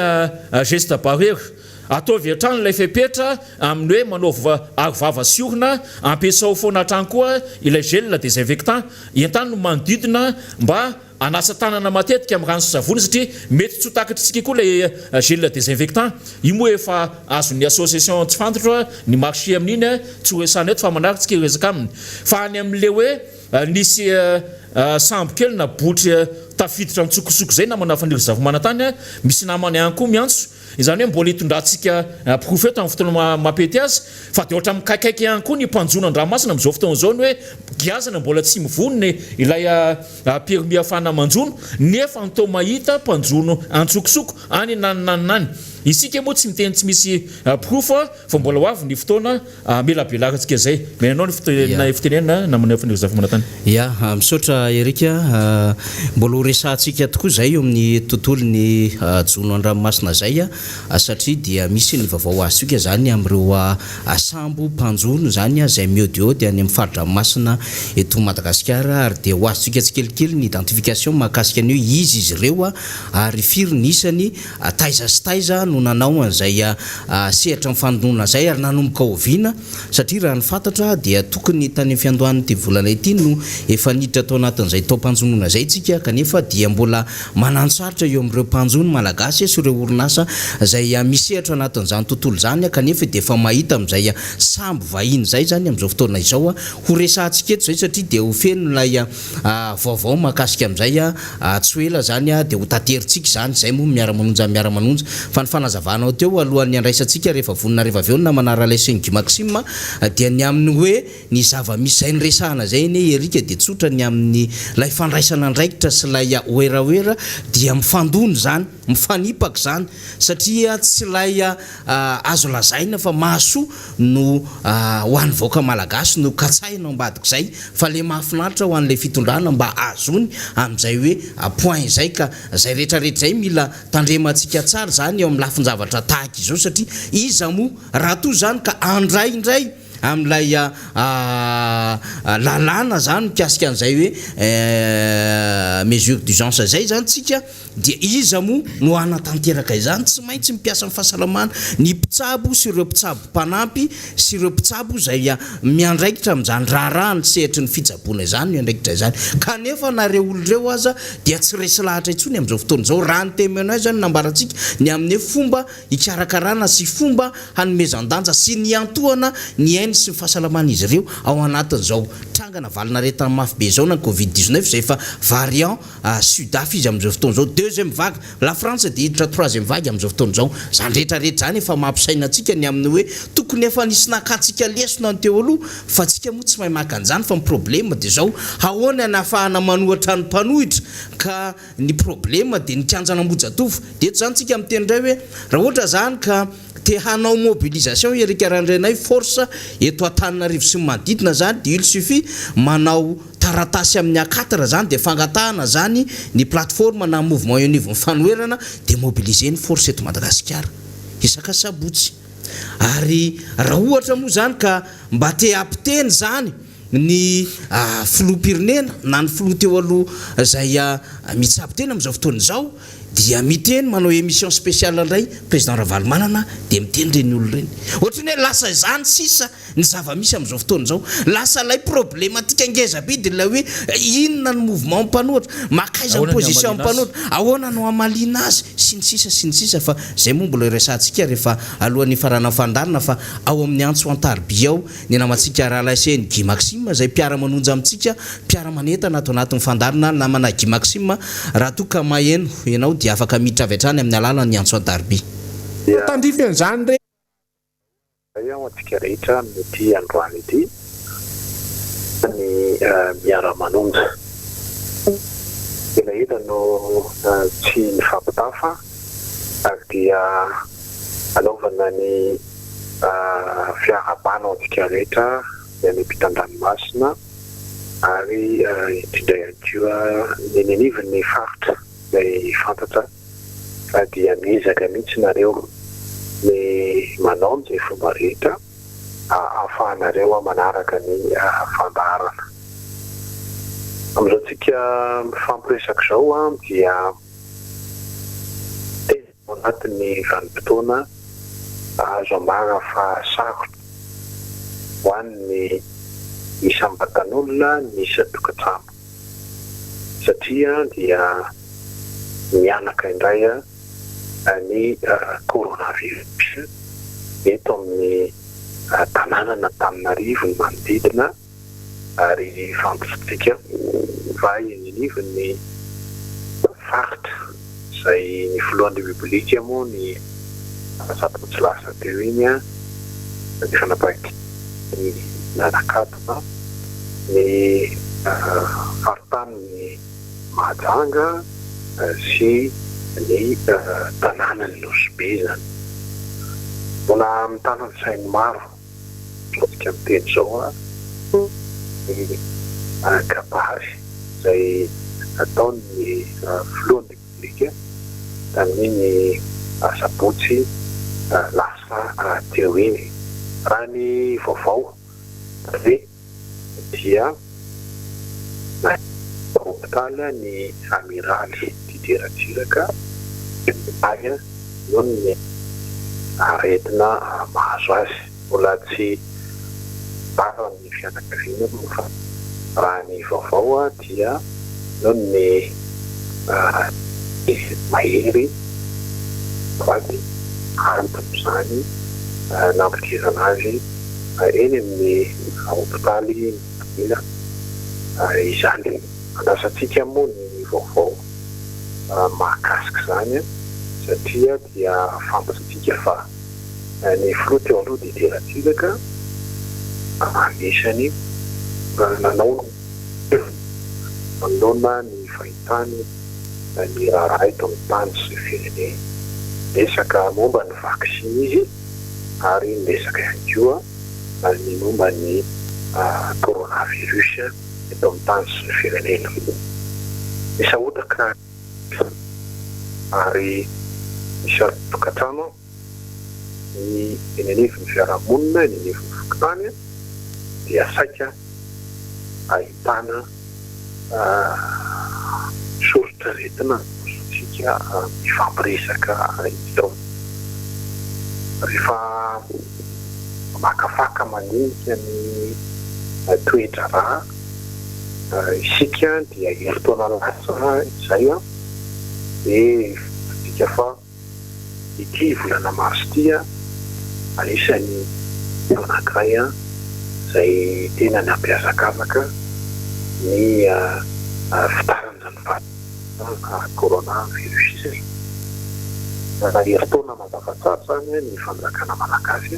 geste barrière. Ataovy hatrany ilay fepetra amin'ny hoe manaova aro vava sy orona, ampiasao foana hatrany koa ilay gel désinfectant. Entano ny manodidina mba hanasa tanana matetika amin'ny rano sy savony satria mety tsy ho takatr'isika koa ilay gel désinfectant. Io moa efa azon'ny association tsy fantatro ny marché amin'iny, tsy ho resahana eto fa manaraka tsika hiresaka aminy. Fa any amin'ilay hoe nisy sambo kely na botry tafiditra antsokosoko izay namana Faniry Zafimanantany, misy namana ihany koa miantso. Izany hoe mbola hitondrantsika porofo eto amin'ny fotoana mampety azy fa dia ohatran'ny mikaikaika ihany koa ny mpanjono an-dranomasina amin'izao fotoana izao ny hoe giazana mbola tsy mivonona ilay permis ahafahana manjono nefa ny toa mahita mpanjono antsokosoko any nanonanona any. Isika moa tsy miteny tsy misy porofo fa mbola ho avy ny fotoana Hamelabelarantsika izay. Omena anao ny fitenenana namana Fanilo Zafimanantany.
Ya, misaotra Eric a. Mbola ho resahantsika tokoa izay eo amin'ny tontolon'ny jono an-dranomasina izay satria dia misy ny vaovao azontsika izany amin'ireo sambo mpanjono izany izay miodiody any amin'ny fari-dranomasina eto Madagasikara ary dia ho azontsika tsikelikely ny identification mahakasika ny hoe iza izy ireo ary firy ny isany Taiza sy taiza no nanao an'izay sehatra mifanonona izay ary nanomboka oviana? Satria raha ny fantatra dia tokony tany amin'ny fiandohan'ity volana ity no efa niditra tao anatin'izay taom-panjonoana izay isika kanefa dia mbola mananosarotra eo amin'ireo mpanjono malagasy sy ireo orinasa izay misehatra anatin'izany tontolo izany kanefa dia efa mahita amin'izay sambo vahiny izay izany amin'izao fotoana izao. Ho resahantsika eto izay satria dia ho feno ilay Vaovao mahakasika amin'izay tsy ho ela izany dia ho taterintsika izany, izay moa miara-manonja miara-manonja. Fa ny fanazavanao teo alohan'ny handraisantsika rehefa vonona rehefa avy eo ny namana Ralaiseny Guy Maxime dia ny amin'ny hoe ny zava-misy izay niresahana izay anie Eric dia tsotra ny amin'ny ilay fandraisana andraikitra sy ilay werawera dia mifandona izany, mifanipaka izany satria tsy ilay azo lazaina fa mahasoa no ho an'ny vahoaka malagasy no katsahina ao ambadik'izay fa le mahafinaritra ho an'ilay fitondrana mba ahazoany amin'izay hoe point izay ka izay rehetra rehetra izay mila tandremantsika tsara izany eo amin'ny lafin-javatra tahaka izao satria iza moa raha toa izany ka handray indray amin'ilay lalàna izany mikasika an'izay hoe mesure d'urgence izay izany tsika Dia iza moa no hanatanteraka izany? Tsy maintsy ny mpiasan'ny fahasalamana, ny mpitsabo sy ireo mpitsabo mpanampy sy ireo mpitsabo izay miandraikitra amin'izany raharahan'ny sehatry ny fitsaboana izany miandraikitra izany. Kanefa na ireo olona ireo aza dia tsy resy lahatra intsony amin'izao fotoana izao. Raha ny témoignage izany no nambarantsika ny amin'ny hoe fomba hikarakarana sy fomba hanomezan-danja sy niantohana ny ainy sy ny fahasalaman'izy ireo ao anatin'izao trangana valanaretina mafy be izao na ny covid 19 izay efa variant Sud-Af izy amin'izao fotoana izao, deuxième vague, la France dia hiditra troisième vague amin'izao fotoana izao. Izany rehetra rehetra izany efa mampisaina antsika ny amin'ny hoe tokony efa nisy nakantsika lesona ny teo aloha fa tsika moa tsy mahay maka an'izany fa ny problème dia izao, ahoana ny ahafahana manohatra ny mpanohitra ka ny problème dia ny kianjan'Ambohijatovo. Dia eto izany tsika miteny indray hoe raha ohatra izany ka te hanao mobilisation i Eric Randrianay force eto Antananarivo sy ny manodidina izany dia il suffit manao taratasy amin'ny A quatre zany dia fangatahana zany ny plateforme na mouvement eo anivon'ny fanoherana dia mobiliser ny force eto Madagasikara isaka sabotsy ary raha ohatra moa zany ka mba te hampiteny zany ny filoham-pirenena na ny filoha teo aloha zay mitsabo tena amin'izao fotoana izao dia miteny manao émission spéciale indray président Ravalomanana dia miteny ireny olona ireny ohatran'ny hoe lasa izany sisa Ny zava-misy amin'izao fotoana izao, lasa ilay problematique ngeza be dia ilay hoe inona ny mouvement mpanohitra, makaiza ny position mpanohitra, ahoana no hamaliana azy, sy ny sisa sy ny sisa fa izay moa mbola hiresahantsika rehefa alohan'ny hifaranan'ny fandaharana fa ao amin'ny antso an-tariby ao ny namantsika Ralaiseny Guy Maxime izay mpiara-manonja amintsika, mpiara-manentana ato anatin'ny fandaharana namana Guy Maxime, raha toa ka maheno ianao dia afaka miditra avy hatrany amin'ny alalan'ny antso an-tariby.
Tandrify an'izany re.
Izay ho antsika rehetra amin'ity androany ity ny miara-manonja. Elaela no tsy nifampitafa ary dia Anaovana ny fiarahabana ho antsika rehetra ny any ampitan-dranomasina ary indrindra ihany koa ny eny anivon'ny faritra izay fantatra fa dia miezaka mihitsy nareo ny manao izay fomba rehetra ahafahanareo manaraka ny fandaharana. Amin'izao tsika mifampiresaka izao dia tena ao anatin'ny vanim-potoana azo ambara fa sarotra ho an'ny isam-batan'olona ny isan-tokantrano satria dia mihanaka indray ny coronavirus eto amin'ny tanànan'Antananarivo ny manodidina ary fantatsika fa eny anivon'ny faritra izay ny filohan'ny Repoblika moa ny sabotsy lasa teo iny ny fanapahan-kevitra ny nanakatona ny faritanin'i Mahajanga sy ny tanànan'i Nosy Be izany. Mbola mitana ny sain'ny maro amintsika miteny izao ny kabary izay nataon'ny filohan'ny Repoblika tamin'iny asabotsy lasa teo iny. Raha ny vaovao re dia naiditra hopitaly ny Amiraly Didier Ratsiraka omaly noho ny aretina mahazo azy. Mbola tsy nambaran'ny fianakaviana moa fa raha ny vaovao dia noho ny mahery vady anton'izany nampidirana azy eny amin'ny hopitaly Mila izany. Andrasantsika moa ny vaovao mahakasika izany satria dia fantatsika fa ny filoha teo aloha Didier Ratsiraka anisany nanao ny heviny manoloana ny fahitany ny raharaha eto amin'ny tany sy ny firenena. Niresaka momba ny vaksiny izy ary niresaka ihany koa ny momba ny coronavirus eto amin'ny tany sy ny firenena. Nisahotaka ary isan-tokantrano ny eny anivon'ny fiarahamonina, eny anivon'ny fokontany dia saika ahitana soritr'aretina azontsika mifampiresaka izao. Rehefa mamakafaka mandinika ny toe-draharaha isika dia herintaona lasa izay dia fantatsika fa ity volana marsa ity anisan'ny anankiray izay tena nampihazakazaka ny fitaran'izany valan'aretina corona virus izay. Nanana herintaona mazava tsara izany ny fanjakana malagasy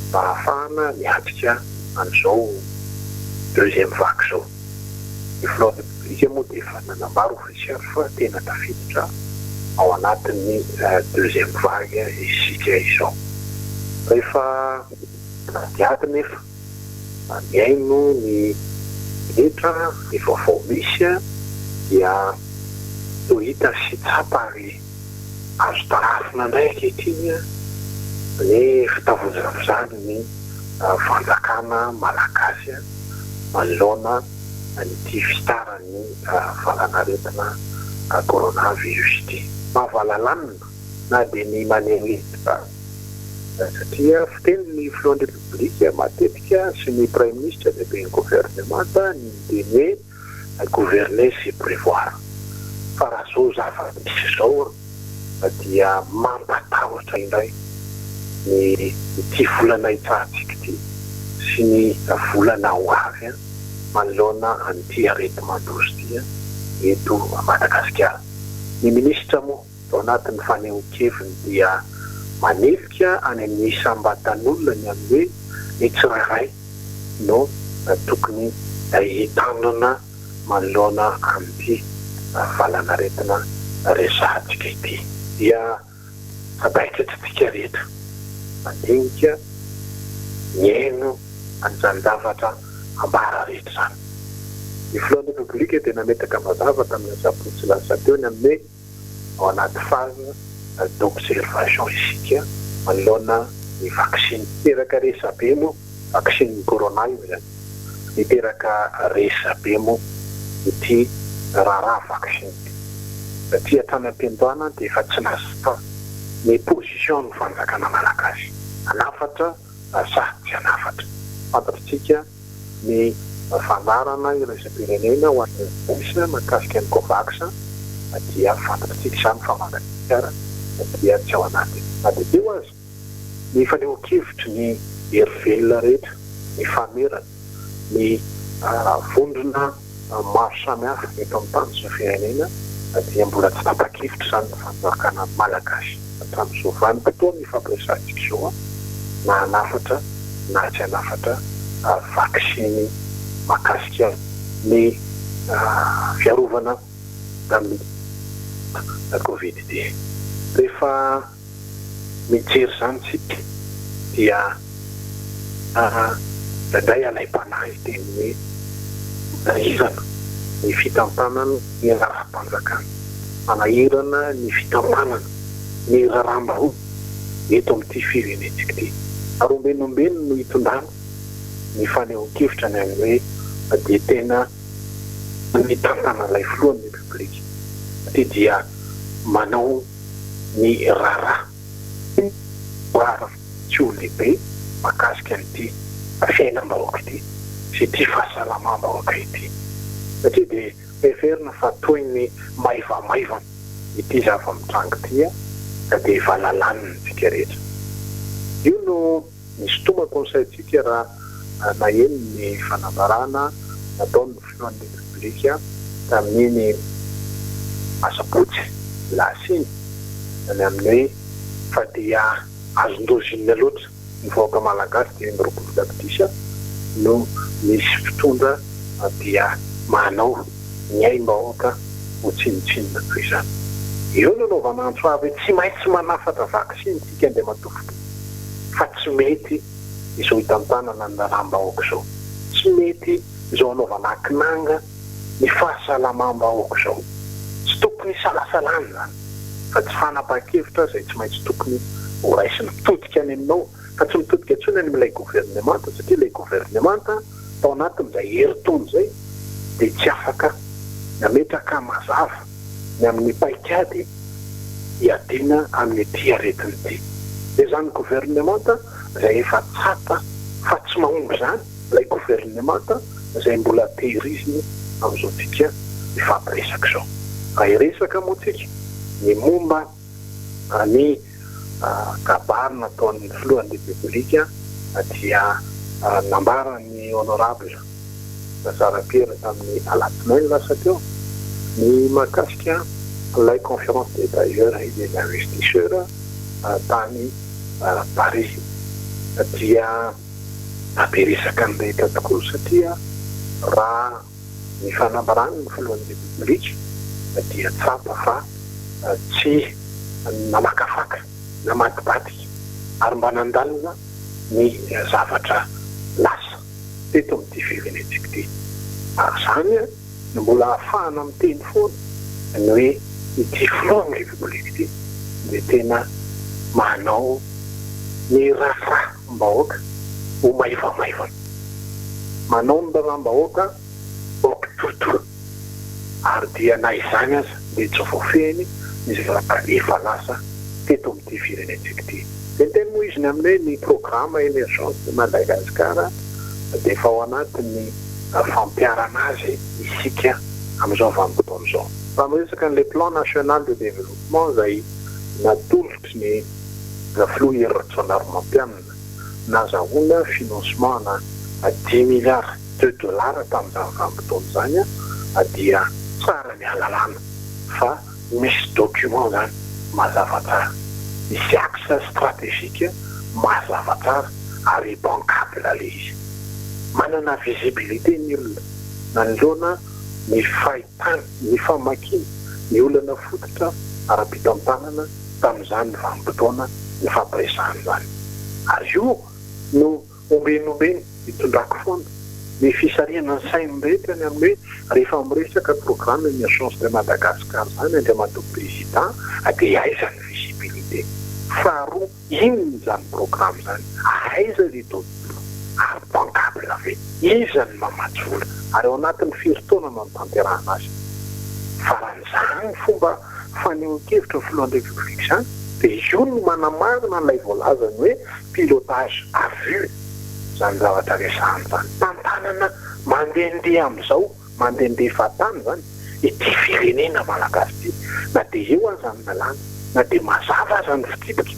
mba hahafahana miatrika an'izao deuxième vague izao. Ny filohan'ny Repoblika moa dia efa nanambara ofisialy fa tena tafiditra ao anatin'ny deuxième vague isika izao. Rehefa nanadihady nefa mihaino ny rehetra ny vaovao misy dia toa hita sy tsapa ary azo tarafina indray ankehitriny ny fitavozavozan'ny fanjakana malagasy manoloana an'ity fitaran'ny valanaretina coronavirus ity. Mahavalalanina na dia ny maneho hevitra aza satria fitenin'ny filohan'ny Repoblika matetika sy ny praiminisitra lehiben'ny governemanta ny miteny hoe gouverner c'est prévoir fa raha izao zava-misy izao dia mampatahotra indray ny ity volana hitsahantsika ity sy ny volana ho avy manoloana an'ity areti-mandoza ity eto Madagasikara. Ny minisitra moa ao anatin'ny fanehoan-keviny dia manilika any amin'ny isam-batan'olona ny amin'ny hoe ny tsirairay no tokony hitandrina manoloana an'ity valanaretina resahantsika ity. Dia. Sadaikatra antsika rehetra mandinika, mihaino an'izany zavatra ambara rehetra izany. Ny Filohan'ny Repoblika dia nametraka mazava tamin'ny asabotsy lasa teo ny amin'ny hoe ao anaty phase d'observation isika manoloana ny vaksiny. Niteraka resabe moa, vaksinin'ny corona io izany, niteraka resabe moa ity raharaha vaksiny ity satria hatrany am-piandohana dia efa tsy nazava ny position ny fanjakana malagasy, hanafatra sa tsy hanafatra. Fantatritsika ny fandaharana iraisam-pirenena ho an'ny OMS mahakasika ny Covax dia fantatritsika izany fa Madagasikara dia tsy ao anatiny. Na dia teo aza ny fanehoan-kevitry ny hery velona rehetra, ny famerana, ny vondrona maro samihafa eto amin'ny tany sy ny firenena dia mbola tsy tapa-kevitra izany ny fanjakana malagasy hatramin'izao vanim-potoana ifampiresahantsika izao na hanafatra na tsy hanafatra vaksiny mahakasika ny fiarovana amin'ny covid ity. Rehefa mijery izany isika dia indraindray alaim-panahy hiteny hoe manahirana ny fitantanana ny raharaham-panjakana, manahirana ny fitantanana ny raharaham-bahoaka eto amin'ity firenentsika ity. Ary ombieny ombieny no hitondrana ny fanehoan-kevitra ny amin'ny hoe dia tena mitantana ilay filohan'ny Repoblika satria dia manao ny raharaha raharaha tsy ho lehibe mahakasika an'ity fiainam-bahoaka ity sy ity fahasalamam-bahoaka ity satria dia heverina fa toy ny maivamaivana ity zava-mitranga ity ka dia efa lalanina isika rehetra. Io no Nisintomako ny saintsika raha naheno ny fanambarana nataon'ny filohan'ny Repoblika tamin'iny asabotsy lasa iny, ny amin'ny hoe fa dia azon-dozinina loatra ny vahoaka malagasy 25 tapitrisa no misy mpitondra dia manao ny aim-bahoaka ho tsinontsinona toy izany. Eo no anaovana antso avo hoe tsy maintsy manafatra vaksiny isika Andriamatoa Filoha fa tsy mety izao hitantanana ny raharaham-bahoaka izao. Tsy mety izao anaovana akinanga ny fahasalamam-bahoaka izao. Tsy tokony hisalasalana izany fa tsy fanapahan-kevitra izay tsy maintsy tokony horaisina. Mitodika any aminao fa tsy mitodika intsony any amin'ilay governemanta satria ilay governemanta tao anatin'izay herintaona izay dia tsy afaka nametraka mazava ny amin'ny paikady hiadiana amin'ity aretina ity. Dia izany governemanta izay efa tsapa fa tsy mahomby izany ilay governemanta izay mbola tehiriziny amin'izao tsika mifampiresaka izao. Raha hiresaka moa tsika ny momba ny kabary nataon'ny filohan'ny Repoblika dia nambaran'ny Honorable Razara Pierre tamin'ny alatsinainy lasa teo ny mahakasika ilay conférence des bailleurs et des investisseurs tany Paris dia nabe resaka ny rehetra tokoa satria raha Ny fanambaran'ny filohan'ny Repoblika dia tsapa fa tsy namakafaka, namadibadika ary mba nandalina ny zavatra lasa teto amin'ity firenentsika ity. Ary izany no mbola ahafahana miteny foana ny hoe ity filohan'ny Repoblika ity dia tena manao ny raharaham-bahoaka ho maivamaivana. Manao ny raharaham-bahoaka ho kitoatoa ary dia na izany aza dia tsy voafehiny ny zavatra efa lasa teto amin'ity firenentsika ity. Dia niteny moa izy ny amin'ny hoe ny programa Emergence de Madagascar dia efa ao anatin'ny fampiharana azy isika amin'izao vanim-potoana izao. Raha miresaka an'ilay plan national de développement izay natolotry ny filoha Hery Rajaonarimampianina, nazahoana financement ana dix milliards de dollars tamin'izany vanim-potoana izany dia tsara ny halalana fa misy document izany mazava tsara, misy axe stratégique mazava tsara ary bancable ilay izy. Manana visibilité ny olona nanoloana ny fahitana, ny famakiana ny olana fototra ara-pitantanana. tamin'izany vanim-potoana nifampiresahana izany. Ary io no omeny omeny itondrako foana ny fisarihana ny sain'ny rehetra ny amin'ny hoe rehefa miresaka programme emergence de Madagascar izany Andriamatoa Président dia aiza ny visibilité? Faharoa inona izany programme izany? Aiza ilay tontolo? Ary bancable ve? Iza no mamatsy vola? Ary ao anatin'ny firy taona no hanatanterahana azy? Fa raha izany fomba fanehoan-kevitry ny filohan'ny Repoblika izany dia io no manamarina an'ilay voalazany hoe pilotage à vue izany zavatra resahana izany. Tantanana mandehandeha amin'izao, mandehandeha fahatany izany ity firenena malagasy ity. Na dia eo aza ny lalàna, na dia mazava aza ny fitsipika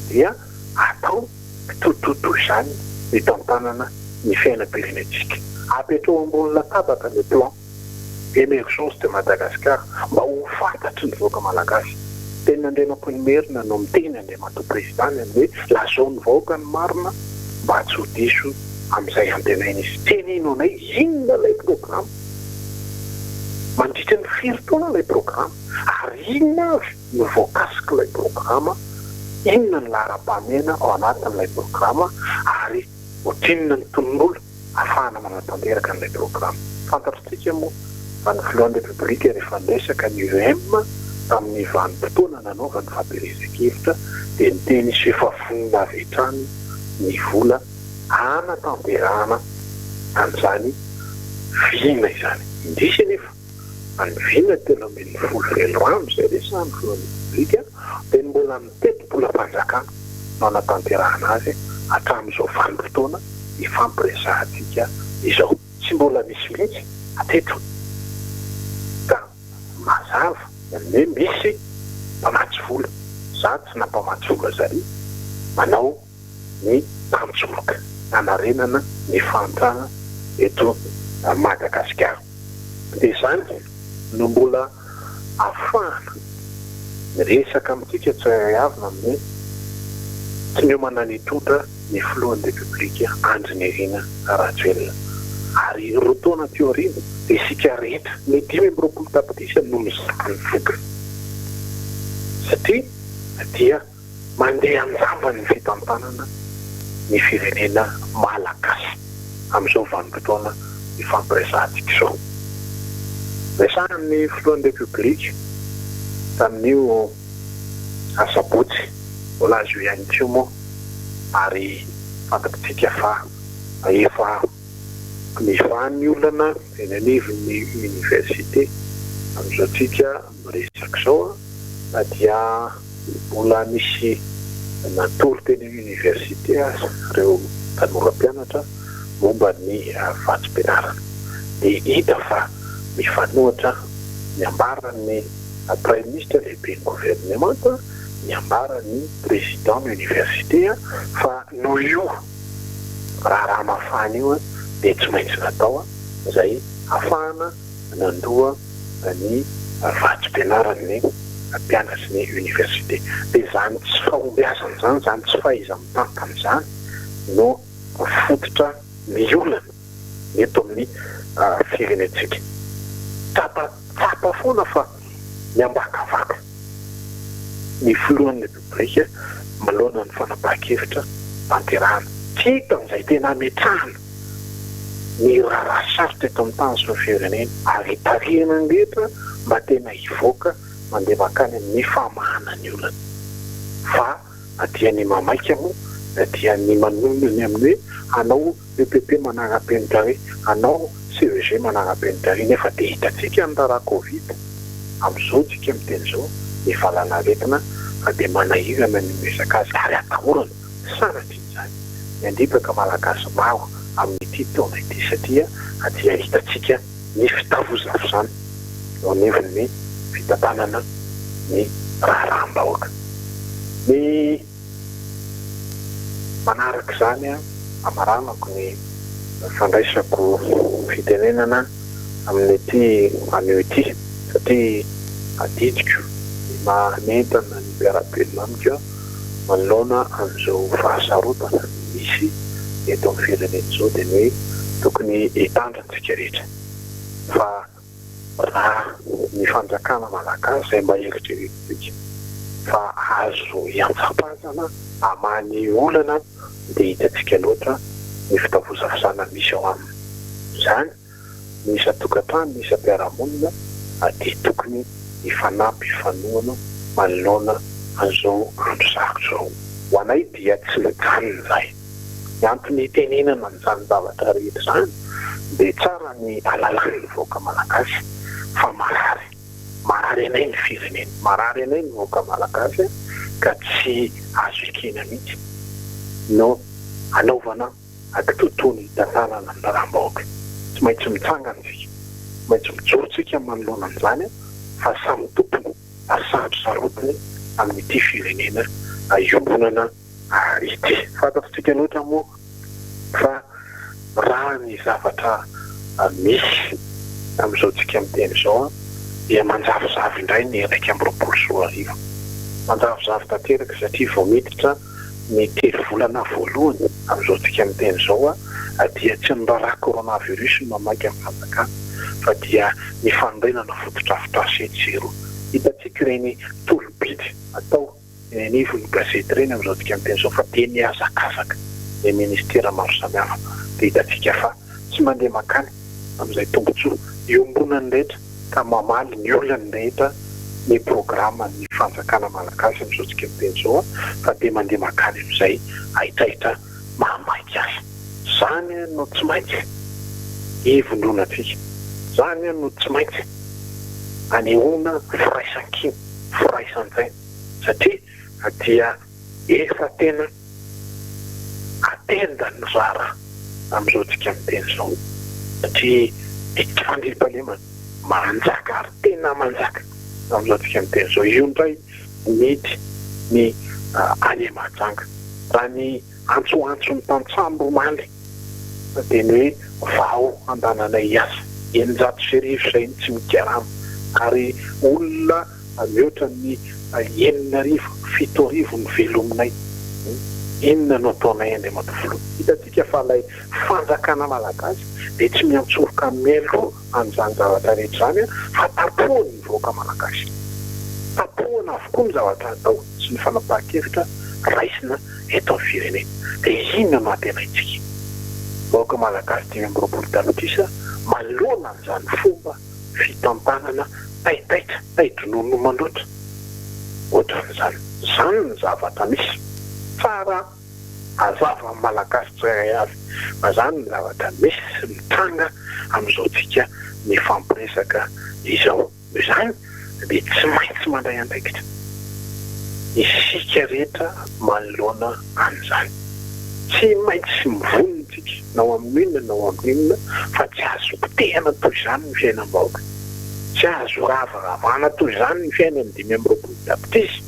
dia atao kitoatoa izany ny tantanana ny fiainam-pirenentsika. Apetraho ambony latabatra ny plan. Emergence de Madagascar mba ho fantatry ny vahoaka malagasy. Tenin'Andrianampoinimerina no miteny Andriamatoa Président ny amin'ny hoe lazao ny vahoaka ny marina mba tsy ho diso amin'izay antenaina izy. Teneno anay inona ilay programa? Mandritra ny firy taona ilay programa? Ary inona avy no voakasik'ilay programa? Inona ny laharam-pahamehana ao anatin'ilay programa? Ary ohatrinona ny tonombolo? ahafahana manatanteraka an'ilay programa. Fantatr'tsika moa fa ny filohan'ny Repoblika rehefa niresaka ny EM tamin'ny vanim-potoana nanaovany fampielezan-kevitra dia niteny izy fa efa vonona avy hatrany ny vola hanatanterahana an'izany vina izany. Indrisy anefa fa ny vina 13 velirano izay resahan'ny filohan'ny Repoblika dia ny mbola Tetibolam-panjakana no anatanterahana azy hatramin'izao vanim-potoana ifampiresahantsika izao. Tsy mbola misy mihitsy hatreto ka mazava ny hoe misy mpamatsy vola, za tsy nampamatsy vola zary manao ny tantsoroka hanarenana ny fahantrana eto Madagasikara. Dia izany no mbola ahafahana miresaka amintsika tsirairay avy na amin'ny hoe tsy niomana ny hitondra ny filohan'ny Repoblika Andry Nirina Rajoelina. Ary roa taona aty aoriana dia isika rehetra, ny 25 tapitrisa no mizaka ny vokany satria dia Mandeha an-jambany ny fitantanana ny firenena malagasy amin'izao vanim-potoana ifampiresahantsika izao. Resahan'ny filohan'ny Repoblika tamin'io asabotsy voalaza io ihany koa moa ary fantatritsika fa efa mivaha ny olana eny anivon'ny oniversite amin'izao tsika miresaka izao na dia mbola nisy natory teny amin'ny oniversite aza ireo tanora mpianatra momba ny vatsim-pianarana dia hita fa mifanohitra ny ambaran'ny praiminisitra lehiben'ny governemanta ny ambaran'ny président ny oniversite fa noho io raharaha mafana io dia tsy maintsy natao izay hafahana nandoa ny vatsim-pianaran'ny mpianatry ny université. Dia izany tsy fahombiazana izany, izany tsy fahaiza-mitantana izany no fototra ny olana eto amin'ny firenentsika. Tsapa tsapa foana fa miambakavaka ny filohan'ny Repoblika manoloana ny fanapahan-kevitra tanterahana. Tsy hita izay tena ametrahana ny raharaha sarotra eto amin'ny tany sy ny firenena ary hitarihana ny rehetra mba tena hivoaka mandeha mankany amin'ny famahana ny olana fa na dia ny mamaika moa na dia ny manonona ny amin'ny hoe hanao EPP manara-penitra ary hanao CEG manara-penitra ary nefa dia hitantsika ny raharaha covid amin'izao tsika miteny izao ny valanaretina fa dia manahirana ny miresaka azy ary atahorana Sanatria izany ny handripaka Malagasy maro amin'ity taona ity satria dia hitantsika ny fitavozavozana eo anivon'ny fitantanana ny raharaham-bahoaka. Ny manaraka izany, hamaranako ny fandraisako fitenenana amin'ity anio ity satria adidiko ny manentana ny mpiara-belona amiko Manoloana an'izao fahasarotana misy eto amin'ny firenena izao dia ny hoe tokony hitandrina isika rehetra fa raha ny fanjakana malagasy izay mba eritreretintsika. Fa azo iantsampazana hamaha ny olana dia hitantsika loatra ny fitavozavozana misy ao aminy. Izany ny isan-tokantrano, ny isam-piarahamonina dia tokony hifanampy hifanohana manoloana an'izao andro sarotra izao. Ho anay dia tsy mijanona izahay. Ny antony itenenana an'izany zavatra rehetra izany dia tsara ny halalan'ny vahoaka malagasy fa marary. Marary anay ny firenena, marary anay ny vahoaka malagasy ka tsy azo ekena mihitsy no anaovana kitoatoa ny hitantanana ny raharaham-bahoaka. Tsy maintsy mitsangana isika, tsy maintsy mijoro isika manoloana an'izany fa samy tompony ary samy sarotiny amin'ity firenena iombonana ity. Fantatsika loatra moa fa raha ny zavatra misy amin'izao tsika miteny izao dia manjavozavo indray ny 2021. Manjavozavo tanteraka satria vao miditra ny telo volana voalohany amin'izao tsika miteny izao dia tsy ny raharaha coronavirus no mamaika ny fanjakana fa dia ny fanorenana fotodrafitrasa etsy sy eroa. Hitantsika ireny tolo-bidy atao eny anivon'ny gazety ireny amin'izao tsika miteny izao fa dia mihazakazaka ny ministera maro samihafa dia hitantsika fa tsy mandeha mankany amin'izay tombontsoa iombonan'ny rehetra ka mamaly ny olan'ny rehetra ny programan'ny fanjakana malagasy amin'izao tsika miteny izao fa dia mandeha mankany amin'izay haitraitra mahamaika azy. Izany no tsy maintsy ivondronantsika, izany no tsy maintsy anehoana firaisankina, firaisan-tsaina satria dia efa tena atenda ny raharaha amin'izao tsika miteny izao satria ny tsy fandriampahalemana manjaka ary tena manjaka amin'izao tsika miteny izao. Io indray mety ny any Mahajanga. Raha ny antsoantson'ny tantsambo omaly dia ny hoe vao handananay hiasa. 1600 izay ny tsy mikarama ary olona mihoatra ny 6000, 7000 no velominay. Inona no ataonay Andriamatoa Filoha? Hitantsika fa ilay fanjakana malagasy dia tsy miantsoroka mialoha an'izany zavatra rehetra izany fa tapohany ny vahoaka malagasy. Tapohana avokoa ny zavatra atao sy ny fanapahan-kevitra raisina eto amin'ny firenena. Dia inona no antenaintsika vahoaka malagasy 25 tapitrisa manoloana an'izany fomba fitantanana taitaitra, tai-dronono maloto ohatran'izany. Izany ny zavatra misy. Tsara hazava amin'ny Malagasy tsirairay avy fa izany ny zavatra misy sy mitranga amin'izao tsika mifampiresaka izao. Noho izany dia tsy maintsy mandray andraikitra isika rehetra manoloana an'izany. Tsy maintsy mivonona isika na ho amin'inona na ho amin'inona fa tsy azo potehana toy izany ny fiainam-bahoaka. Tsy azo ravaravana toy izany ny fiainan'ny 25 tapitrisa.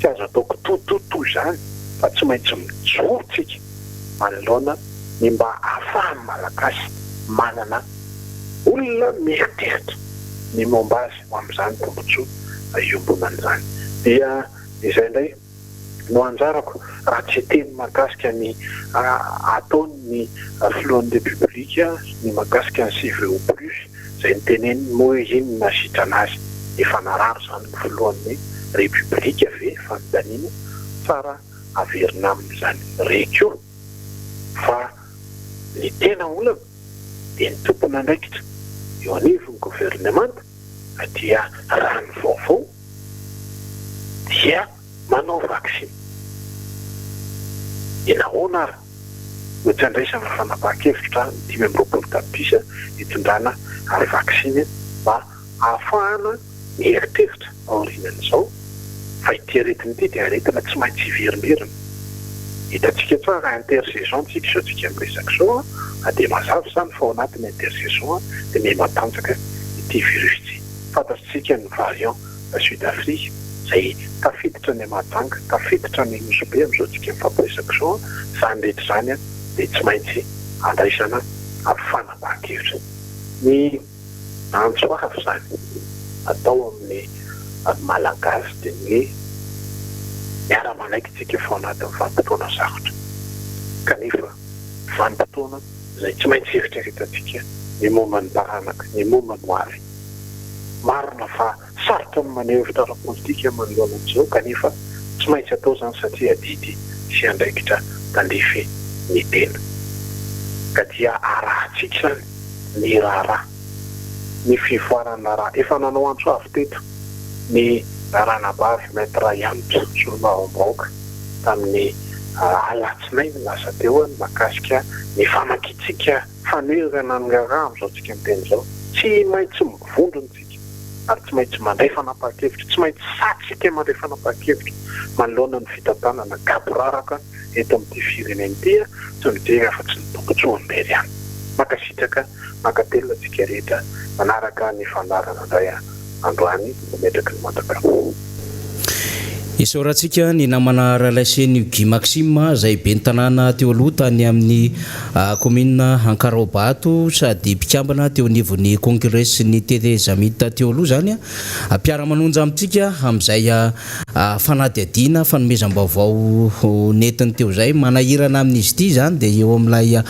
Tsy azo atao kitoatoa toy izany fa tsy maintsy mijoro isika manoloana ny mba ahafahan'ny Malagasy manana olona mieritreritra ny momba azy ho amin'izany tombontsoa iombonana izany. Dia izay indray no anjarako raha tsy hiteny mahakasika ny ataon'ny filohan'ny Repoblika ny mahakasika ny CVO plus izay niteneniny moa hoe inona nahasitrana azy. Efa narary izany ny filohan'ny Repoblika ve? Fanontaniana tsara averina aminy izany. Re koa fa ny tena olana dia ny tompon'andraikitra eo anivon'ny governemanta dia raha ny vaovao dia manao vaksiny. Dia nahoana ary no tsy andraisana fanapahan-kevitra ny 25 tapitrisa hitondrana vaksiny mba hahafahana mieritreritra aorianan'izao fa ity aretina ity dia aretina tsy maintsy hiverimberina. Hitantsika tsara intersaison tsika izao tsika miresaka izao dia mazava izany fa ao anatin'ny intersaison dia miha matanjaka ity virus ity. Fantatsika ny variant Sud Afrique izay tafiditra any Mahajanga, tafiditra any Nosy Be amin'izao tsika mifampiresaka izao, izany rehetra izany dia tsy maintsy andraisana fanapahan-kevitra. Ny antso avo izany atao amin'ny Malagasy dia ny hoe miara-manaiky isika fa ao anatin'ny vanim-potoana sarotra kanefa vanim-potoana izay tsy maintsy eritreretantsika ny momba ny taranaka, ny momba ny ho avy. Marina fa. Sarotra ny maneho hevitra ara-politika manoloana an'izao kanefa tsy maintsy atao izany satria adidy sy andraikitra tandrify ny tena. Ka dia arahantsika izany ny raharaha, ny fivoaran'ny raharaha. Efa nanao antso avo teto ny ranabavy Maître Yanitra, solombavambahoaka, tamin'ny alatsinainy lasa teo ny mahakasika ny famakiantsika fanoherana ny raharaha amin'izao tsika miteny izao. Tsy maintsy mivondrona isika ary tsy maintsy mandray fanapahan-kevitra, tsy maintsy sahy tsika mandray fanapahan-kevitra manoloana ny fitantanana gaboraraka eto amin'ity firenena ity, tsy mijery afa-tsy ny tombontsoan'irery ihany. Mankasitraka, mankatelina antsika rehetra manaraka ny fandaharana indray androany mametraky ny mandrakariva.
Isaorantsika ny namana Ralaiseny Guy Maxime izay ben'ny tanàna teo aloha tany amin'ny kaominina Ankaraobato sady mpikambana teo anivon'ny kongresin'ny tetezamita teo aloha izany. Mpiara-manonja amintsika amin'izay fanadihadiana fanomezam-baovao nentiny teo izay. Manahirana amin'izy ity izany dia eo amin'ilay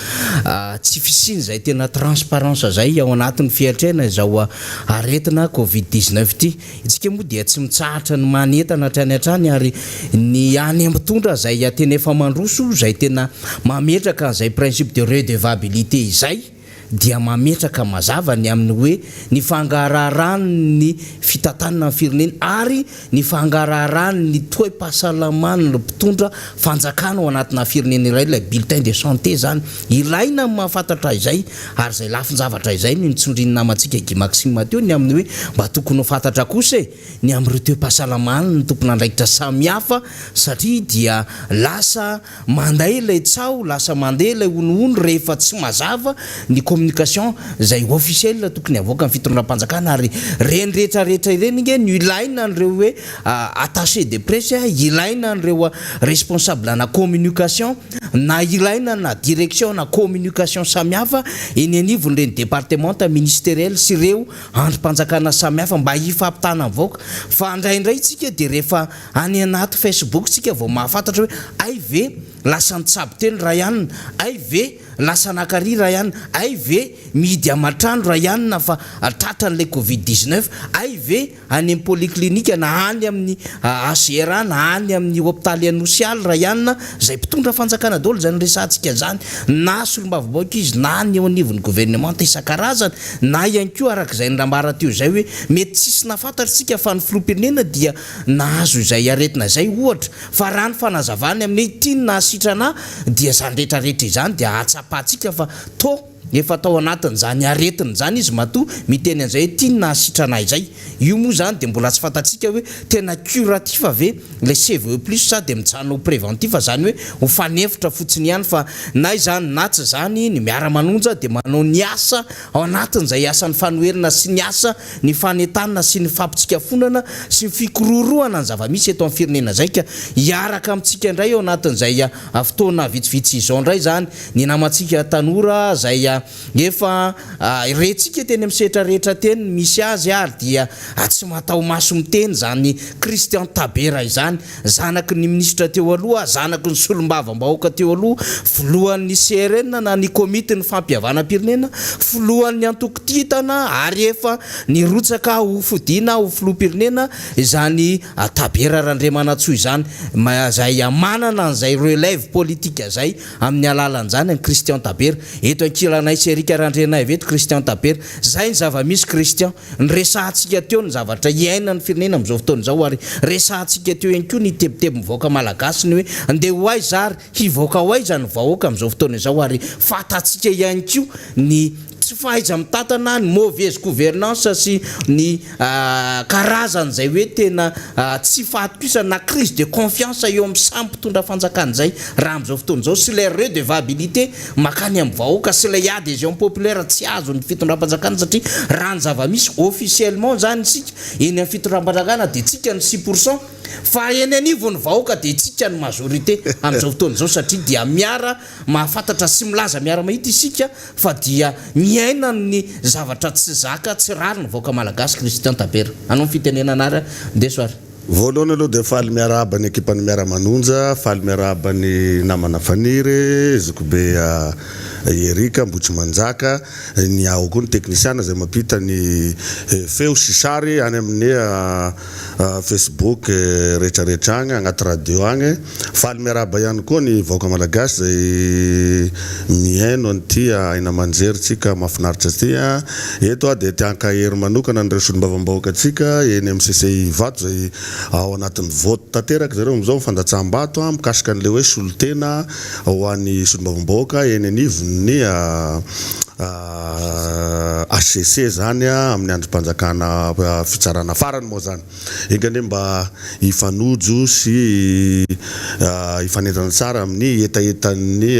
tsy fisian'izay tena transparence izay ao anatin'ny fiatrehana izao aretina covid 19 ity. Isika moa dia tsy mitsahatra ny manentana hatrany hatrany ary ny any mpitondra izay tena efa mandroso izay tena mametraka an'izay principe de redevabilité izay dia mametraka mazava ny amin'ny hoe ny fangaraharan'ny fitantanana ny firenena ary ny fangaraharan'ny toe-pahasalaman'ny mpitondra fanjakana ao anatina firenena iray, ilay bulletin de santé izany. Ilaina ny mahafantatra izay ary izay lafin-javatra izay no nitsondrin'ny namantsika Guy Maxime teo ny amin'ny hoe mba tokony ho fantatra kosa e ny amin'ireo toe-pahasalaman'ny tompon'andraikitra samihafa satria dia lasa Manday ilay tsaho, lasa mandeha ilay honohono rehefa tsy mazava ny communication izay officiel tokony havoakan'ny fitondram-panjakana ary ireny rehetra rehetra ireny nge no ilaina an'ireo hoe attaché de presse, ilaina an'ireo responsable ana communication na ilaina na direction na communication samihafa eny anivon'ireny departemanta ministeriel sy ireo andrim-panjakana samihafa mba hifampitana amin'ny vahoaka fa indraindray tsika dia rehefa Any anaty Facebook tsika vao mahafantatra hoe ay ve lasa nitsabo teny Ryan, ay ve lasa naka ry Ryan, ay ve mihidy aman-trano Ryan fa tratran'ilay covid 19, ay ve any amin'ny polyclinique na any amin'ny HCRA na any amin'ny hopitaly Anosiala Ryan, izay mpitondra fanjakana daholo izany resahantsika izany, na solombavambahoaka izy na ny eo anivon'ny governemanta isan-karazany na ihany koa araka izay nambara teo izay hoe mety tsisy nahafantatra isika fa ny filoham-pirenena dia nahazo izay aretina izay ohatra fa raha ny fanazavany amin'ny hoe ity no nahasitrana ahy dia izany rehetra rehetra izany dia ahatsapantsika fa toa efa tao anatin'izany aretina izany izy matoa miteny an'izay hoe ity no nahasitrana ahy izay. Io moa izany dia mbola tsy fantatsika hoe tena curatif ve ilay CVE plus sa dia mijanona ho préventif izany hoe ho fanefitra fotsiny ihany fa na izany na tsy izany ny miara-manonja dia manao ny asa ao anatin'izay asan'ny fanoherana sy ny asa ny fanentanana sy ny fampitsikafonana sy ny fikororohana ny zava-misy eto amin'ny firenena izay ka hiaraka amintsika indray ao anatin'izay fotoana vitsivitsy izao indray izany ny namantsika tanora izay efa rentsika teny amin'ny sehatra rehetra teny misy azy ary dia tsy mataho-maso miteny izany Christian Tabera izany Zanaky ny minisitra teo aloha, zanaky ny solombavambahoaka teo aloha, filohan'ny CRN na ny komitin'ny fampihavanam-pirenena, filohan'ny antoko Titana ary efa nirotsaka ho fidiana ho filoham-pirenena izany Tabera Randriamanantsoa izany, izay manana an'izay relève politique izay amin'ny alalan'izany an'i Christian Tabera. Eto ankilanay sy Eric Randrianaivo eto Christian Tabera. Izay ny zava-misy Christian. Niresahantsika teo ny zavatra iainan'ny firenena amin'izao fotoana izao ary resahantsika teo ihany koa ny tebitebin'ny vahoaka malagasy ny hoe andeha ho aiza ary hivoaka ho aiza ny vahoaka amin'izao fotoana izao ary fantatsika ihany koa ny tsy fahaiza-mitantana, ny mauvaise gouvernance sy ny karazan'izay hoe tena tsy fahatokisana na crise de confiance eo amin'ny samy mpitondra fanjakana izay raha amin'izao fotoana izao sy ilay redevabilité Makany amin'ny vahoaka sy ilay adhesion populaire tsy azon'ny fitondram-panjakana satria raha ny zava-misy officiellement izany isika eny amin'ny fitondram-panjakana dia tsika ny six pour cent fa eny anivon'ny vahoaka dia tsika ny majorité amin'izao fotoana izao satria dia miara mahafantatra sy milaza miara mahita isika fa dia miaina ny zavatra tsy zaka tsy rariny vahoaka malagasy Christian Tabera anao ny fitenenana ary ndeso ary.
Voalohany aloha dia faly miarahaba ny ekipan'ny Miara-manonja, faly miarahaba ny namana Faniry, zokibe Eric Ambohitrimanjaka, ny ao koa ny teknisiana izay mampita ny feo sy sary any amin'ny Facebook rehetrarehetra agny, agnaty radio agny. Faly miarahaba ihany koa ny vahoaka malagasy izay mihaino an'ity haino aman-jery tsika mahafinaritra ity. Eto aho dia te hankahery manokana an'ireo solombavambahoakantsika eny amin'ny CCI Ivato izay ao anatin'ny vote tanteraka zareo amin'izao amin'ny fandatsaham-bato mikasika an'ilay hoe solontena ho an'ny solombavambahoaka eny anivon'ny HCC izany amin'ny andrim-panjakana fitsarana farany moa izany. Enga anie mba hifanojo sy hifanentana tsara amin'ny hetahetan'ny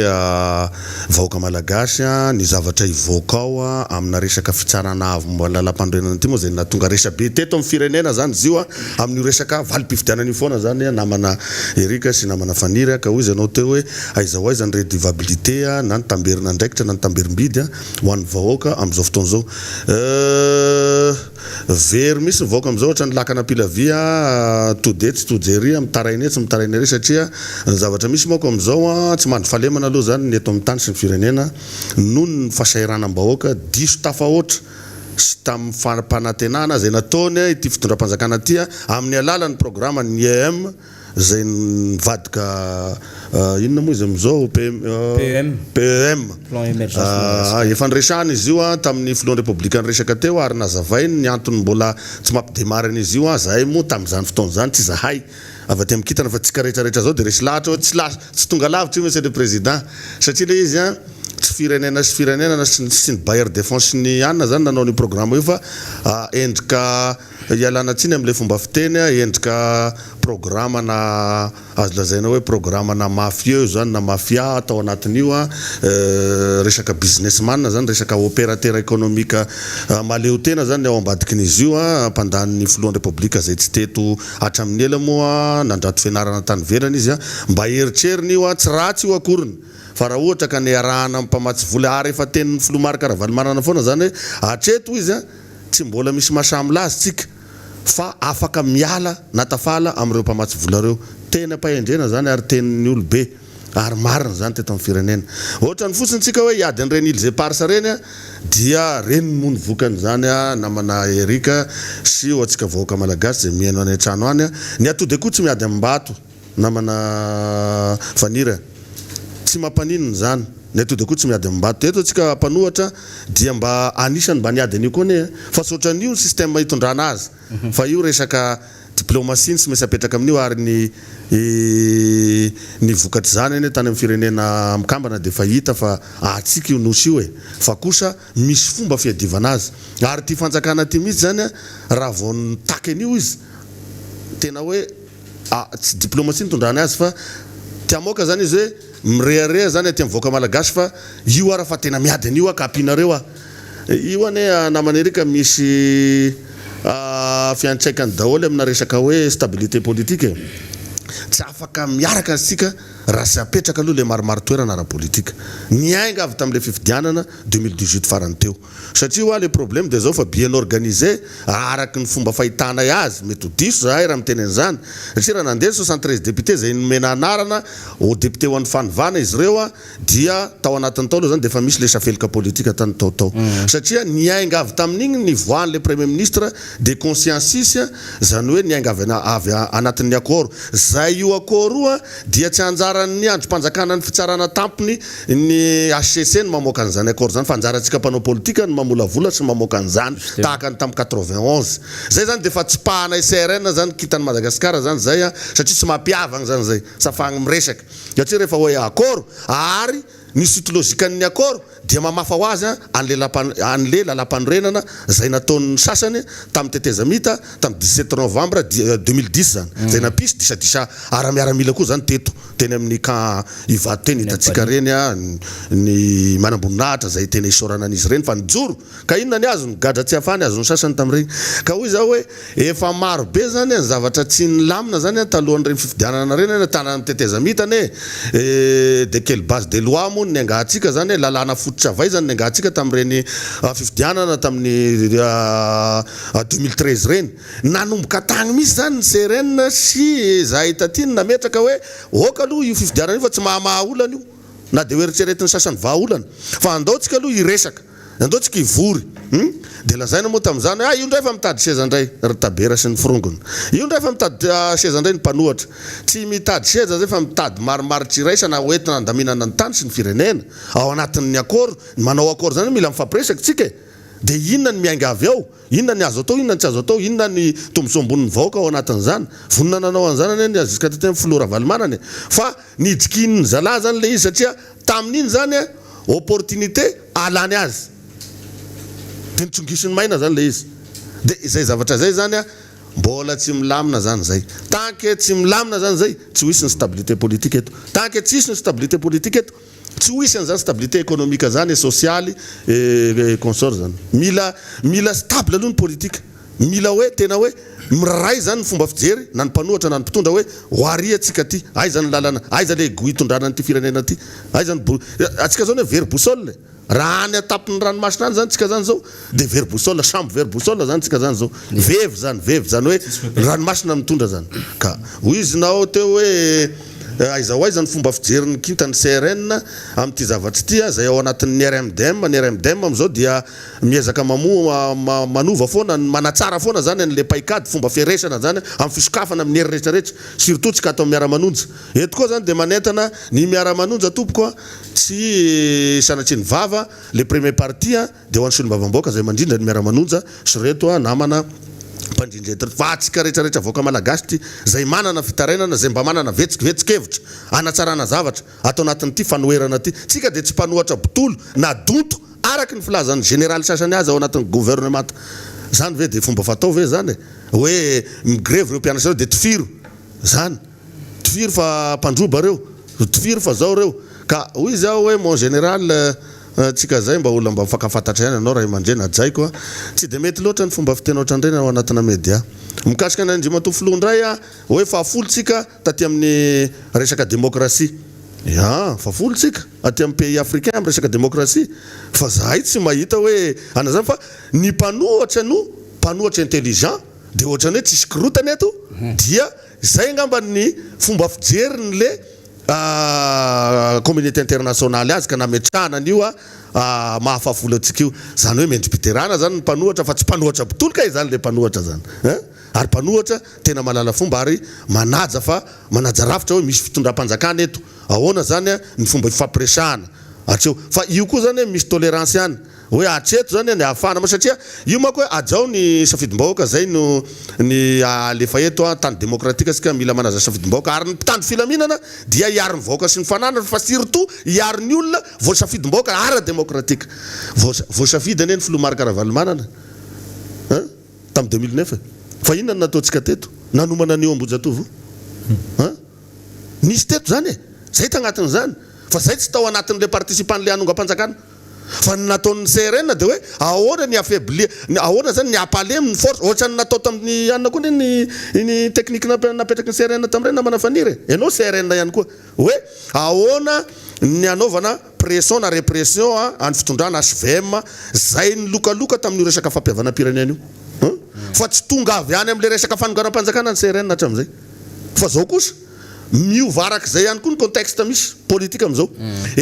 vahoaka malagasy ny zavatra hivoaka ao amina resaka fitsarana avo momba ny lalampanorenana ity moa izay nahatonga resabe teto amin'ny firenena izany izy io amin'io resaka valim-pifidianana io foana izany namana Eric sy namana Faniry ka hoy izy ianao teo hoe aiza ho aiza ny redevabilité na ny tamberin'andraikitra na ny tamberim-bidy ho an'ny vahoaka amin'izao fotoana izao. Very mihitsy ny vahoaka amin'izao ohatran'ny lakana pila vy a, tody etsy tody ery, mitaraina etsy mitaraina ery satria ny zavatra misy manko amin'izao a, tsy mandry fahalemana aloha izany ny eto amin'ny tany sy ny firenena noho ny fahasahiranam-bahoaka diso tafahoatra sy tamin'ny fampanantenana izay nataony ity fitondram-panjakana ity amin'ny alalan'ny programan'ny IEM izay nivadika inona moa izy amin'izao PM
PEM
PEM
Plan Emergence Madagascar.
Efa niresahana izy io tamin'ny filohan'ny Repoblika niresaka teo ary nazavainy ny antony mbola tsy mampi-démarrer an'izy io. Zahay moa tamin'izany fotoana izany tsy izahay avy aty amin'ny kintana fa tsika rehetra rehetra izao dia resy lahatra hoe tsy lasa tsy tonga lavitra io Monsieur le Président satria ilay izy tsy firenena sy firenena na sy ny bailleur de fonds sy ny anona izany nanao an'io programme io fa endrika Ialana tsiny amin'ilay fomba fiteny, endrika programa na azo lazaina hoe programa na mafieux zany na mafia tao anatin'io, resaka business man zany, resaka opérateur économique mahaleo tena zany ny ao ambadikin'izy io, mpandany ny filohan'ny Repoblika izay tsy teto hatramin'ny ela moa, nandrato fianarana tany ivelany izy, mba eritreriny io, tsy ratsy io akoriny fa raha ohatra ka niarahana amin'ny mpamatsy vola ary efa tenin'ny filoha Marc Ravalomanana foana zany hoe hatreto hoy izy, Tsy mbola misy mahasahy milaza tsika fa afaka miala na tafala amin'ireo mpamatsy vola ireo. Teny am-pahendrena izany ary tenin'ny olobe ary marina izany teto amin'ny firenena. Ohatrany fotsiny tsika hoe hiady an'ireny îles éparses ireny dia reny moa ny vokany izany namana Eric sy ho antsika vahoaka malagasy izay mihaino any an-trano any. Ny atody akoho tsy miady amim-bato. Namana Faniry a! Tsy mampaninona izany, ny atody akoho tsy miady amim-bato. Eto antsika mpanohatra dia mba anisany mba niady an'io koa anie e! Fa tsy ohatran'io ny système hitondrana azy fa io resaka diplomatie no tsy maintsy apetraka amin'io ary ny ny vokatr'izany anie tany amin'ny firenena mikambana dia efa hita fa antsika io nosy io e! Fa kosa misy fomba fiadivana azy ary ity fanjakana ity mihitsy izany a raha vao nitaky an'io izy tena hoe Ah, tsy diplomatie nitondrany azy fa te hamoaka zany izy hoe mirehareha zany aty amin'ny vahoaka malagasy fa io ara fa tena miady an'io aho ka ampianareo aho. Io anie namana Eric misy fiantraikany daholo amina resaka hoe stabilité politique e. Tsy afaka miaraka isika raha tsy apetraka aloha ilay marimaritoerana ara-politika. Niainga avy tamin'ilay fifidianana 2018 farany teo. Satria hoa le problème dia zao fa bien organisé araky ny fomba fahitanay azy, mety ho diso zahay raha miteny an'izany, satria raha nandeha ny 73 députés izay nomena anarana ho député ho an'ny fanovana izy ireo dia tao anatin'ny tao aloha zany dia efa misy le safelika politika tany tao tao satria niainga avy tamin'igny nivoahan'le premier ministre de consciencis zany hoe niainga avy avy anatin'ny accord zay io accord io dia tsy anjaran'ny andrim-panjakana ny fitsarana tampony ny HCC no mamoaka an'izany accord izany fa anjarantsika mpanao politika ny mamolavola sy mamoaka an'izany tahaka ny tamin'ny 91. Zay zany dia efa tsipahanay CRN zany kintan'i Madagasikara zany zay an, satria tsy mampihavagna zany zay, tsy afahagna miresaka satria rehefa hoe accord ary ny suite logique-n'ny accord dia mamafa ho azy an'le an'le lalampanorenana zay nataon'ny sasany tamin'ny tetezamita tamin'ny 17 novembre 2010 zany, zay nampisy disadisa ara-miaramila koa zany teto. Teny amin'ny camp Ivato teny hitantsika ireny ny manamboninahitra izay tena isaorana an'izy ireny fa nijoro ka inona ny azony? Gadra tsy afany azon'ny sasany tamin'ireny. Ka hoy izaho hoe efa maro be izany ny zavatra tsy nilamina izany talohan'ireny fifidianana ireny any tanan'ny tetezamita anie e, de quelle base de loi moa no niangahantsika izany e, lalàna fototra avy aiza no niangahantsika tamin'ireny fifidianana tamin'ny 2013 ireny? Nanomboka tagny mihitsy zany ny CRN sy zahay taty no nametraka hoe ok aloha io fifidianana io fa tsy mahamaha olana io. na dia ho eritreretin'ny sasany vahaolana fa andao tsika aloha hiresaka, andao tsika hivory hum. Dia lazaina moa tamin'izany hoe ah io indray fa mitady seza indray ry Tabera sy ny forongony, io indray fa mitady seza indray ny mpanohatra. Tsy mitady seza zay fa mitady marimaritra iraisana ho entina handaminana ny tany sy ny firenena ao anatin'ny accord, ny manao accord zany mila mifampiresaka tsika e! Dia inona ny miainga avy ao? Inona ny azo atao, inona ny tsy azo atao, inona ny tombontsoa ambonin'ny vahoaka ao anatin'izany? Vonona nanao an'izany anie ny jusqu'à taty amin'ny filoha Ravalomanana e! Fa nidikian'ny zalahy zany le izy satria tamin'iny zany opportunité alany azy. Dia nitsongisiny maina zany le izy. Dia izay zavatra izay zany mbola tsy milamina zany izay. Tant que tsy milamina zany izay, tsy ho hisy ny stabilité politique eto. Tant que tsy hisy ny stabilité politique eto, Tsy ho hisy an'izany stabilité économique zany et sosialy et consort zany. Mila mila stable aloha ny politique. Mila hoe tena hoe miray zany ny fomba fijery na ny mpanohatra na ny mpitondra hoe ho ary atsika ty, aiza ny lalana, aiza le gout hitondrana an'ity firenena ty, aiza ny bou, atsika zao anie very boussole e. Raha any an-tampon'ny ranomasina any zany tsika zany zao dia very boussole, sambo very boussole zany tsika zany zao. Vevy zany, vevy zany hoe ranomasina mitondra zany. Ka hoy izy nao teo hoe aiza ho aiza ny fomba fijerin'ny kintan'ny CRN amin'ity zavatra ity izay ao anatin'ny RMDM. Ny RMDM amin'izao dia miezaka mamoa manova foana, manatsara foana zany an'ilay paikady, fomba firesana zany amin'ny fisokafana amin'ny hery rehetra rehetra, surtout tsika ato amin'ny Miara-manonja. Eto koa zany dia manentana ny Miara-manonja tompoko a, tsy sanatria ny vava, le premier parti a, dia ho an'ny solombavambahoaka izay mandrindra ny Miara-manonja sy reto a namana mpandrindra eto reto, fa antsika rehetra rehetra vahoaka malagasy ity izay manana fitarainana, izay mba manana vetsikvetsikevitra hanatsarana zavatra ato anatin'ity fanoherana ity, tsika dia tsy mpanohatra botolo na donto araka ny filazan'ny jeneraly sasany azy ao anatin'ny governemanta, zany ve dia fomba fatao ve zany e? hoe migrevy ireo mpianatra ireo dia tifiro zany. Tifiro fa mpandroba reo, tifiro fa zao reo. Ka hoy izy aho hoe mon général tsika zay mba olona mba mifankafantatra ihany ianao ray aman-dreny hajaiko a. Tsy dia mety loatra ny fomba fiteny ohatran'ireny ao anatina media. Mikasika ny Andriamatoa Filoha indray a, hoe fahafolo tsika taty amin'ny resaka demokrasia. Ya, fahafolo tsika aty amin'ny pays africain amin'ny resaka demokrasia. Fa zahay tsy mahita hoe an'izany fa ny mpanohatra no mpanohatra intelligent dia ohatran'ny hoe tsisy korotana eto dia Izay angamba ny fomba fijeriny le communauté internationale azy ka nametrahana an'io maha fahafolo antsika io. Izany hoe mendri-piderana izany ny mpanohatra fa tsy mpanohatra botolo kay izany le mpanohatra izany hein! Ary mpanohatra tena mahalala fomba ary manaja fa manaja rafitra hoe misy fitondram-panjakana eto. Ahoana izany ny fomba ifampiresahana hatreo. Fa io koa izany misy tolerance ihany. Hoe hatreto zany ny ahafahana ma satria io manko hoe hajao ny safidim-bahoaka zay no ny alefa eto an, tany demokratika isika mila manaja safidim-bahoaka ary ny mpitandro filaminana dia hiaro ny vahoaka sy ny fananany fa surtout hiaro ny olona voasafidim-bahoaka ara demokratika. Voasafidy anie ny filoha Marc Ravalomanana an tamin'ny 2009 e! Fa inona no nataontsika teto nanomana an'io Ambohijatovo io an? Nisy teto zany e! Zay tagnatin'izany fa zay tsy tao anatin'le participant le hanongam-panjakana. Fa ny nataon'ny CRN dia hoe ahoana ny affaiblir, ahoana zany ny hampalemy ny force, ohatran'ny natao tamin'ny anona koa anie ny ny technique napetraky ny CRN tamin'ireny namana Faniry e, ianao CRN ihany koa, hoe ahoana ny hanaovana pression na repression any fitondrana HVM zay nilokaloka tamin'io resaka fampihavanam-pirenena io an, fa tsy tonga avy any amin'ilay resaka fanonganam-panjakana ny CRN hatramin'izay, fa zao kosa. Miova araka izay ihany koa ny contexte misy politika amin'izao.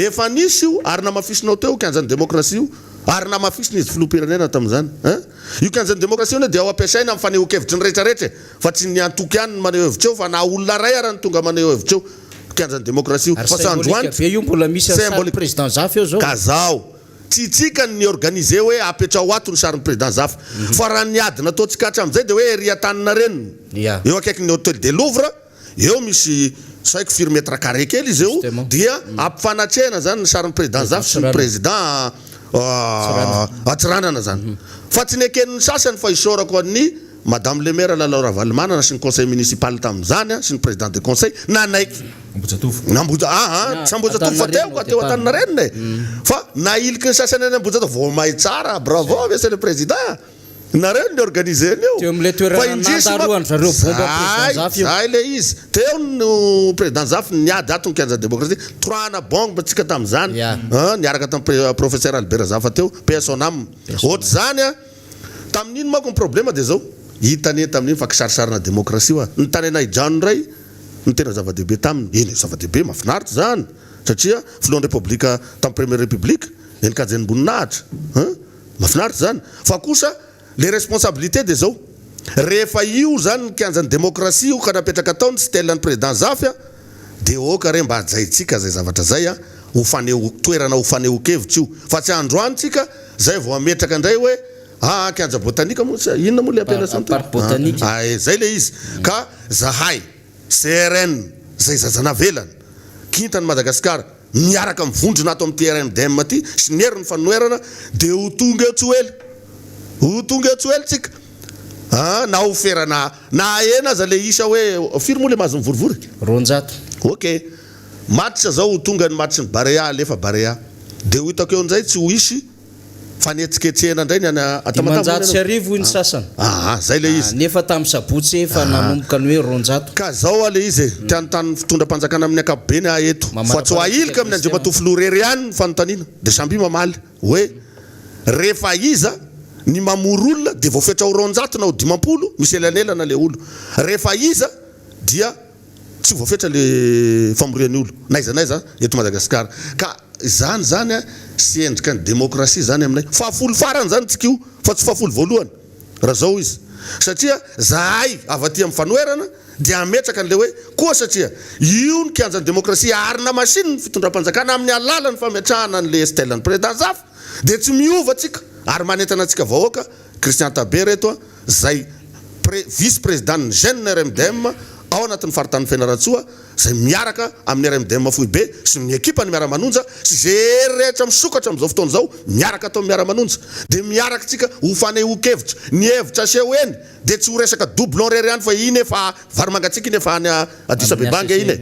Efa nisy io ary namafisinao teo kianjan'ny demokrasia io ary namafisina izy filoham-pirenena tamin'izany hein. Io kianjan'ny demokrasia io anie dia ao ampiasaina amin'ny fanehoan-kevitry ny rehetra rehetra e, fa tsy ny antoko ihany no maneho hevitra eo fa na olona iray ara no tonga maneho hevitra eo. Kianjan'ny demokrasia io.
Ary
Fa androany
symbolique be io mbola misy an'i sarin'ny président Zafy eo zao.
Ka zao, tsy itsika ny ni-organiser hoe apetraho ato ny sarin'ny président Zafy. Fa raha ny ady nataontsika hatramin'izay dia hoe ery Antaninarenina, eo akaikin'ny Hotel des Louvres, Eo misy tsy haiko firy mètre carré kely izy eo dia ampifanatrehana zany ny sarin'ny président Zafy sy ny président Antsiranana zany. Fa tsy neken'ny sasany fa isaorako an'i Madame le maire Lalao Ravalomanana sy ny conseil municipal tamin'izany sy ny président de conseil nanaiky.
Ambohijatovo.
Ambohija- aa tsy Ambohijatovo fa teo ka teo Antaninarenina e. Fa nahiliky ny sasany any Ambohijatovo vao may tsara bravo monsieur le président. Nareo no ni-organiser an'io.
Teo amin'ilay
Fa
toerana
indrisy manko,
nandaroan-dry zareo bomba
zay,
Président Zafy io.
zay ilay izy. Teo no Président Zafy niady ato ny kianjan'ny démocratie. Torahana bombe tsika tamin'izany.
Ya.
An, niaraka tamin'ny Pré- Professeur Albert Zafa teo, paix à son âme. Ohatr'izany an, tamin'iny manko ny problème dia zao, hita anie tamin'iny fa kisarisarina démocratie hoa. Ny tany Anaidrano indray no tena zava-dehibe taminy. Eny e, zava-dehibe, mahafinaritra izany. satria filohan'ny Repoblika tamin'ny première République dia nikajian'ny-boninahitra hein! Mahafinaritra izany fa kosa le responsabilité dia zao, rehefa io zany ny kianjan'ny demokrasia io ka napetraka tao ny stèle ny président Zafy a, dia ok re mba hajaintsika zay zavatra zay a, ho faneho toerana ho fanehoan-kevitra io fa tsy androany tsika zay vao hametraka indray hoe aa kianja botanika moa sa inona moa le appellation teo?
Parc botanique.
Aa e zay le izy ka zahay CRN zay zaza navelany kintan'i Madagasikara miaraka amin'ny vondrona ato amin'ity RMDM ity sy ny herin'ny fanoherana dia ho tonga eo tsy ho ela ho tonga eo tsy ho ela tsika a na ho ferana na ahena aza le isa hoe firy moa le mahazo mivorivory?
200.
Ok match zao ho tonga ny match ny Barea alefa Barea dia ho hitako eo njay tsy ho hisy Fanetsiketsehana indray ny any Tamatave moa ny
1500 hoy ny sasany.
Aa zay le izy.
Nefa tamin'ny sabotsy efa nanomboka ny hoe 200.
Ka zao hoa le izy e, te hanontany ny fitondram-panjakana amin'ny ankapobeny aho eto, fa tsy ho ahilika amin'ny Andriamatoa Filoha irery ihany ny fanontaniana, dia samby mamaly hoe rehefa iza ny mamory olona dia voafetra ho 200 na ho 50, misy elanelana le olo, rehefa iza dia Tsy voafetra le famorian'ny olo n'aiza n'aiza eto Madagasikara. Ka izany zany sy endrika ny demokrasia zany aminay. Fahafolo farany zany tsika io fa tsy fahafolo voalohany raha zao izy. Satria zahay avy aty amin'ny fanoherana dia hametraka an'le hoe koa satria io ny kianjan'ny demokrasia ary na machine ny fitondram-panjakana amin'ny alalan'ny fametrahana an'le stèle ny président Zafy dia tsy miova tsika ary manentana antsika vahoaka Christian Tabe reto a. izay pre vice président ny Jeune RMDM ao anatin'ny faritanin'i Fianarantsoa izay miaraka amin'ny RMDM foibe sy ny ekipany miara-manonja sy izay hery rehetra misokatra amin'izao fotoana izao miaraka ato amin'ny miara-manonja dia miaraka tsika ho fanehoan-kevitra ny hevitra aseho eny dia tsy ho resaka doublon rery ihany fa iny efa vary mangatsiaka iny efa any Addis Abeba ange iny e!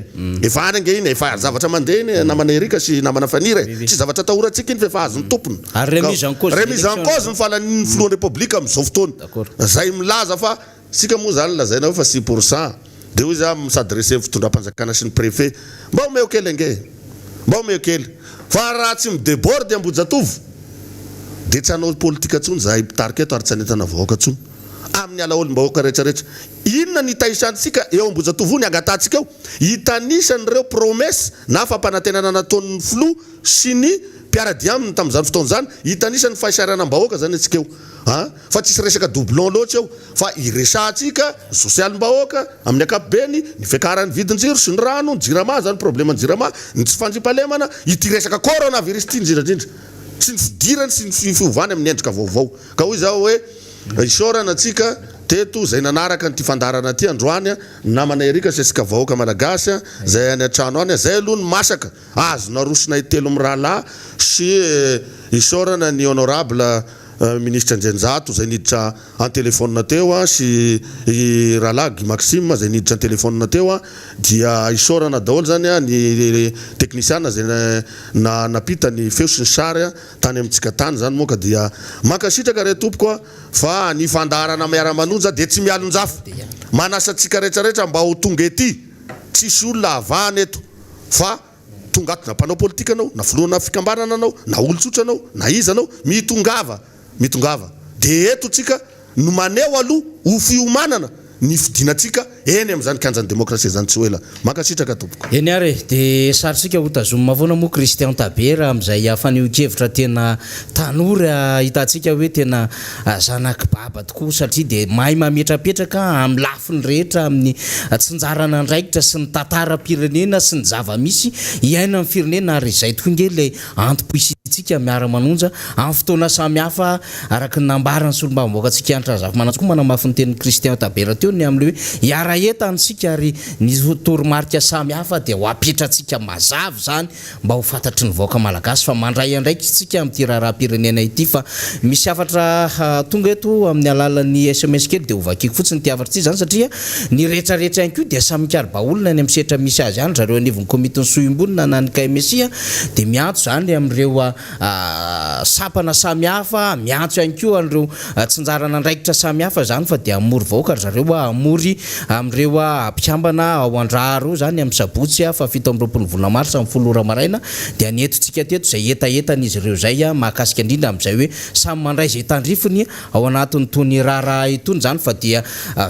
Efa any ange iny e! Efa zavatra mandeha iny e, namana Eric sy namana Faniry e! Tsy zavatra atahorantsika iny fa efa azon'ny tompony.
Ary remise en cause ny
Remise en
élection
cause ny fahalanian'ny filohan'ny Repoblika amin'izao fotoana.
D'accord.
Izay milaza fa, isika moa izany lazaina hoe fa 6%, dia hoy izaho mi-s'adresser ny fitondram-panjakana sy ny préfet, mba omeo kely ange e! Mba omeo kely. Fa raha tsy mi-deborde Ambohijatovo, dia tsy hanao politika intsony izahay mpitarika eto ary tsy hanentana vahoaka intsony. Amin'ny alaolom-bahoaka rehetra rehetra. Inona ny hitaisantsika eo Ambohijatovo ny angatahantsika eo? Hitanisa an'ireo promesse na fampanantenana nataon'ny filoha sy ny mpiara-dia aminy tamin'izany fotoana izany, hitanisa ny fahisaranam-bahoaka izany antsika eo an! Fa tsisy resaka doublon loatra eo fa hiresahantsika ny sosialim-bahoaka amin'ny ankapobeny, ny fiakaran'ny vidin-jiro sy ny rano, ny jirama izany probleman'ny jirama, ny tsy fandriampahalemana, ity resaka coronavirus ity indrindra indrindra sy ny fidirany sy ny fiovany amin'ny endrika vaovao. Ka hoy izaho hoe, Isaorana antsika teto izay nanaraka an'ity fandaharana ity androany, namana Eric sy antsika vahoaka Malagasy izay any an-trano any, izay aloha ny masaka azo narosonay telo mirahalahy sy isaorana ny honorable Minisitra Andrianjato izay niditra an-telephone teo sy i rahalahy Guy Maxime izay niditra an-telephone teo dia isaorana daholo izany ny teknisiana izay nampita ny feo sy ny sary. Tany amintsika tany izany moa ka dia mankasitraka re tompoko a! Fa ny fandaharana miara-manonja dia tsy mialonjafy. Manasa antsika rehetra rehetra mba ho tonga ety. Tsisy olona avahana eto fa tonga ato na mpanao politika anao, na filohana fikambanana anao, na olon-tsotra anao, na iza anao, mitongava, mitongava. Dia eto tsika no maneho aloha ho fiomanana ny fidinantsika eny amin'izany kianjan'ny demokrasia izany tsy ho ela. Mankasitraka tompoko.
Eny ary e, dia sarintsika ho tazomina foana moa Christian Tabera amin'izay fanehoan-kevitra tena tanora ahitantsika hoe tena zanak'i baba tokoa satria dia mahay mametrapetraka amin'ny lafiny rehetra amin'ny tsinjaran'andraikitra sy ny tantaram-pirenena sy ny zava-misy iainan'ny firenena ary izay tokoa ange ilay antom-pisiantsika miara-manonja amin'ny fotoana samihafa Araka ny nambaran'ny solombavambahoakantsika Hanitra Razafimanantsoa koa manamafy ny tenin'i Christian Tabera teo ny amin'ilay hoe hiara-hientana isika ary ny toromarika samihafa dia ho apetrantsika mazava izany mba ho fantatry ny vahoaka malagasy fa mandray andraikitra isika amin'ity raharaham-pirenena ity fa misy hafatra tonga eto amin'ny alalan'ny sms kely dia hovakiko fotsiny ity hafatra ity izany satria ny rehetrarehetra ihany koa dia samy mikaro-baolina any amin'ny sehatra misy azy any zareo anivon'ny komitin'ny soa iombonana na ny KMSI dia miantso izany amin'ireo.
sampana samihafa, miantso ihany koa an'ireo tsinjaran'andraikitra samihafa izany fa dia hamory vahoaka ry zareo, hamory amin'ireo mpikambana ao Andraharo ireo izany amin'ny sabotsy faha 27 volana marsa amin'ny folo ora maraina dia nentintsika teto izay hetahetan'izy ireo izay mahakasika indrindra amin'izay hoe samy mandray izay tandrifiny ao anatin'itony raharaha itony izany fa dia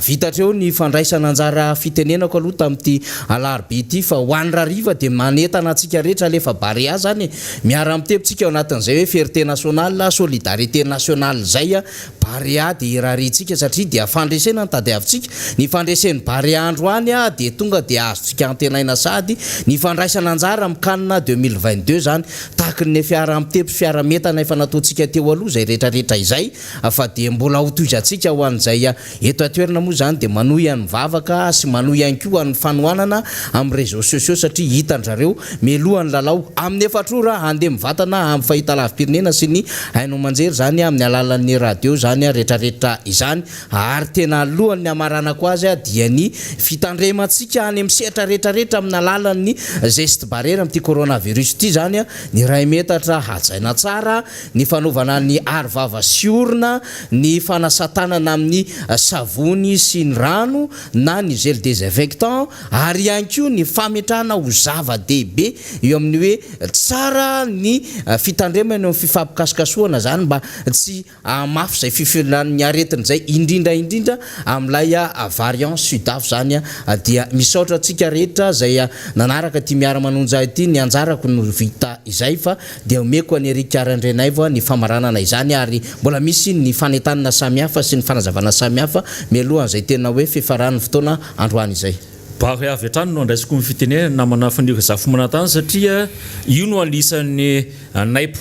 vita hatreo ny fandraisana anjara fitenenako aloha tamin'ity alarobia ity fa ho an'ny rahariva dia manentana antsika rehetra alefa Barea izany e! Miara-mitepy tsika ao anatin'izay hoe fierté nationale, solidarité nationale izay Barea dia irariantsika satria dia fandresena no tadiavintsika. Ny fandresen'ny Barea androany dia tonga dia azontsika antenaina sahady ny fandraisana anjara amin'ny can 2022 izany Tahaky ny fiaraha-mitepy sy fiaraha-mientana efa nataontsika teo aloha izay rehetra rehetra izay fa dia mbola ho tohizantsika ho an'izay eto an-toerana moa izany dia manohy an'ny vavaka sy manohy ihany koa an'ny fanohanana amin'ny réseaux sociaux satria hitan-dry zareo mialoha ny lalao amin'ny efatra ora handeha mivantana amin'ny fahitalavi-pirenena sy ny haino aman-jery izany amin'ny alalan'ny radio izany rehetra rehetra izany Ary tena alohan'ny hamaranako azy dia ny fitandremantsika any amin'ny sehatra rehetra rehetra amin'ny alalan'ny geste barrière amin'ity coronavirus ity izany, ny iray metatra hajaina tsara, ny fanaovana ny aro vava sy orona, ny fanasan-tanana amin'ny savony sy ny rano na ny gel désinfectant ary ihany koa ny fametrahana ho zava-dehibe eo amin'ny hoe tsara ny fitandremana eo amin'ny fifampikasokasohana izany mba tsy Hahamafy izay fifilan'ny aretina izay indrindra indrindra amin'ilay variant sudaf izany dia misaotra antsika rehetra izay nanaraka ity miara manonja ity ny anjarako no vita izay fa dia omeko an'i Eric Randrianaivo ny famaranana izany ary mbola misy ny fanentanana samihafa sy ny fanazavana samihafa mialohan'izay tena hoe fifaran'ny fotoana androany izay.
Bary avy hatrany no andraisiko ny fitenenana namana Faniry Zafimanantany satria io no anisan'ny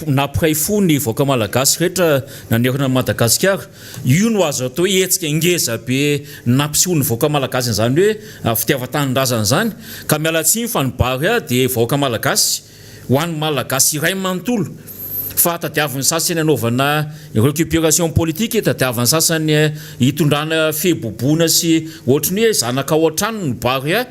Nampiray fo ny vahoaka malagasy rehetra nanerana an'i Madagasikara. Io no azo atao hoe hetsika ngeza be nampisehoan'ny vahoaka malagasy an'izany hoe fitiavan-tanindrazana izany. Ka miala tsiny fa ny Barea dia vahoaka malagasy, ho an'ny malagasy iray manontolo. Fa tadiavin'ny sasany hanaovana récupération politique, tadiavin'ny sasany hitondrana fieboboana sy ohatry ny hoe zanaka ao an-trano ny Barea.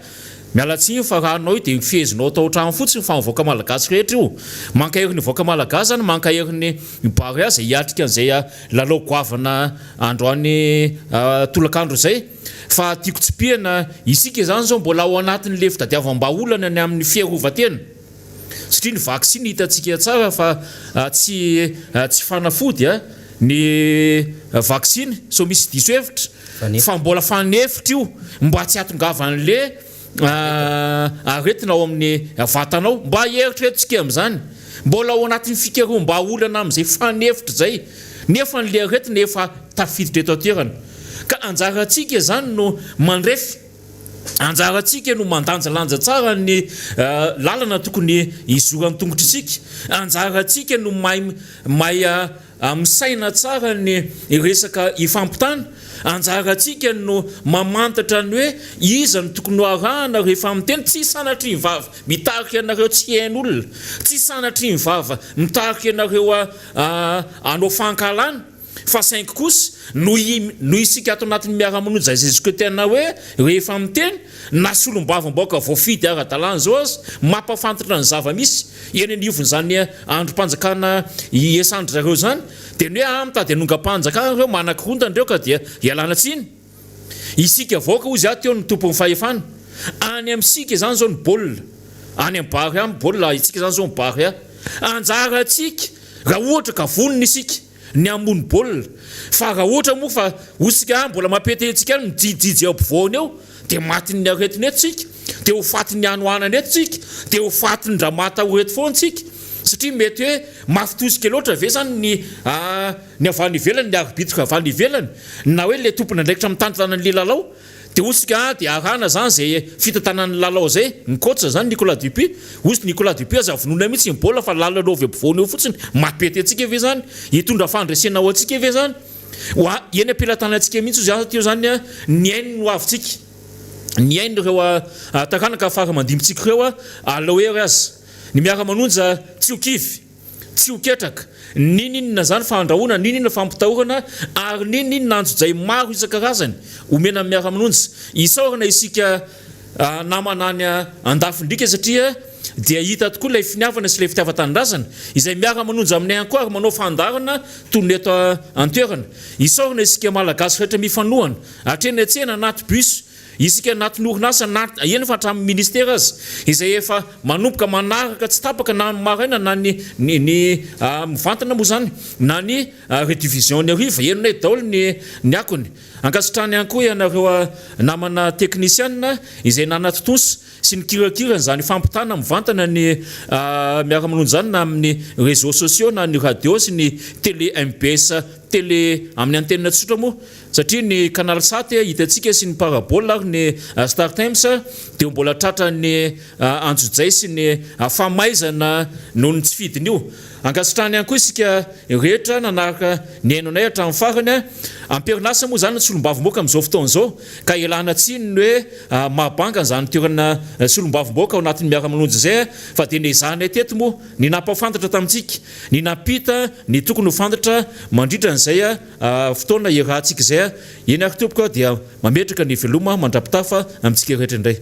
Miala tsiny fa raha anao io dia fehezinao atao an-trano fotsiny fa ny vahoaka malagasy rehetra io. Mankahery ny vahoaka malagasy zany, mankahery ny Barea izay hiatrika an'izay lalao goavana androany tolakandro izay. Fa tiako tsipihana, isika izany izao mbola ao anatin'ilay fitadiavam-bahaolana ny amin'ny fiarovan-tena. Satria ny vaksiny hitantsika tsara fa tsy tsy fanafody ny vaksiny sao misy diso hevitra fa mbola fanefitra io mba tsy hahatongavan'le aretina ao amin'ny vatanao. Mba eritreretintsika amin'izany. Mbola ao anatin'ny fikaroham-bahaolana amin'izay fanefitra izay nefa an'le aretina efa tafiditra eto an-toerana. Ka anjarantsika izany no mandrefy. Anjarantsika no mandanjalanja tsara ny lalana tokony hizoran'ny tongotr'isika. Anjarantsika no mahay mahay misaina tsara ny resaka ifampitana. Anjarantsika no mamantatra ny hoe iza no tokony ho arahana rehefa miteny. Tsy sanatria ny vava mitarika anareo tsy hihaino olona. Tsy sanatria ny vava mitarika anareo hanao fankahalana. Fa saingy kosa, noho i, noho isika ato anatin'ny miara-manonja izay zoko tena hoe rehefa miteny, na solombavambahoaka voafidy ara-dalàna izao aza, mampahafantatra ny zava-misy eny anivon'izany andrim-panjakana iesan-dry zareo izany, dia ny hoe ah mitady hanongam-panjakana ireo, manakorontana ireo ka dia ialana tsiny. Isika vahoaka hozy aho teo no tompon'ny fahefana. Any amintsika izany izao ny baolina. Any amin'ny Barea ny baolina, isika izany izao ny Barea. Anjarantsika, raha ohatra ka vonona isika, ny hamono baolina fa raha ohatra moa fa hoy isika ah mbola mampety antsika any mijijijy eo ampovoany eo dia matin'ny aretina eto isika dia ho fatin'ny hanoanana eto isika dia ho fatin-dRamatahora eto foana isika satria mety hoe mafy tosika loatra ve zany ny ny avy any ivelany ny arbitre avy any ivelany na hoe le tompon'andraikitra mitantana an'le lalao Dia hoy isika, ah, dia arahana izany izay fitantanana ny lalao izay, ny coach izany Nicolas Dupuis, hoy izy Nicolas Dupuis aza vonoina mihitsy ny baolina fa lalalaovy ampovoany eo fotsiny, mampety antsika ve izany? Hitondra fandresena ho antsika ve izany? Ho a, eny am-pelatanantsika mihitsy hoy izy teo izany ny ain'ny ho avintsika, ny ain'ireo taranaka fara aman-dimbintsika ireo, aleo hery aza ny miara-manonja tsy ho kivy. Tsy ho ketraka. N'inon'inona izany fandrahonana, n'inon'inona fampitahorana ary n'inon'inona antsojay maro isan-karazany omena ny miara-manonja. Isaorana isika namana any andafindriaka satria. dia hita tokoa ilay finiavana sy ilay fitiavan-tanindrazana izay miara-manonja aminay ihany koa ary manao fandaharana toy ny eto an-toerana. Isaorana isika Malagasy rehetra mifanohana hatreny an-tsena, anaty bus, isika anatin'ny orinasa na eny fa hatramin'ny ministera aza izay efa manomboka manaraka tsy tapaka na ny maraina na ny ny ny mivantana moa izany na ny rediffusion ny hariva, henonay daholo ny ny akony. Ankasitrahana ihany koa ianareo namana teknisianina izay nanatontosa sy nikirakira an'izany fampitana mivantana ny miara-manonja izany na amin'ny réseaux sociaux na ny radio sy ny télé mbs télé amin'ny antenne tsotra moa satria ny canal sat hitantsika sy ny parabole ary ny star times dia mbola tratran'ny antsojay sy ny famaizana noho ny tsy fidiny io. Ankasitrahana ihany koa isika rehetra nanaraka nihaino anay hatramin'ny farany. Am-perinasa moa izany ny solombavambahoaka amin'izao fotoana izao ka ialana tsiny ny hoe mahabanga an'izany toerana solombavambahoaka ao anatin'ny miara-manonja izay fa dia nezahanay teto moa ny nampahafantatra tamintsika ny nampita ny tokony ho fantatra mandritra an'izay fotoana iarahantsika izay. Eny ary tompoko dia mametraka ny veloma mandra-pitafa amintsika rehetra indray.